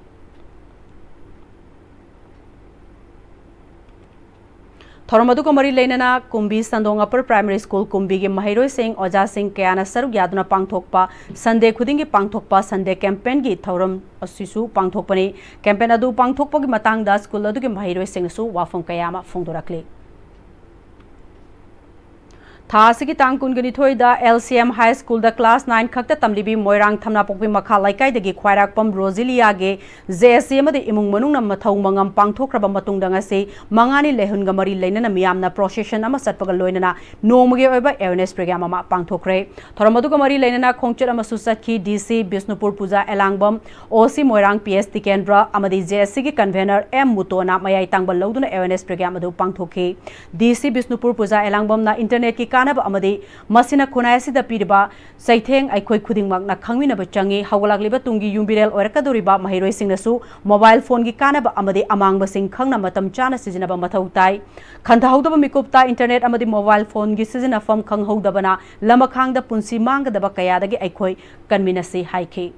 ꯊꯧꯔꯝ ꯑꯗꯨꯒ ꯃꯔꯤ ꯂꯩꯅꯅ ꯀꯨꯝꯕꯤ ꯁꯟꯗꯣꯡ ꯑꯄꯔ ꯄ꯭ꯔꯥꯏꯃꯔꯤ ꯁ꯭ꯀꯨꯜ ꯀꯨꯝꯕꯤꯒꯤ ꯃꯍꯩꯔꯣꯏꯁꯤꯡ, ꯑꯣꯖꯥꯁꯤꯡ ꯀꯌꯥꯅ ꯁꯔꯨꯛ ꯌꯥꯗꯨꯅ ꯄꯥꯡꯊꯣꯛꯄ ꯁꯟꯗꯦ ꯈꯨꯗꯤꯡꯒꯤ ꯄꯥꯡꯊꯣꯛꯄ ꯁꯟꯗꯦ ꯀꯦꯝꯄꯦꯟꯒꯤ ꯊꯧꯔꯝ ꯑꯁꯤꯁꯨ ꯄꯥꯡꯊꯣꯛꯄꯅꯤ꯫ ꯀꯦꯝꯄꯦꯟ ꯑꯗꯨ ꯄꯥꯡꯊꯣꯛꯄꯒꯤ ꯃꯇꯥꯡꯗ ꯁ꯭ꯀꯨꯜ ꯑꯗꯨꯒꯤ ꯃꯍꯩꯔꯣꯏꯁꯤꯡꯅꯁꯨ ꯋꯥꯐꯝ ꯀꯌꯥ ꯑꯃ ꯐꯣꯡꯗꯣꯔꯛꯂꯤ꯫ ꯊꯥ ꯑꯁꯤꯒꯤ ꯇꯥꯡ ꯀꯨꯟꯒ ꯅꯤꯊꯣꯏꯗ LCM High School ꯗ class nine ꯈꯛꯇ ꯇꯝꯂꯤꯕꯤ ꯃꯣꯏꯔꯥꯡ ꯊꯝꯅꯥꯄꯣꯛꯄꯤ ꯃꯈꯥ ꯂꯩꯀꯥꯏꯗꯒꯤ ꯈ꯭ꯋꯥꯏꯔꯥꯛꯄꯝ ꯔꯣꯖꯤꯂꯤꯌꯥꯒꯤ JAC ꯑꯃꯗꯤ ꯏꯃꯨꯡ ꯃꯅꯨꯡꯅ ꯃꯊꯧ ꯃꯉꯝ ꯄꯥꯡꯊꯣꯛꯈ꯭ꯔꯕ ꯃꯇꯨꯡꯗ ꯉꯁꯤ ꯃꯉꯥꯅꯤ ꯂꯩꯍꯨꯟꯒ ꯃꯔꯤ ꯂꯩꯅꯅ ꯃꯤꯌꯥꯝꯅ procession ꯑꯃ ꯆꯠꯄꯒ ꯂꯣꯏꯅꯅ ꯅꯣꯡꯃꯒꯤ ꯑꯣꯏꯕ awareness program ꯑꯃ ꯄꯥꯡꯊꯣꯛꯈ꯭ꯔꯦ꯫ ꯊꯧꯔꯝ ꯑꯗꯨꯒ ꯃꯔꯤ ꯂꯩꯅꯅ ꯈꯣꯡꯆꯠ ꯑꯃꯁꯨ ꯆꯠꯈꯤ꯫ DC ꯕꯤꯁꯅꯨꯄꯨꯔ ꯄꯨꯖꯥ ꯑꯦꯂꯥꯡꯕꯝ, OC ꯃꯣꯏꯔꯥꯡ ꯄꯤ ꯑꯦꯁ ꯇꯤꯀꯦꯟꯗ꯭ꯔ ꯑꯃꯗꯤ JAC ꯒꯤ convener M ꯃꯨꯇꯣꯅ ꯃꯌꯥꯏ ꯇꯥꯡꯕ ꯂꯧꯗꯨꯅ awareness program ꯑꯗꯨ ꯄꯥꯡꯊꯣꯛꯈꯤ꯫ DC ꯕꯤꯁꯅꯨꯄꯨꯔ ꯄꯨꯖꯥ ꯑꯦꯂꯥꯡꯕꯝꯅ internet ꯀꯤ ꯀꯥꯟꯅꯕ ꯑꯃꯗꯤ ꯃꯁꯤꯅ ꯈꯨꯟꯅꯥꯏ ꯑꯁꯤꯗ ꯄꯤꯔꯤꯕ ꯆꯩꯊꯦꯡ ꯑꯩꯈꯣꯏ ꯈꯨꯗꯤꯡꯃꯛꯅ ꯈꯪꯃꯤꯟꯅꯕ ꯆꯪꯏ꯫ ꯍꯧꯒꯠꯂꯛꯂꯤꯕ ꯇꯨꯡꯒꯤ ꯌꯨꯝꯕꯤꯔꯦꯜ ꯑꯣꯏꯔꯛꯀꯗꯧꯔꯤꯕ ꯃꯍꯩꯔꯣꯏꯁꯤꯡꯅꯁꯨ mobile phone ꯒꯤ ꯀꯥꯟꯅꯕ ꯑꯃꯗꯤ ꯑꯃꯥꯡꯕꯁꯤꯡ ꯈꯪꯅ ꯃꯇꯝ ꯆꯥꯅ ꯁꯤꯖꯤꯟꯅꯕ ꯃꯊꯧ ꯇꯥꯏ꯫ ꯈꯟꯊꯍꯧꯗꯕ ꯃꯤꯀꯨꯞꯇ internet ꯑꯃꯗꯤ mobile phone ꯒꯤ ꯁꯤꯖꯤꯟꯅꯐꯝ ꯈꯪꯍꯧꯗꯕꯅ ꯂꯃꯈꯥꯡꯗ ꯄꯨꯟꯁꯤ ꯃꯥꯡꯒꯗꯕ ꯀꯌꯥꯗꯒꯤ ꯑꯩꯈꯣꯏ ꯀꯟꯃꯤꯟꯅꯁꯤ ꯍꯥꯏꯈꯤ꯫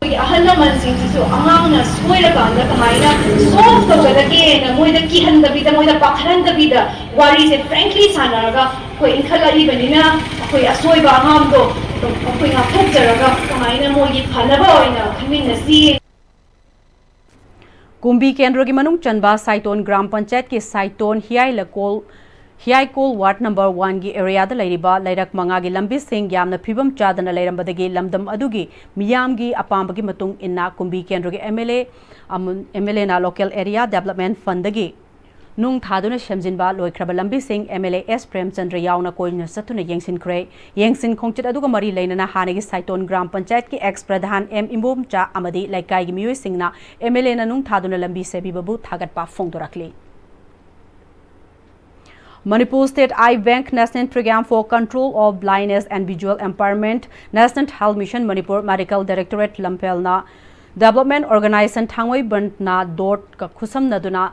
ꯑꯩꯈꯣꯏꯒꯤ ꯑꯍꯜ ꯂꯃꯟꯁꯤꯡꯁꯤꯁꯨ ꯑꯉꯥꯡꯅ ꯁꯣꯏꯔꯀꯥꯟꯗ ꯀꯃꯥꯏꯅ solve ꯇꯧꯒꯗꯒꯦꯅ ꯃꯣꯏꯗ ꯀꯤꯍꯟꯗꯕꯤꯗ, ꯃꯣꯏꯗ ꯄꯥꯈꯠꯍꯟꯗꯕꯤꯗ ꯋꯥꯔꯤꯁꯦ frankly ꯁꯥꯟꯅꯔꯒ ꯑꯩꯈꯣꯏ ꯏꯟꯈꯠꯂꯛꯏꯕꯅꯤꯅ ꯑꯩꯈꯣꯏ ꯑꯁꯣꯏꯕ ꯑꯉꯥꯡꯗꯣ ꯑꯩꯈꯣꯏ ꯉꯥꯛꯊꯣꯛꯆꯔꯒ ꯀꯃꯥꯏꯅ ꯃꯣꯏꯒꯤ ꯐꯅꯕ ꯑꯣꯏꯅ ꯈꯟꯃꯤꯟꯅꯁꯤ꯫ ꯀꯨꯝꯕꯤ ꯀꯦꯟꯗ꯭ꯔꯒꯤ ꯃꯅꯨꯡ ꯆꯟꯕ ꯁꯥꯏꯇꯣꯟ ꯒ꯭ꯔꯥꯝ ꯄꯟꯆꯥꯌꯠꯀꯤ ꯁꯥꯏꯇꯣꯟ ꯍꯤꯌꯥꯏ ꯂꯩꯀꯣꯜ, ꯍꯤꯌꯥꯏꯀꯣꯜ ward number one ꯒꯤ area ꯗ ꯂꯩꯔꯤꯕ ꯂꯩꯔꯛ ꯃꯉꯥꯒꯤ ꯂꯝꯕꯤꯁꯤꯡ ꯌꯥꯝꯅ ꯐꯤꯕꯝ ꯆꯥꯗꯅ ꯂꯩꯔꯝꯕꯗꯒꯤ ꯂꯝꯗꯝ ꯑꯗꯨꯒꯤ ꯃꯤꯌꯥꯝꯒꯤ ꯑꯄꯥꯝꯕꯒꯤ ꯃꯇꯨꯡ ꯏꯟꯅ ꯀꯨꯝꯕꯤ ꯀꯦꯟꯗ꯭ꯔꯒꯤ MLA ꯑꯃ-, MLA ꯅ local area development fund ꯗꯒꯤ ꯅꯨꯡ ꯊꯥꯗꯨꯅ ꯁꯦꯝꯖꯤꯟꯕ ꯂꯣꯏꯈ꯭ꯔꯕ ꯂꯝꯕꯤꯁꯤꯡ MLA S ꯄ꯭ꯔꯦꯝꯆꯟꯗ꯭ꯔ ꯌꯥꯎꯅ ꯀꯣꯏꯅ ꯆꯠꯇꯨꯅ ꯌꯦꯡꯁꯤꯟꯈ꯭ꯔꯦ꯫ ꯌꯦꯡꯁꯤꯟ ꯈꯣꯡꯆꯠ ꯑꯗꯨꯒ ꯃꯔꯤ ꯂꯩꯅꯅ ꯍꯥꯟꯅꯒꯤ ꯁꯥꯏꯇꯣꯟ ꯒ꯭ꯔꯥꯝ ꯄꯟꯆꯥꯌꯠꯀꯤ ex ꯄ꯭ꯔꯙꯥꯟ M ꯏꯕꯣꯝꯆꯥ ꯑꯃꯗꯤ ꯂꯩꯀꯥꯏꯒꯤ ꯃꯤꯑꯣꯏꯁꯤꯡꯅ MLA ꯅ ꯅꯨꯡ ꯊꯥꯗꯨꯅ ꯂꯝꯕꯤ ꯁꯦꯝꯕꯤꯕꯕꯨ ꯊꯥꯒꯠꯄ ꯐꯣꯡꯗꯣꯔꯛꯂꯤ꯫ Manipur State Eye Bank, National Program for Control of Blindness and Visual Impairment, National Health Mission Manipur Medical Directorate ꯂꯝꯐꯦꯜꯅ Development Organization ꯊꯥꯡꯃꯩꯕꯟꯅ DOT ꯀ ꯈꯨꯠꯁꯝꯅꯗꯨꯅ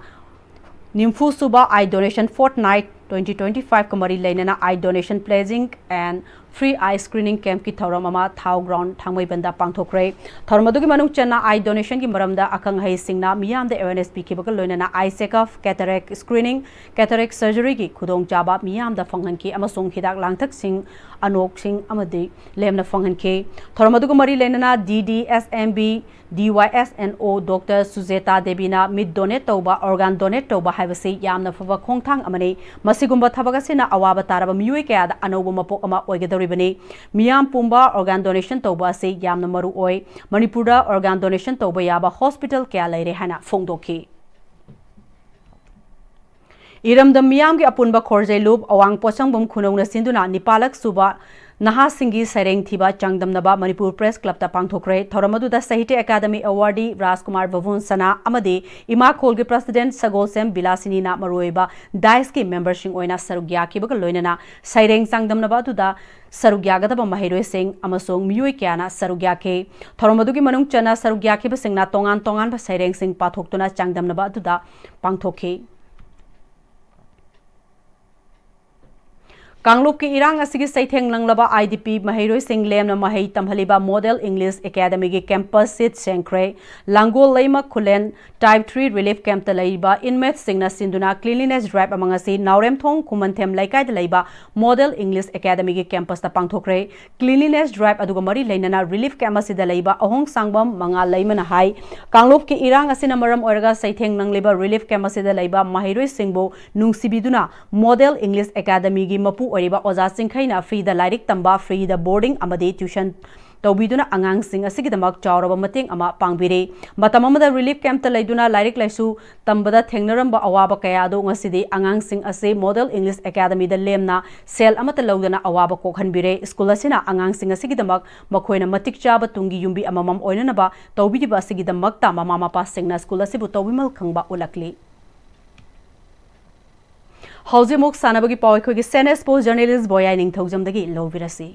ꯅꯤꯝꯐꯨ ꯁꯨꯕ Eye Donation Fortnight twenty twenty-five ꯀ ꯃꯔꯤ ꯂꯩꯅꯅ Eye Donation Pledging and Free eye screening camp ꯀꯤ ꯊꯧꯔꯝ ꯑꯃ ꯊꯥꯎ ground ꯊꯥꯡꯃꯩꯕꯟꯗ ꯄꯥꯡꯊꯣꯛꯈ꯭ꯔꯦ꯫ ꯊꯧꯔꯝ ꯑꯗꯨꯒꯤ ꯃꯅꯨꯡ ꯆꯟꯅ eye donation ꯒꯤ ꯃꯔꯝꯗ ꯑꯈꯪ ꯑꯍꯩꯁꯤꯡꯅ ꯃꯤꯌꯥꯝꯗ awareness ꯄꯤꯈꯤꯕꯒ ꯂꯣꯏꯅꯅ eye check up, cataract screening, cataract surgery ꯒꯤ ꯈꯨꯗꯣꯡꯆꯥꯕ ꯃꯤꯌꯥꯝꯗ ꯐꯪꯍꯟꯈꯤ ꯑꯃꯁꯨꯡ ꯍꯤꯗꯥꯛ ꯂꯥꯡꯊꯛꯁꯤꯡ, ꯑꯅꯣꯛꯁꯤꯡ ꯑꯃꯗꯤ ꯂꯦꯝꯅ ꯐꯪꯍꯟꯈꯤ꯫ ꯊꯧꯔꯝ ꯑꯗꯨꯒ ꯃꯔꯤ ꯂꯩꯅꯅ D D S M B, D Y S N O Doctor Sujeta ꯗꯦꯕꯤꯅ ꯃꯤꯠ donate ꯇꯧꯕ, organ donate ꯇꯧꯕ ꯍꯥꯏꯕꯁꯤ ꯌꯥꯝꯅ ꯐꯕ ꯈꯣꯡꯊꯥꯡ ꯑꯃꯅꯤ꯫ ꯃꯁꯤꯒꯨꯝꯕ ꯊꯕꯛ ꯑꯁꯤꯅ ꯑꯋꯥꯕ ꯇꯥꯔꯕ ꯃꯤꯑꯣꯏ ꯀꯌꯥꯗ ꯑꯅꯧꯕ ꯃꯄꯣꯛ ꯑꯃ ꯑꯣꯏꯒꯗꯧꯔꯤꯕꯅꯤ꯫ ꯃꯤꯌꯥꯝ ꯄꯨꯝꯕ organ donation ꯇꯧꯕ ꯑꯁꯤ ꯌꯥꯝꯅ ꯃꯔꯨ ꯑꯣꯏ꯫ ꯃꯅꯤꯄꯨꯔꯗ organ donation ꯇꯧꯕ ꯌꯥꯕ hospital ꯀꯌꯥ ꯂꯩꯔꯦ ꯍꯥꯏꯅ ꯐꯣꯡꯗꯣꯛꯈꯤ꯫ ꯏꯔꯝꯗꯝ ꯃꯤꯌꯥꯝꯒꯤ ꯑꯄꯨꯟꯕ ꯈꯣꯔꯖꯩꯂꯨꯞ ꯑꯋꯥꯡ ꯄꯣꯠꯁꯪꯕꯝ ꯈꯨꯅꯧꯅ ꯁꯤꯟꯗꯨꯅ ꯅꯤꯄꯥꯜꯂꯛ ꯁꯨꯕ ꯅꯍꯥꯁꯤꯡꯒꯤ ꯁꯩꯔꯦꯡ ꯊꯤꯕ ꯆꯥꯡꯗꯝꯅꯕ ꯃꯅꯤꯄꯨꯔ Press Club ꯇ ꯄꯥꯡꯊꯣꯛꯈ꯭ꯔꯦ꯫ ꯊꯧꯔꯝ ꯑꯗꯨꯗ ꯁꯥꯍꯤꯇ꯭ꯌ ꯑꯦꯀꯥꯗꯃꯤ awardee ꯔꯥꯖꯀꯨꯃꯥꯔ ꯕꯕꯨꯟ ꯁꯅꯥ ꯑꯃꯗꯤ ꯏꯃꯥꯈꯣꯜꯒꯤ President ꯁꯒꯣꯜꯁꯦꯝ ꯕꯤꯂꯥꯁꯤꯅꯤꯅ ꯃꯔꯨꯑꯣꯏꯕ dais ꯀꯤ member ꯁꯤꯡ ꯑꯣꯏꯅ ꯁꯔꯨꯛ ꯌꯥꯈꯤꯕꯒ ꯂꯣꯏꯅꯅ ꯁꯩꯔꯦꯡ ꯆꯥꯡꯗꯝꯅꯕ ꯑꯗꯨꯗ ꯁꯔꯨꯛ ꯌꯥꯒꯗꯕ ꯃꯍꯩꯔꯣꯏꯁꯤꯡ ꯑꯃꯁꯨꯡ ꯃꯤꯑꯣꯏ ꯀꯌꯥꯅ ꯁꯔꯨꯛ ꯌꯥꯈꯤ꯫ ꯊꯧꯔꯝ ꯑꯗꯨꯒꯤ ꯃꯅꯨꯡ ꯆꯟꯅ ꯁꯔꯨꯛ ꯌꯥꯈꯤꯕꯁꯤꯡꯅ ꯇꯣꯉꯥꯟ ꯇꯣꯉꯥꯟꯕ ꯁꯩꯔꯦꯡꯁꯤꯡ ꯄꯥꯊꯣꯛꯇꯨꯅ ꯆꯥꯡꯗꯝꯅꯕ ꯑꯗꯨꯗ ꯄꯥꯡꯊꯣꯛꯈꯤ꯫ ꯀꯥꯡꯂꯨꯞꯀꯤ ꯏꯔꯥꯡ ꯑꯁꯤꯒꯤ ꯆꯩꯊꯦꯡ ꯅꯪꯂꯕ I D P ꯃꯍꯩꯔꯣꯏꯁꯤꯡ ꯂꯦꯝꯅ ꯃꯍꯩ ꯇꯝꯍꯜꯂꯤꯕ Model English Academy ꯒꯤ campus ꯁꯤꯠ ꯁꯦꯡꯈ꯭ꯔꯦ꯫ ꯂꯥꯡꯒꯣꯜ ꯂꯩꯃ ꯈꯨꯂꯦꯟ Type three relief camp ꯇ ꯂꯩꯔꯤꯕ inmate ꯁꯤꯡꯅ ꯁꯤꯟꯗꯨꯅ cleanliness drive ꯑꯃ ꯉꯁꯤ ꯅꯥꯎꯔꯦꯝꯊꯣꯡ ꯈꯨꯃꯟꯊꯦꯝ ꯂꯩꯀꯥꯏꯗ ꯂꯩꯕ Model English Academy ꯒꯤ campus ꯇ ꯄꯥꯡꯊꯣꯛꯈ꯭ꯔꯦ꯫ Cleanliness drive ꯑꯗꯨꯒ ꯃꯔꯤ ꯂꯩꯅꯅ relief camp ꯑꯁꯤꯗ ꯂꯩꯕ ꯑꯍꯣꯡ ꯁꯥꯡꯕꯝ ꯃꯉꯥꯜ ꯂꯩꯃꯅ ꯍꯥꯏ, ꯀꯥꯡꯂꯨꯞꯀꯤ ꯏꯔꯥꯡ ꯑꯁꯤꯅ ꯃꯔꯝ ꯑꯣꯏꯔꯒ ꯆꯩꯊꯦꯡ ꯅꯪꯂꯤꯕ relief camp ꯑꯁꯤꯗ ꯂꯩꯕ ꯃꯍꯩꯔꯣꯏꯁꯤꯡꯕꯨ ꯅꯨꯡꯁꯤꯕꯤꯗꯨꯅ Model English Academy ꯒꯤ ꯃꯄꯨ ꯑꯣꯏꯔꯤꯕ ꯑꯣꯖꯥ ꯆꯤꯡꯈꯩꯅ free ꯗ ꯂꯥꯏꯔꯤꯛ ꯇꯝꯕ, free ꯗ boarding ꯑꯃꯗꯤ tuition ꯇꯧꯕꯤꯗꯨꯅ ꯑꯉꯥꯡꯁꯤꯡ ꯑꯁꯤꯒꯤꯗꯃꯛ ꯆꯥꯎꯔꯕ ꯃꯇꯦꯡ ꯑꯃ ꯄꯥꯡꯕꯤꯔꯤ꯫ ꯃꯇꯝ ꯑꯃꯗ relief camp ꯇ ꯂꯩꯗꯨꯅ ꯂꯥꯏꯔꯤꯛ ꯂꯥꯏꯁꯨ ꯇꯝꯕꯗ ꯊꯦꯡꯅꯔꯝꯕ ꯑꯋꯥꯕ ꯀꯌꯥ ꯑꯗꯨ ꯉꯁꯤꯗꯤ ꯑꯉꯥꯡꯁꯤꯡ ꯑꯁꯤ Model English Academy ꯗ ꯂꯦꯝꯅ ꯁꯦꯜ ꯑꯃꯠꯇ ꯂꯧꯗꯅ ꯑꯋꯥꯕ ꯀꯣꯛꯍꯟꯕꯤꯔꯦ꯫ ꯁ꯭ꯀꯨꯜ ꯑꯁꯤꯅ ꯑꯉꯥꯡꯁꯤꯡ ꯑꯁꯤꯒꯤꯗꯃꯛ ꯃꯈꯣꯏꯅ ꯃꯇꯤꯛ ꯆꯥꯕ ꯇꯨꯡꯒꯤ ꯌꯨꯝꯕꯤ ꯑꯃꯃꯝ ꯑꯣꯏꯅꯅꯕ ꯇꯧꯕꯤꯔꯤꯕ ꯑꯁꯤꯒꯤꯗꯃꯛꯇ ꯃꯃꯥ ꯃꯄꯥꯁꯤꯡꯅ ꯁ꯭ꯀꯨꯜ ꯑꯁꯤꯕꯨ ꯇꯧꯕꯤꯃꯜ ꯈꯪꯕ ꯎꯠꯂꯛꯂꯤ꯫ ꯍꯧꯖꯤꯛ ꯑꯃꯨꯛ ꯁꯥꯟꯅꯕꯒꯤ ꯄꯥꯎ ꯑꯩꯈꯣꯏꯒꯤ senior sports journalist ꯕꯣꯌꯥꯏ ꯅꯤꯡꯊꯧꯖꯝꯗꯒꯤ ꯂꯧꯕꯤꯔꯁꯤ꯫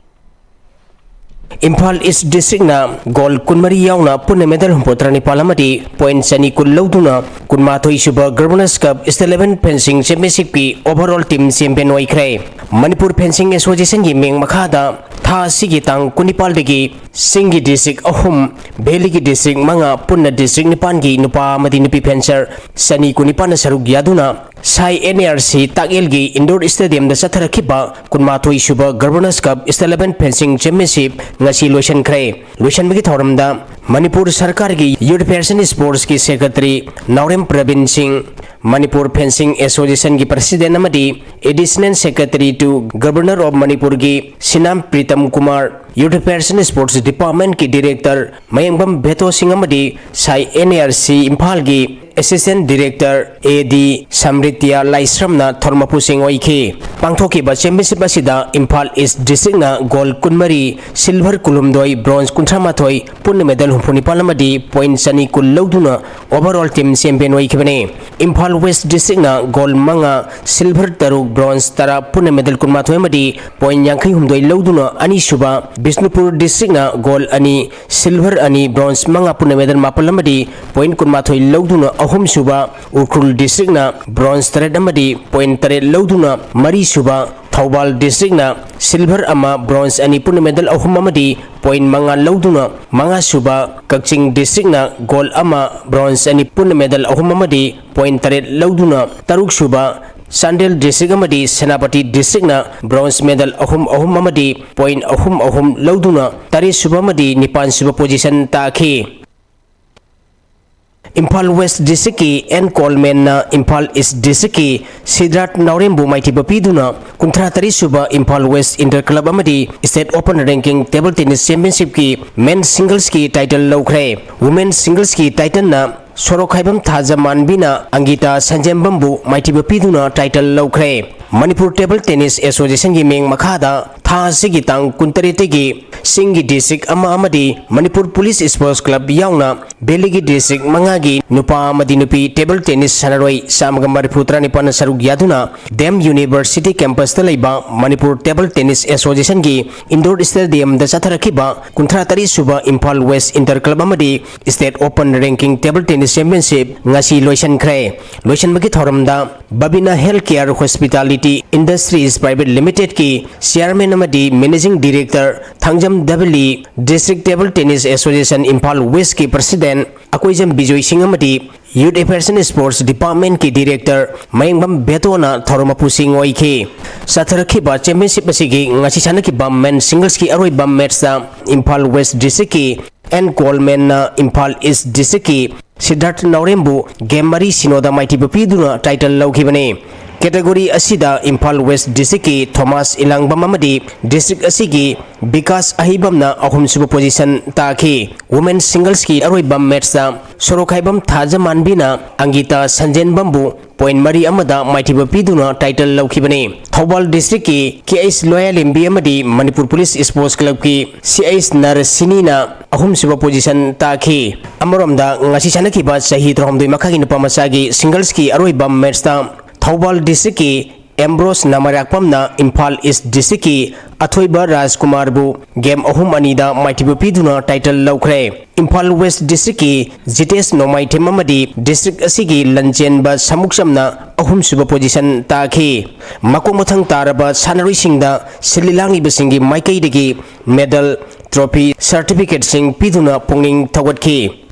ꯏꯝꯐꯥꯜ ꯏꯁ ꯗꯤꯁꯇ꯭ꯔꯤꯛꯅ ꯒꯣꯜ ꯀꯨꯟꯃꯔꯤ ꯌꯥꯎꯅ ꯄꯨꯟꯅ ꯃꯦꯗꯜ ꯍꯨꯝꯐꯨꯇꯔꯥ ꯅꯤꯄꯥꯜ ꯑꯃꯗꯤ ꯄꯣꯏꯟꯠ ꯆꯅꯤ ꯀꯨꯟ ꯂꯧꯗꯨꯅ ꯀꯨꯟꯃꯥꯊꯣꯏ ꯁꯨꯕ ꯒꯕꯔꯅꯔꯁ ꯀꯞ ꯏꯁ ꯏꯂꯦꯚꯦꯟ ꯐꯦꯟꯁꯤꯡ ꯆꯦꯝꯄꯤꯌꯟꯁꯤꯞꯀꯤ ꯑꯣꯚꯔꯑꯣꯜ ꯇꯤꯝ ꯆꯦꯝꯄꯤꯌꯟ ꯑꯣꯏꯈ꯭ꯔꯦ꯫ ꯃꯅꯤꯄꯨꯔ ꯐꯦꯟꯁꯤꯡ ꯑꯦꯁꯣꯁꯤꯌꯦꯁꯟꯒꯤ ꯃꯤꯡ ꯃꯈꯥꯗ ꯊꯥ ꯑꯁꯤꯒꯤ ꯇꯥꯡ ꯀꯨꯟꯅꯤꯄꯥꯜꯗꯒꯤ ꯆꯤꯡꯒꯤ ꯗꯤꯁꯇ꯭ꯔꯤꯛ ꯑꯍꯨꯝ, ꯚꯦꯂꯤꯒꯤ ꯗꯤꯁꯇ꯭ꯔꯤꯛ ꯃꯉꯥ, ꯄꯨꯟꯅ ꯗꯤꯁꯇ꯭ꯔꯤꯛ ꯅꯤꯄꯥꯟꯒꯤ ꯅꯨꯄꯥ ꯑꯃꯗꯤ ꯅꯨꯄꯤ ꯐꯦꯟꯁꯔ ꯆꯅꯤ ꯀꯨꯟꯅꯤꯄꯥꯟꯅ ꯁꯔꯨꯛ ꯌꯥꯗꯨꯅ ꯁꯥꯏ N A R C ꯇꯥꯛꯌꯦꯜꯒꯤ Indore ꯁ꯭ꯇꯦꯗꯤꯌꯝꯗ ꯆꯠꯊꯔꯛꯈꯤꯕ Kunmathoi Suba governors cup state level fencing championship ꯉꯁꯤ ꯂꯣꯏꯁꯤꯟꯈ꯭ꯔꯦ꯫ ꯂꯣꯏꯁꯤꯟꯕꯒꯤ ꯊꯧꯔꯝꯗ ꯃꯅꯤꯄꯨꯔ ꯁꯔꯀꯥꯔꯒꯤ ꯌꯨꯠ ꯐꯦꯌꯔꯁ ꯑꯦꯟ ꯁ꯭ꯄꯣꯔꯠꯁꯀꯤ ꯁꯦꯀ꯭ꯔꯦꯇꯔꯤ ꯅꯥꯎꯔꯦꯝ ꯄ꯭ꯔꯕꯤꯟ ꯁꯤꯡ, ꯃꯅꯤꯄꯨꯔ ꯐꯦꯟꯁꯤꯡ ꯑꯦꯁꯣꯁꯤꯌꯦꯁꯟꯒꯤ ꯄ꯭ꯔꯁꯤꯗꯦꯟ ꯑꯃꯗꯤ additional secretary to governor of ꯃꯅꯤꯄꯨꯔꯒꯤ Sinam Pritam Kumar, youth affairs and ꯁ꯭ꯄꯣꯔꯠꯁ ꯗꯤꯄꯥꯔꯠꯃꯦꯟꯠꯀꯤ ꯗꯤꯔꯦꯛꯇꯔ ꯃꯌꯦꯡꯕꯝ ꯚꯦꯇꯣ ꯁꯤꯡ ꯑꯃꯗꯤ ꯁꯥꯏ ꯑꯦꯟ ꯑꯦ ꯑꯥꯔ ꯁꯤ ꯏꯝꯐꯥꯜꯒꯤ ꯑꯦꯁꯤꯁꯇꯦꯟꯠ ꯗꯤꯔꯦꯛꯇꯔ ꯑꯦ ꯗꯤ ꯁꯝꯔꯤꯇꯤꯌꯥ ꯂꯥꯏꯁ꯭ꯔꯝꯅ ꯊꯧꯔꯝ ꯃꯄꯨꯁꯤꯡ ꯑꯣꯏꯈꯤ꯫ ꯄꯥꯡꯊꯣꯛꯈꯤꯕ ꯆꯦꯝꯄꯤꯌꯟꯁꯤꯞ ꯑꯁꯤꯗ ꯏꯝꯐꯥꯜ ꯏꯁ꯭ꯠ ꯗꯤꯁꯇ꯭ꯔꯤꯛꯅ ꯒꯣꯜ ꯀꯨꯟꯃꯔꯤ, ꯁꯤꯜꯚꯔ ꯀꯨꯟꯍꯨꯝꯗꯣꯏ, ꯕ꯭ꯔꯣꯟꯖ ꯀꯨꯟꯊ꯭ꯔꯥ ꯃꯥꯊꯣꯏ, ꯄꯨꯟꯅ ꯃꯦꯗꯜ ꯍꯨꯝꯐꯨ ꯅꯤꯄꯥꯜ ꯑꯃꯗꯤ ꯄꯣꯏꯟꯠ ꯆꯅꯤ ꯀꯨꯟ ꯂꯧꯗꯨꯅ ꯑꯣꯚꯔꯑꯣꯜ ꯇꯤꯝ ꯆꯦꯝꯄꯤꯌꯟ ꯑꯣꯏꯈꯤꯕꯅꯤ꯫ ꯏꯝꯐꯥꯜ ꯋꯦꯁ꯭ꯠ ꯗꯤꯁꯇ꯭ꯔꯤꯛꯅ ꯒꯣꯜ ꯃꯉꯥ, ꯁꯤꯜꯚꯔ ꯇꯔꯨꯛ, ꯕ꯭ꯔꯣꯟꯖ ꯇꯔꯥ, ꯄꯨꯟꯅ ꯃꯦꯗꯜ ꯀꯨꯟꯃꯥꯊꯣꯏ ꯑꯃꯗꯤ ꯄꯣꯏꯟꯠ ꯌꯥꯡꯈꯩ ꯍꯨꯝꯗꯣꯏ ꯂꯧꯗꯨꯅ ꯑꯅꯤꯁꯨꯕ, ꯕꯤꯁꯅꯨꯄꯨꯔ ꯗꯤꯁꯇ꯭ꯔꯤꯛꯅ ꯒꯣꯜ ꯑꯅꯤ, ꯁꯤꯜꯚꯔ ꯑꯅꯤ, ꯕ꯭ꯔꯣꯟꯖ ꯃꯉꯥ, ꯄꯨꯟꯅ ꯃꯦꯗꯜ ꯃꯥꯄꯜ ꯑꯃꯗꯤ ꯄꯣꯏꯟꯠ ꯀꯨꯟꯃꯥꯊꯣꯏ ꯂꯧꯗꯨꯅ ꯑꯍꯨꯝꯁꯨꯕ, ꯎꯈ꯭ꯔꯨꯜ ꯗꯤꯁꯇ꯭ꯔꯤꯛꯅ ꯕ꯭ꯔꯣꯟꯖ ꯇꯔꯦꯠ ꯑꯃꯗꯤ ꯄꯣꯏꯟꯠ ꯇꯔꯦꯠ ꯂꯧꯗꯨꯅ ꯃꯔꯤꯁꯨꯕ, ꯊꯧꯕꯥꯜ ꯗꯤꯁꯇ꯭ꯔꯤꯛꯅ ꯁꯤꯜꯚꯔ ꯑꯃ, ꯕ꯭ꯔꯣꯟꯖ ꯑꯅꯤ, ꯄꯨꯟꯅ ꯃꯦꯗꯜ ꯑꯍꯨꯝ ꯑꯃꯗꯤ ꯄꯣꯏꯟꯠ ꯃꯉꯥ ꯂꯧꯗꯨꯅ ꯃꯉꯥꯁꯨꯕ, ꯀꯛꯆꯤꯡ ꯗꯤꯁꯇ꯭ꯔꯤꯛꯅ ꯒꯣꯜ ꯑꯃ, ꯕ꯭ꯔꯣꯟꯖ ꯑꯅꯤ, ꯄꯨꯟꯅ ꯃꯦꯗꯜ ꯑꯍꯨꯝ ꯑꯃꯗꯤ ꯄꯣꯏꯟꯠ ꯇꯔꯦꯠ ꯂꯧꯗꯨꯅ ꯇꯔꯨꯛꯁꯨꯕ, ꯆꯥꯟꯗꯦꯜ ꯗꯤꯁꯇ꯭ꯔꯤꯛ ꯑꯃꯗꯤ ꯁꯦꯅꯥꯄꯇꯤ ꯗꯤꯁꯇ꯭ꯔꯤꯛꯅ ꯕ꯭ꯔꯣꯟꯖ ꯃꯦꯗꯜ ꯑꯍꯨꯝ ꯑꯍꯨꯝ ꯑꯃꯗꯤ ꯄꯣꯏꯟꯠ ꯑꯍꯨꯝ ꯑꯍꯨꯝ ꯂꯧꯗꯨꯅ ꯇꯔꯦꯠꯁꯨꯕ ꯑꯃꯗꯤ ꯅꯤꯄꯥꯟꯁꯨꯕ ꯄꯣꯖꯤꯁꯟ ꯇꯥꯈꯤ꯫ ꯏꯝꯐꯥꯜ ꯋꯦꯁ꯭ꯠ ꯗꯤꯁꯇ꯭ꯔꯤꯛꯀꯤ ꯑꯦꯟ ꯀꯣꯜꯃꯦꯟꯅ ꯏꯝꯐꯥꯜ ꯏꯁ꯭ꯠ ꯗꯤꯁꯇ꯭ꯔꯤꯛꯀꯤ ꯁꯤꯗ꯭ꯔꯥꯠ ꯅꯥꯎꯔꯦꯝꯕꯨ ꯃꯥꯏꯊꯤꯕ ꯄꯤꯗꯨꯅ ꯀꯨꯟꯊ꯭ꯔꯥ ꯇꯔꯦꯠꯁꯨꯕ ꯏꯝꯐꯥꯜ ꯋꯦꯁ꯭ꯠ ꯏꯟꯇꯔ ꯀ꯭ꯂꯕ ꯑꯃꯗꯤ state open ranking table tennis ꯆꯦꯝꯄꯤꯌꯟꯁꯤꯞꯀꯤ ꯃꯦꯟ ꯁꯤꯡꯒꯜꯁꯀꯤ ꯇꯥꯏꯇꯜ ꯂꯧꯈ꯭ꯔꯦ꯫ ꯋꯨꯃꯦꯟ ꯁꯤꯡꯒꯜꯁꯀꯤ ꯇꯥꯏꯇꯜꯅ ꯁꯣꯔꯣꯛꯈꯥꯏꯕꯝ ꯊꯥꯖꯃꯥꯟꯕꯤꯅ ꯑꯪꯒꯤꯇꯥ ꯁꯟꯖꯦꯝꯕꯝꯕꯨ ꯃꯥꯏꯊꯤꯕ ꯄꯤꯗꯨꯅ ꯇꯥꯏꯇꯜ ꯂꯧꯈ꯭ꯔꯦ꯫ ꯃꯅꯤꯄꯨꯔ ꯇꯦꯕꯜ ꯇꯦꯅꯤꯁ ꯑꯦꯁꯣꯁꯤꯌꯦꯁꯟꯒꯤ ꯃꯤꯡ ꯃꯈꯥꯗ ꯊꯥ ꯑꯁꯤꯒꯤ ꯇꯥꯡ ꯀꯨꯟꯇꯔꯦꯠꯇꯒꯤ ꯆꯤꯡꯒꯤ ꯗꯤꯁꯇ꯭ꯔꯤꯛ ꯑꯃ ꯑꯃꯗꯤ ꯃꯅꯤꯄꯨꯔ ꯄꯨꯂꯤꯁ ꯁ꯭ꯄꯣꯔꯠꯁ ꯀ꯭ꯂꯕ ꯌꯥꯎꯅ ꯚꯦꯂꯤꯒꯤ ꯗꯤꯁꯇ꯭ꯔꯤꯛ ꯃꯉꯥꯒꯤ ꯅꯨꯄꯥ ꯑꯃꯗꯤ ꯅꯨꯄꯤ ꯇꯦꯕꯜ ꯇꯦꯅꯤꯁ ꯁꯥꯟꯅꯔꯣꯏ ꯆꯥꯝꯃꯒ ꯃꯔꯤꯐꯨ ꯇꯔꯥꯅꯤꯄꯥꯟꯅ ꯁꯔꯨꯛ ꯌꯥꯗꯨꯅ ꯗꯦꯝ ꯌꯨꯅꯤꯚꯔꯁꯤꯇꯤ ꯀꯦꯝꯄꯁꯇ ꯂꯩꯕ ꯃꯅꯤꯄꯨꯔ ꯇꯦꯕꯜ ꯇꯦꯅꯤꯁ ꯑꯦꯁꯣꯁꯤꯌꯦꯁꯟꯒꯤ ꯏꯟꯗꯣꯔ ꯁ꯭ꯇꯦꯗꯤꯌꯝꯗ ꯆꯠꯊꯔꯛꯈꯤꯕ ꯀꯨꯟꯊ꯭ꯔꯥ ꯇꯔꯦꯠꯁꯨꯕ ꯏꯝꯐꯥꯜ ꯋꯦꯁ꯭ꯠ ꯏꯟꯇꯔ ꯀ꯭ꯂꯕ ꯑꯃꯗꯤ state open ranking table tennis championship ꯉꯁꯤ ꯂꯣꯏꯁꯤꯟꯈ꯭ꯔꯦ꯫ ꯂꯣꯏꯁꯤꯟꯕꯒꯤ ꯊꯧꯔꯝꯗ Babina health care hospitality Industries Private Limited ꯀꯤ Chairman ꯑꯃꯗꯤ Managing Director, Thangjam Dabali, District Table Tennis Association Imphal West ꯀꯤ President ꯑꯀꯣꯏꯖꯝ ꯕꯤꯖꯣꯏ ꯁꯤꯡ ꯑꯃꯗꯤ Youth Affairs and Sports Department ꯀꯤ Director ꯃꯌꯦꯡꯕꯝ ꯕꯦꯇꯣꯅ ꯊꯧꯔꯝ ꯃꯄꯨꯁꯤꯡ ꯑꯣꯏꯈꯤ꯫ ꯆꯠꯊꯔꯛꯈꯤꯕ championship ꯑꯁꯤꯒꯤ ꯉꯁꯤ ꯁꯥꯟꯅꯈꯤꯕ men singles ꯀꯤ ꯑꯔꯣꯏꯕ match ꯇ ꯏꯝꯐꯥꯜ West District ꯀꯤ ꯑꯦꯟ ꯀꯣꯜꯃꯦꯟꯅ ꯏꯝꯐꯥꯜ East District ꯀꯤ ꯁꯤꯗꯥꯔꯊ ꯅꯥꯎꯔꯦꯝꯕꯨ game ꯃꯔꯤ ꯁꯤꯅꯣꯗ ꯃꯥꯏꯊꯤꯕ ꯄꯤꯗꯨꯅ title ꯂꯧꯈꯤꯕꯅꯤ꯫ Category ꯑꯁꯤꯗ ꯏꯝꯐꯥꯜ West District ꯀꯤ ꯊꯣꯃꯥꯁ ꯏꯂꯥꯡꯕꯝ ꯑꯃꯗꯤ district ꯑꯁꯤꯒꯤ ꯕꯤꯀꯥꯁ ꯑꯍꯩꯕꯝꯅ ꯑꯍꯨꯝꯁꯨꯕ position ꯇꯥꯈꯤ꯫ Women singles ꯀꯤ ꯑꯔꯣꯏꯕ match ꯇ ꯁꯣꯔꯣꯛꯈꯥꯏꯕꯝ ꯊꯥꯖꯃꯥꯟꯕꯤꯅ ꯑꯪꯒꯤꯇꯥ ꯁꯟꯖꯦꯟꯕꯝꯕꯨ point ꯃꯔꯤ ꯑꯃꯗ ꯃꯥꯏꯊꯤꯕ ꯄꯤꯗꯨꯅ title ꯂꯧꯈꯤꯕꯅꯤ꯫ ꯊꯧꯕꯥꯜ District ꯀꯤ ꯀꯦ ꯑꯩꯆ ꯂꯣꯌꯥꯂꯦꯝꯕꯤ ꯑꯃꯗꯤ ꯃꯅꯤꯄꯨꯔ Police Sports Club ꯀꯤ ꯁꯤ ꯑꯩꯆ ꯅꯔꯁꯤꯅꯤꯅ ꯑꯍꯨꯝꯁꯨꯕ position ꯇꯥꯈꯤ꯫ ꯑꯃꯔꯣꯝꯗ, ꯉꯁꯤ ꯁꯥꯟꯅꯈꯤꯕ ꯆꯍꯤ ꯇꯔꯥꯍꯨꯝꯗꯣꯏ ꯃꯈꯥꯒꯤ ꯅꯨꯄꯥ ꯃꯆꯥꯒꯤ singles ꯀꯤ ꯑꯔꯣꯏꯕ match ꯇ ꯊꯧꯕꯥꯜ District ꯀꯤ ꯑꯦꯝꯕ꯭ꯔꯣꯁ ꯅꯃꯔꯥꯛꯄꯝꯅ ꯏꯝꯐꯥꯜ East District ꯀꯤ ꯑꯊꯣꯏꯕ ꯔꯥꯖꯀꯨꯃꯥꯔꯕꯨ game ꯑꯍꯨꯝ ꯑꯅꯤꯗ ꯃꯥꯏꯊꯤꯕ ꯄꯤꯗꯨꯅ title ꯂꯧꯈ꯭ꯔꯦ꯫ ꯏꯝꯐꯥꯜ West District ꯀꯤ ꯖꯤꯇꯦꯁ ꯅꯣꯡꯃꯥꯏꯊꯦꯝ ꯑꯃꯗꯤ district ꯑꯁꯤꯒꯤ ꯂꯟꯆꯦꯟꯕ ꯁꯃꯨꯛꯆꯝꯅ ꯑꯍꯨꯝꯁꯨꯕ position ꯇꯥꯈꯤ꯫ ꯃꯀꯣꯛ ꯃꯊꯪ ꯇꯥꯔꯕ ꯁꯥꯟꯅꯔꯣꯏꯁꯤꯡꯗ ꯁꯤꯜꯂꯤ ꯂꯥꯡꯂꯤꯕꯁꯤꯡꯒꯤ ꯃꯥꯏꯀꯩꯗꯒꯤ medal, trophy, certificate ꯁꯤꯡ ꯄꯤꯗꯨꯅ ꯄꯨꯛꯅꯤꯡ ꯊꯧꯒꯠꯈꯤ꯫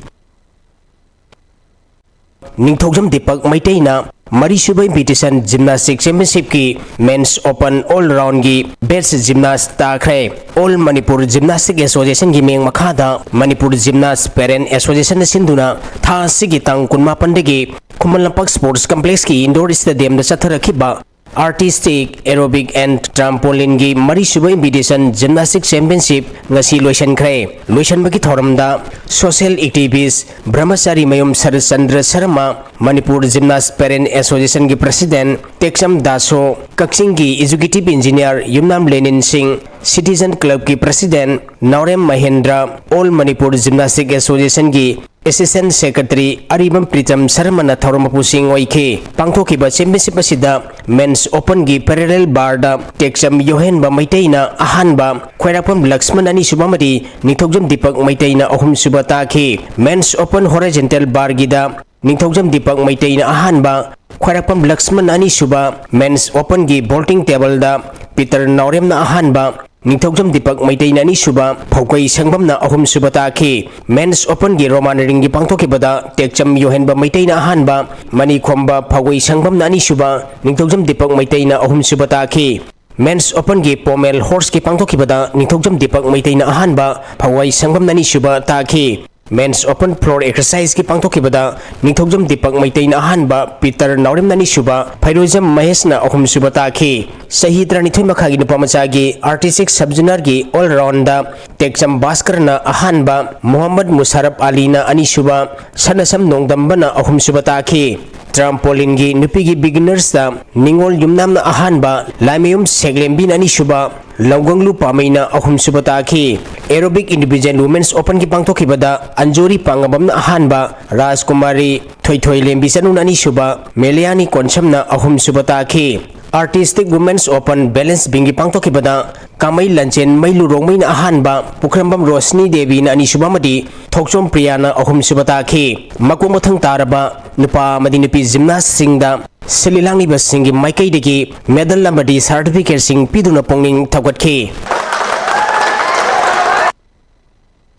ꯅꯤꯡꯊꯧꯖꯝ ꯗꯤꯄꯛ ꯃꯩꯇꯩꯅ ꯃꯔꯤꯁꯨꯕ Invitation Gymnastic Championship ꯀꯤ Men's Open All Round ꯒꯤ best gymnast ꯇꯥꯈ꯭ꯔꯦ꯫ All Manipur Gymnastic Association ꯒꯤ ꯃꯤꯡ ꯃꯈꯥꯗ Manipur Gymnast Parent Association ꯅ ꯁꯤꯟꯗꯨꯅ ꯊꯥ ꯑꯁꯤꯒꯤ ꯇꯥꯡ ꯀꯨꯟꯃꯥꯄꯟꯗꯒꯤ ꯈꯨꯃꯟ ꯂꯝꯄꯥꯛ Sports Complex ꯀꯤ indoor stadium the ꯆꯠꯊꯔꯛꯈꯤꯕ Artistic, Aerobic and Trampoline ꯒꯤ ꯃꯔꯤꯁꯨꯕ Invitation Gymnastic Championship ꯉꯁꯤ ꯂꯣꯏꯁꯤꯟꯈ꯭ꯔꯦ꯫ ꯂꯣꯏꯁꯤꯟꯕꯒꯤ ꯊꯧꯔꯝꯗ social activist ꯕ꯭ꯔꯍꯃꯆꯥꯔꯤ ꯃꯌꯨꯝ Saratchandra Sharma, Manipur Gymnast Parent Association ꯒꯤ President ꯇꯦꯛꯆꯝ ꯗꯥꯁꯣ, ꯀꯛꯆꯤꯡꯒꯤ Executive Engineer ꯌꯨꯝꯅꯥꯝ ꯂꯦꯅꯤꯟ ꯁꯤꯡ, Citizen Club ꯀꯤ President ꯅꯥꯎꯔꯦꯝ Mahendra, All Manipur Gymnastic Association ꯒꯤ Assistant Secretary ꯑꯔꯤꯕꯝ ꯄ꯭ꯔꯤꯇꯝ ꯁꯔꯃꯅ ꯊꯧꯔꯝ ꯃꯄꯨꯁꯤꯡ ꯑꯣꯏꯈꯤ꯫ ꯄꯥꯡꯊꯣꯛꯈꯤꯕ Championship ꯑꯁꯤꯗ Men's Open ꯒꯤ parallel bar ꯗ ꯇꯦꯛꯆꯝ ꯌꯣꯍꯦꯟꯕ ꯃꯩꯇꯩꯅ ꯑꯍꯥꯟꯕ, ꯈ꯭ꯋꯥꯏꯔꯥꯛꯄꯝ ꯂꯛꯁꯃꯟ ꯑꯅꯤꯁꯨꯕ ꯑꯃꯗꯤ ꯅꯤꯡꯊꯧꯖꯝ ꯗꯤꯄꯛ ꯃꯩꯇꯩꯅ ꯑꯍꯨꯝꯁꯨꯕ ꯇꯥꯈꯤ꯫ Men's Open Horizontal Bar ꯒꯤꯗ ꯅꯤꯡꯊꯧꯖꯝ ꯗꯤꯄꯛ ꯃꯩꯇꯩꯅ ꯑꯍꯥꯟꯕ, ꯈ꯭ꯋꯥꯏꯔꯥꯛꯄꯝ ꯂꯛꯁꯃꯟ ꯑꯅꯤꯁꯨꯕ, Men's Openꯒꯤ vaulting tableꯗ ꯄꯤꯇꯔ ꯅꯥꯎꯔꯦꯝꯅ ꯑꯍꯥꯟꯕ, ꯅꯤꯡꯊꯧꯖꯝ ꯗꯤꯄꯛ ꯃꯩꯇꯩꯅ ꯑꯅꯤꯁꯨꯕ, ꯐꯧꯒꯩ ꯁꯪꯕꯝꯅ ꯑꯍꯨꯝꯁꯨꯕ ꯇꯥꯈꯤ꯫ Men's Openꯒꯤ Roman ringꯒꯤ ꯄꯥꯡꯊꯣꯛꯈꯤꯕꯗ ꯇꯦꯛꯆꯝ ꯌꯣꯍꯦꯟꯕ ꯃꯩꯇꯩꯅ ꯑꯍꯥꯟꯕ, ꯃꯅꯤꯈꯣꯝꯕ ꯐꯧꯒꯩ ꯁꯪꯕꯝꯅ ꯑꯅꯤꯁꯨꯕ, ꯅꯤꯡꯊꯧꯖꯝ ꯗꯤꯄꯛ ꯃꯩꯇꯩꯅ ꯑꯍꯨꯝꯁꯨꯕ ꯇꯥꯈꯤ꯫ Men's Openꯒꯤ Pommel Horseꯀꯤ ꯄꯥꯡꯊꯣꯛꯈꯤꯕꯗ ꯅꯤꯡꯊꯧꯖꯝ ꯗꯤꯄꯛ ꯃꯩꯇꯩꯅ ꯑꯍꯥꯟꯕ, ꯐꯧꯒꯩ ꯁꯪꯕꯝꯅ ꯑꯅꯤꯁꯨꯕ ꯇꯥꯈꯤ꯫ Men's Open Floor Exerciseꯀꯤ ꯄꯥꯡꯊꯣꯛꯈꯤꯕꯗ ꯅꯤꯡꯊꯧꯖꯝ ꯗꯤꯄꯛ ꯃꯩꯇꯩꯅ ꯑꯍꯥꯟꯕ, ꯄꯤꯇꯔ ꯅꯥꯎꯔꯦꯝꯅ ꯑꯅꯤꯁꯨꯕ, ꯐꯩꯔꯣꯏꯖꯝ ꯃꯍꯦꯁꯅ ꯑꯍꯨꯝꯁꯨꯕ ꯇꯥꯈꯤ꯫ ꯆꯍꯤ ꯇꯔꯥꯅꯤꯊꯣꯏ ꯃꯈꯥꯒꯤ ꯅꯨꯄꯥ ꯃꯆꯥꯒꯤ artistic sub generalꯒꯤ all roundꯗ ꯇꯦꯛꯆꯝ ꯚꯥꯁꯀꯔꯅ ꯑꯍꯥꯟꯕ, ꯃꯣꯍꯝꯃꯗ ꯃꯨꯁꯥꯔꯞ ꯑꯂꯤꯅ ꯑꯅꯤꯁꯨꯕ, ꯁꯅꯁꯝ ꯅꯣꯡꯗꯝꯕꯅ ꯑꯍꯨꯝꯁꯨꯕ ꯇꯥꯈꯤ꯫ Trampolineꯒꯤ ꯅꯨꯄꯤꯒꯤ beginnersꯇ ꯅꯤꯉꯣꯜ ꯌꯨꯝꯅꯥꯝꯅ ꯑꯍꯥꯟꯕ, ꯂꯥꯏꯃꯌꯨꯝ ꯁꯦꯛꯂꯦꯝꯕꯤꯅ ꯑꯅꯤꯁꯨꯕ, ꯂꯧꯒꯪꯂꯨ ꯄꯥꯃꯩꯅ ꯑꯍꯨꯝꯁꯨꯕ ꯇꯥꯈꯤ꯫ Aerobic Individual Women's Openꯒꯤ ꯄꯥꯡꯊꯣꯛꯈꯤꯕꯗ ꯑꯟꯖꯣꯔꯤ ꯄꯥꯉꯝꯕꯝꯅ ꯑꯍꯥꯟꯕ, ꯔꯥꯖꯀꯨꯃꯥꯔꯤ ꯊꯣꯏꯊꯣꯏ ꯂꯦꯝꯕꯤ ꯆꯅꯨꯅ ꯑꯅꯤꯁꯨꯕ, ꯃꯦꯂꯤꯌꯥꯅꯤ ꯀꯣꯟꯁꯝꯅ ꯑꯍꯨꯝꯁꯨꯕ ꯇꯥꯈꯤ꯫ Artistic Women's Open balance beamꯒꯤ ꯄꯥꯡꯊꯣꯛꯈꯤꯕꯗ ꯀꯥꯃꯩ ꯂꯟꯆꯦꯟ ꯃꯩꯂꯨ ꯔꯣꯡꯃꯩꯅ ꯑꯍꯥꯟꯕ, ꯄꯨꯈ꯭ꯔꯝꯕꯝ ꯔꯣꯁꯅꯤ ꯗꯦꯕꯤꯅ ꯑꯅꯤꯁꯨꯕ ꯑꯃꯗꯤ ꯊꯣꯛꯆꯣꯝ ꯄ꯭ꯔꯤꯌꯥꯅ ꯑꯍꯨꯝꯁꯨꯕ ꯇꯥꯈꯤ꯫ ꯃꯀꯣꯛ ꯃꯊꯪ ꯇꯥꯔꯕ ꯅꯨꯄꯥ ꯑꯃꯗꯤ ꯅꯨꯄꯤ gymnastꯁꯤꯡꯗ ꯁꯤꯜꯂꯤ ꯂꯥꯡꯂꯤꯕꯁꯤꯡꯒꯤ ꯃꯥꯏꯀꯩꯗꯒꯤ medal ꯑꯃꯗꯤ certificateꯁꯤꯡ ꯄꯤꯗꯨꯅ ꯄꯨꯛꯅꯤꯡ ꯊꯧꯒꯠꯈꯤ꯫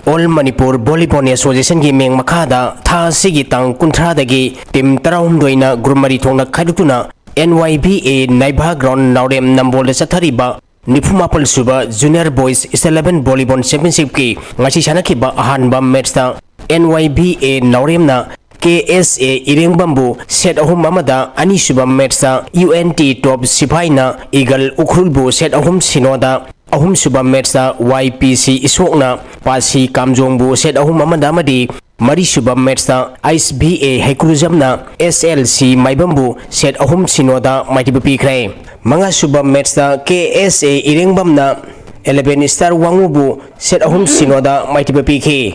All Manipur Volleyball Associationꯒꯤ ꯃꯤꯡ ꯃꯈꯥꯗ ꯊꯥ ꯑꯁꯤꯒꯤ ꯇꯥꯡ ꯀꯨꯟꯊ꯭ꯔꯥꯗꯒꯤ team ꯇꯔꯥꯍꯨꯝꯗꯣꯏꯅ group ꯃꯔꯤ ꯊꯣꯛꯅ ꯈꯥꯏꯗꯣꯛꯇꯨꯅ N Y B A ꯅꯥꯏꯚꯥ ground ꯅꯥꯎꯔꯦꯝ ꯅꯝꯕꯣꯜꯗ ꯆꯠꯊꯔꯤꯕ ꯅꯤꯐꯨꯃꯥꯄꯜ ꯁꯨꯕ Junior Boys Eleven Volleyball Championshipꯀꯤ ꯉꯁꯤ ꯁꯥꯟꯅꯈꯤꯕ ꯑꯍꯥꯟꯕ matchꯇ N Y B A ꯅꯥꯎꯔꯦꯝꯅ K S A ꯏꯔꯦꯡꯕꯝꯕꯨ set ꯑꯍꯨꯝ ꯑꯃꯗ, ꯑꯅꯤꯁꯨꯕ matchꯇ U N T Top ꯁꯤꯐꯥꯏꯅ Eagle ꯎꯈ꯭ꯔꯨꯜꯕꯨ set ꯑꯍꯨꯝ ꯁꯤꯅꯣꯗ, ꯑꯍꯨꯝꯁꯨꯕ matchꯇ Y P C ꯏꯁꯣꯛꯅ ꯄꯥꯁꯤ ꯀꯥꯝꯖꯣꯡꯕꯨ set ꯑꯍꯨꯝ ꯑꯃꯗ ꯑꯃꯗꯤ ꯃꯔꯤꯁꯨꯕ matchꯇ Ice B A ꯍꯩꯀ꯭ꯔꯨꯖꯝꯅ S L C ꯃꯥꯏꯕꯝꯕꯨ set ꯑꯍꯨꯝ ꯁꯤꯅꯣꯗ ꯃꯥꯏꯊꯤꯕ ꯄꯤꯈ꯭ꯔꯦ꯫ ꯃꯉꯥꯁꯨꯕ matchꯇ K S A ꯏꯔꯦꯡꯕꯝꯅ Eleven Star ꯋꯥꯉꯨꯕꯨ set ꯑꯍꯨꯝ ꯁꯤꯅꯣꯗ ꯃꯥꯏꯊꯤꯕ ꯄꯤꯈꯤ꯫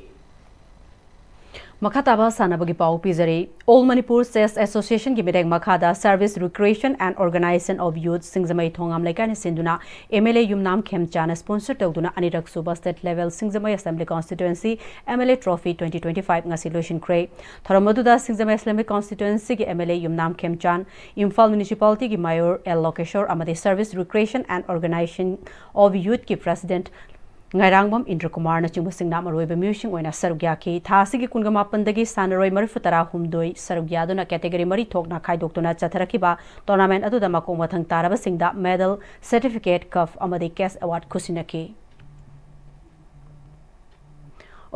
ꯃꯈꯥ ꯇꯥꯕ ꯁꯥꯟꯅꯕꯒꯤ ꯄꯥꯎ ꯄꯤꯖꯔꯤ꯫ All Manipur Chess Association ꯒꯤ ꯃꯤꯠꯌꯦꯡ ꯃꯈꯥꯗ Service Recreation and Organization of Youth ꯁꯤꯡꯖꯃꯩ ꯊꯣꯉꯥꯝ ꯂꯩꯀꯥꯏꯅ ꯁꯤꯟꯗꯨꯅ M L A Yumnam ꯈꯦꯝꯆꯥꯅ sponsor ꯇꯧꯗꯨꯅ ꯑꯅꯤꯔꯛ ꯁꯨꯕ state level Singjamei Assembly Constituency M L A Trophy twenty twenty-five ꯉꯁꯤ ꯂꯣꯏꯁꯤꯟꯈ꯭ꯔꯦ꯫ ꯊꯧꯔꯝ ꯑꯗꯨꯗ ꯁꯤꯡꯖꯃꯩ Assembly Constituency ꯒꯤ M L A Yumnam ꯈꯦꯝꯆꯥꯟ, Imphal Municipality ꯒꯤ Mayor L ꯂꯣꯀꯦꯁꯣꯔ ꯑꯃꯗꯤ Service Recreation and Organization of Youth ꯀꯤ President ꯉꯥꯏꯔꯥꯡꯕꯝ ꯏꯟꯗ꯭ꯔꯀꯨꯃꯥꯔꯅꯆꯤꯡꯕꯁꯤꯡꯅ ꯃꯔꯨꯑꯣꯏꯕ ꯃꯤꯑꯣꯏꯁꯤꯡ ꯑꯣꯏꯅ ꯁꯔꯨꯛ ꯌꯥꯈꯤ꯫ ꯊꯥ ꯑꯁꯤꯒꯤ ꯀꯨꯟꯒ ꯃꯥꯄꯟꯗꯒꯤ ꯁꯥꯟꯅꯔꯣꯏ ꯃꯔꯤꯐꯨ ꯇꯔꯥ ꯍꯨꯝꯗꯣꯏ ꯁꯔꯨꯛ ꯌꯥꯗꯨꯅ category ꯃꯔꯤ ꯊꯣꯛꯅ ꯈꯥꯏꯗꯣꯛꯇꯨꯅ ꯆꯠꯊꯔꯛꯈꯤꯕ tournament ꯑꯗꯨꯗ ꯃꯀꯣꯛ ꯃꯊꯪ ꯇꯥꯔꯕꯁꯤꯡꯗ medal, certificate, cup ꯑꯃꯗꯤ cash award ꯈꯨꯠꯁꯤꯟꯅꯈꯤ꯫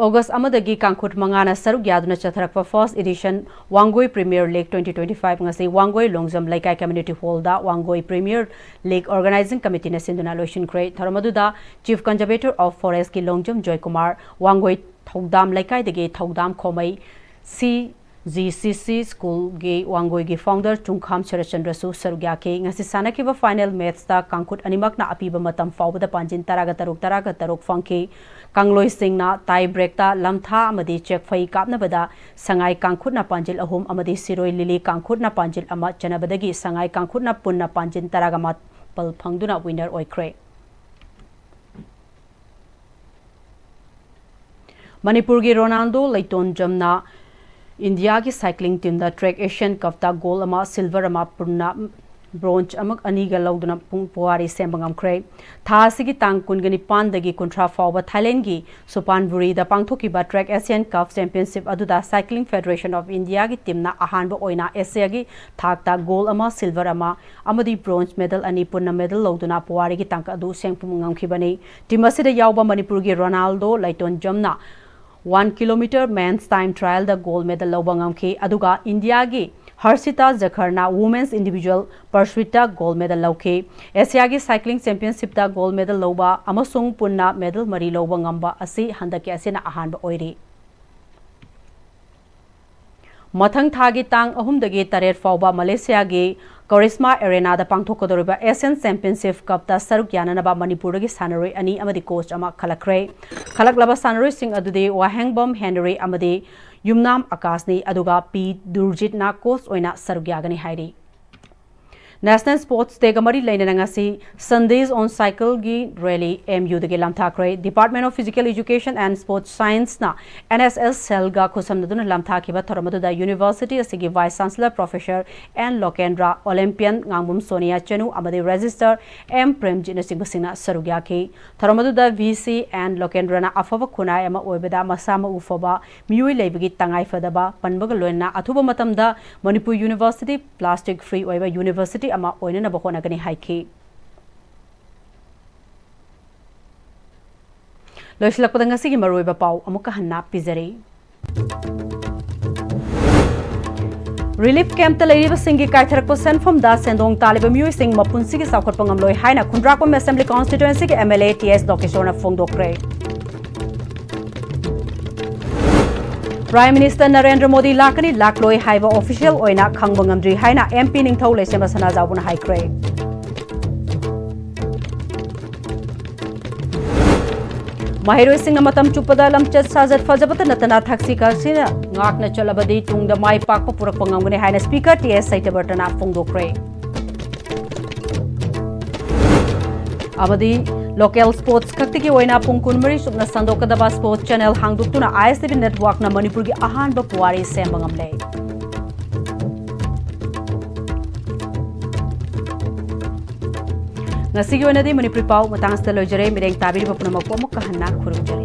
ꯑꯣꯒꯁ ꯑꯃꯗꯒꯤ ꯀꯥꯡꯈꯨꯠ ꯃꯉꯥꯅ ꯁꯔꯨꯛ ꯌꯥꯗꯨꯅ ꯆꯠꯊꯔꯛꯄ first edition Wangoi Premier League twenty twenty-five ꯉꯁꯤ ꯋꯥꯡꯒꯣꯏ ꯂꯣꯡꯖꯝ ꯂꯩꯀꯥꯏ Community Hall ꯗ Wangoi Premier League Organizing Committee ꯅ ꯁꯤꯟꯗꯨꯅ ꯂꯣꯏꯁꯤꯟꯈ꯭ꯔꯦ꯫ ꯊꯧꯔꯝ ꯑꯗꯨꯗ Chief Conservator of Forest ꯀꯤ ꯂꯣꯡꯖꯝ ꯖꯣꯏꯀꯨꯃꯥꯔ, ꯋꯥꯡꯒꯣꯏ ꯊꯧꯗꯥꯝ ꯂꯩꯀꯥꯏꯗꯒꯤ ꯊꯧꯗꯥꯝ ꯈꯣꯃꯩ, C G C C School ꯒꯤ ꯋꯥꯡꯒꯣꯏꯒꯤ founder ꯆꯨꯡꯈꯥꯝ ꯁꯔꯠꯆꯟꯗ꯭ꯔꯁꯨ ꯁꯔꯨꯛ ꯌꯥꯈꯤ꯫ ꯉꯁꯤ ꯁꯥꯟꯅꯈꯤꯕ final match ꯇ ꯀꯥꯡꯈꯨꯠ ꯑꯅꯤꯃꯛꯅ ꯑꯄꯤꯕ ꯃꯇꯝ ꯐꯥꯎꯕꯗ ꯄꯥꯟꯖꯤꯟ ꯇꯔꯥꯒ ꯇꯔꯨꯛ, ꯇꯔꯥꯒ ꯇꯔꯨꯛ ꯐꯪꯈꯤ꯫ ꯀꯥꯡꯂꯣꯏꯁꯤꯡꯅ tie break ꯇ ꯂꯝꯊꯥ ꯑꯃꯗꯤ ꯆꯦꯛꯐꯩ ꯀꯥꯞꯅꯕꯗ ꯁꯉꯥꯏ ꯀꯥꯡꯈꯨꯠꯅ ꯄꯥꯟꯖꯤꯜ ꯑꯍꯨꯝ ꯑꯃꯗꯤ ꯁꯤꯔꯣꯏ ꯂꯤꯂꯤ ꯀꯥꯡꯈꯨꯠꯅ ꯄꯥꯟꯖꯤꯜ ꯑꯃ ꯆꯟꯅꯕꯗꯒꯤ ꯁꯉꯥꯏ ꯀꯥꯡꯈꯨꯠꯅ ꯄꯨꯟꯅ ꯄꯥꯟꯖꯤꯜ ꯇꯔꯥꯒ ꯃꯥꯄꯜ ꯐꯪꯗꯨꯅ winner ꯑꯣꯏꯈ꯭ꯔꯦ꯫ ꯃꯅꯤꯄꯨꯔꯒꯤ ꯔꯣꯅꯥꯜꯗꯣ ꯂꯩꯇꯣꯟꯖꯝꯅ ꯏꯟꯗꯤꯌꯥꯒꯤ cycling team ꯗ Track Asian Cup ꯇ gold ꯑꯃ, silver ꯑꯃ, ꯄꯨꯟꯅ bronze ꯑꯃ ꯑꯅꯤꯒ ꯂꯧꯗꯨꯅ ꯄꯨꯡ ꯄꯨꯋꯥꯔꯤ ꯁꯦꯝꯕ ꯉꯝꯈ꯭ꯔꯦ꯫ ꯊꯥ ꯑꯁꯤꯒꯤ ꯇꯥꯡ ꯀꯨꯟꯒ ꯅꯤꯄꯥꯟꯗꯒꯤ ꯀꯨꯟꯊ꯭ꯔꯥ ꯐꯥꯎꯕ ꯊꯥꯏꯂꯦꯟꯒꯤ ꯁꯨꯄꯥꯟꯕꯨꯔꯤꯗ ꯄꯥꯡꯊꯣꯛꯈꯤꯕ Track Asian Cup Championship ꯑꯗꯨꯗ Cycling Federation of India ꯒꯤ team ꯅ ꯑꯍꯥꯟꯕ ꯑꯣꯏꯅ ꯑꯦꯁꯤꯌꯥꯒꯤ ꯊꯥꯛꯇ gold ꯑꯃ, silver ꯑꯃ ꯑꯃꯗꯤ bronze medal ꯑꯅꯤ ꯄꯨꯟꯅ medal ꯂꯧꯗꯨꯅ ꯄꯨꯋꯥꯔꯤꯒꯤ ꯇꯥꯡꯀꯛ ꯑꯗꯨ ꯁꯦꯡꯄꯨꯝ ꯉꯝꯈꯤꯕꯅꯤ꯫ Team ꯑꯁꯤꯗ ꯌꯥꯎꯕ ꯃꯅꯤꯄꯨꯔꯒꯤ ꯔꯣꯅꯥꯜꯗꯣ ꯂꯩꯇꯣꯟꯖꯝꯅ one kilometer men's time trial ꯗ gold medal ꯂꯧꯕ ꯉꯝꯈꯤ꯫ ꯑꯗꯨꯒ ꯏꯟꯗꯤꯌꯥꯒꯤ ꯍꯔꯁꯤꯇꯥ ꯖꯈꯔꯅ women's individual pursuit ꯇ gold medal ꯂꯧꯈꯤ꯫ ꯑꯦꯁꯤꯌꯥꯒꯤ cycling championship ꯇ gold medal ꯂꯧꯕ ꯑꯃꯁꯨꯡ ꯄꯨꯟꯅ medal ꯃꯔꯤ ꯂꯧꯕ ꯉꯝꯕ ꯑꯁꯤ ꯍꯟꯗꯛꯀꯤ ꯑꯁꯤꯅ ꯑꯍꯥꯟꯕ ꯑꯣꯏꯔꯤ꯫ ꯃꯊꯪ ꯊꯥꯒꯤ ꯇꯥꯡ ꯑꯍꯨꯝꯗꯒꯤ ꯇꯔꯦꯠ ꯐꯥꯎꯕ ꯃꯂꯦꯁꯤꯌꯥꯒꯤ ꯀꯣꯔꯤꯁꯃꯥ ꯑꯦꯔꯦꯅꯥꯗ ꯄꯥꯡꯊꯣꯛꯀꯗꯧꯔꯤꯕ ꯑꯦꯁꯤꯌꯥꯟ ꯆꯦꯝꯄꯤꯌꯟꯁꯤꯞ ꯀꯞꯇ ꯁꯔꯨꯛ ꯌꯥꯅꯅꯕ ꯃꯅꯤꯄꯨꯔꯗꯒꯤ ꯁꯥꯟꯅꯔꯣꯏ ꯑꯅꯤ ꯑꯃꯗꯤ ꯀꯣꯆ ꯑꯃ ꯈꯜꯂꯛꯈ꯭ꯔꯦ꯫ ꯈꯜꯂꯛꯂꯕ ꯁꯥꯟꯅꯔꯣꯏꯁꯤꯡ ꯑꯗꯨꯗꯤ ꯋꯥꯍꯦꯡꯕꯝ ꯍꯦꯅꯔꯤ ꯑꯃꯗꯤ ꯌꯨꯝꯅꯥꯝ ꯑꯀꯥꯁꯅꯤ, ꯑꯗꯨꯒ ꯄꯤ ꯗꯨꯔꯖꯤꯠꯅ ꯀꯣꯆ ꯑꯣꯏꯅ ꯁꯔꯨꯛ ꯌꯥꯒꯅꯤ ꯍꯥꯏꯔꯤ꯫ National Sports Day ꯒ ꯃꯔꯤ ꯂꯩꯅꯅ ꯉꯁꯤ Sundays on Cycle ꯒꯤ rally M U ꯗꯒꯤ ꯂꯥꯟꯊꯥꯈ꯭ꯔꯦ꯫ Department of Physical Education and Sports Science ꯅ N S S cell ꯒ ꯈꯨꯠꯁꯝꯅꯗꯨꯅ ꯂꯥꯟꯊꯥꯈꯤꯕ ꯊꯧꯔꯝ ꯑꯗꯨꯗ university ꯑꯁꯤꯒꯤ Vice Chancellor Professor N ꯂꯣꯀꯦꯟꯗ꯭ꯔ, Olympian ꯉꯥꯡꯕꯝ ꯁꯣꯅꯤꯌꯥ ꯆꯅꯨ ꯑꯃꯗꯤ Registrar M ꯄ꯭ꯔꯦꯝꯖꯤꯠꯅꯆꯤꯡꯕꯁꯤꯡꯅ ꯁꯔꯨꯛ ꯌꯥꯈꯤ꯫ ꯊꯧꯔꯝ ꯑꯗꯨꯗ V C N ꯂꯣꯀꯦꯟꯗ꯭ꯔꯅ ꯑꯐꯕ ꯈꯨꯟꯅꯥꯏ ꯑꯃ ꯑꯣꯏꯕꯗ ꯃꯁꯥ ꯃꯎ ꯐꯕ ꯃꯤꯑꯣꯏ ꯂꯩꯕꯒꯤ ꯇꯉꯥꯏ ꯐꯗꯕ ꯄꯟꯕꯒ ꯂꯣꯏꯅꯅ ꯑꯊꯨꯕ ꯃꯇꯝꯗ ꯃꯅꯤꯄꯨꯔ university plastic free ꯑꯣꯏꯕ university ꯑꯃ ꯑꯣꯏꯅꯅꯕ ꯍꯣꯠꯅꯒꯅꯤ ꯍꯥꯏꯈꯤ꯫ ꯂꯣꯏꯁꯤꯜꯂꯛꯄꯗ ꯉꯁꯤꯒꯤ ꯃꯔꯨꯑꯣꯏꯕ ꯄꯥꯎ ꯑꯃꯨꯛꯀ ꯍꯟꯅ ꯄꯤꯖꯔꯤ꯫ Relief camp ꯇ ꯂꯩꯔꯤꯕꯁꯤꯡꯒꯤ ꯀꯥꯏꯊꯔꯛꯄ ꯁꯦꯟꯐꯝꯗ ꯁꯦꯟꯗꯣꯡ ꯇꯥꯜꯂꯤꯕ ꯃꯤꯑꯣꯏꯁꯤꯡ ꯃꯄꯨꯟꯁꯤꯒꯤ ꯆꯥꯎꯈꯠꯄ ꯉꯝꯂꯣꯏ ꯍꯥꯏꯅ ꯈꯨꯟꯗ꯭ꯔꯥꯛꯄꯝ Assembly Constituency ꯒꯤ M L A T S ꯂꯣꯀꯦꯁꯣꯔꯅ ꯐꯣꯡꯗꯣꯛꯈ꯭ꯔꯦ꯫ Prime Minister Narendra Modi ꯂꯥꯛꯀꯅꯤ ꯂꯥꯛꯂꯣꯏ ꯍꯥꯏꯕ official ꯑꯣꯏꯅ ꯈꯪꯕ ꯉꯝꯗ꯭ꯔꯤ ꯍꯥꯏꯅ M P ꯅꯤꯡꯊꯧ ꯂꯩꯁꯦꯝꯕ ꯁꯅꯥꯖꯥꯎꯕꯅ ꯍꯥꯏꯈ꯭ꯔꯦ꯫ ꯃꯍꯩꯔꯣꯏꯁꯤꯡꯅ ꯃꯇꯝ ꯆꯨꯞꯄꯗ ꯂꯝꯆꯠ ꯁꯥꯖꯠ ꯐꯖꯕꯇ ꯅꯠꯇꯅ ꯊꯛꯁꯤ ꯈꯥꯁꯤꯅ ꯉꯥꯛꯅ ꯆꯠꯂꯕꯗꯤ ꯇꯨꯡꯗ ꯃꯥꯏ ꯄꯥꯛꯄ ꯄꯨꯔꯛꯄ ꯉꯝꯒꯅꯤ ꯍꯥꯏꯅ Speaker T S ꯁꯇ꯭ꯌꯕ꯭ꯔꯇꯅ ꯐꯣꯡꯗꯣꯛꯈ꯭ꯔꯦ꯫ ꯑꯃꯗꯤ local sports ꯈꯛꯇꯒꯤ ꯑꯣꯏꯅ ꯄꯨꯡ ꯀꯨꯟꯃꯔꯤ ꯆꯨꯞꯅ ꯁꯟꯗꯣꯛꯀꯗꯕ sports channel ꯍꯥꯡꯗꯣꯛꯇꯨꯅ I S T V network ꯅ ꯃꯅꯤꯄꯨꯔꯒꯤ ꯑꯍꯥꯟꯕ ꯄꯨꯋꯥꯔꯤ ꯁꯦꯝꯕ ꯉꯝꯂꯦ꯫ ꯉꯁꯤꯒꯤ ꯑꯣꯏꯅꯗꯤ ꯃꯅꯤꯄꯨꯔꯤ ꯄꯥꯎ ꯃꯇꯥꯡ ꯑꯁꯤꯗ ꯂꯣꯏꯖꯔꯦ꯫ ꯃꯤꯠꯌꯦꯡ ꯇꯥꯕꯤꯔꯤꯕ ꯄꯨꯝꯅꯃꯛꯄꯨ ꯑꯃꯨꯛꯀ ꯍꯟꯅ ꯈꯨꯔꯨꯝꯖꯔꯤ꯫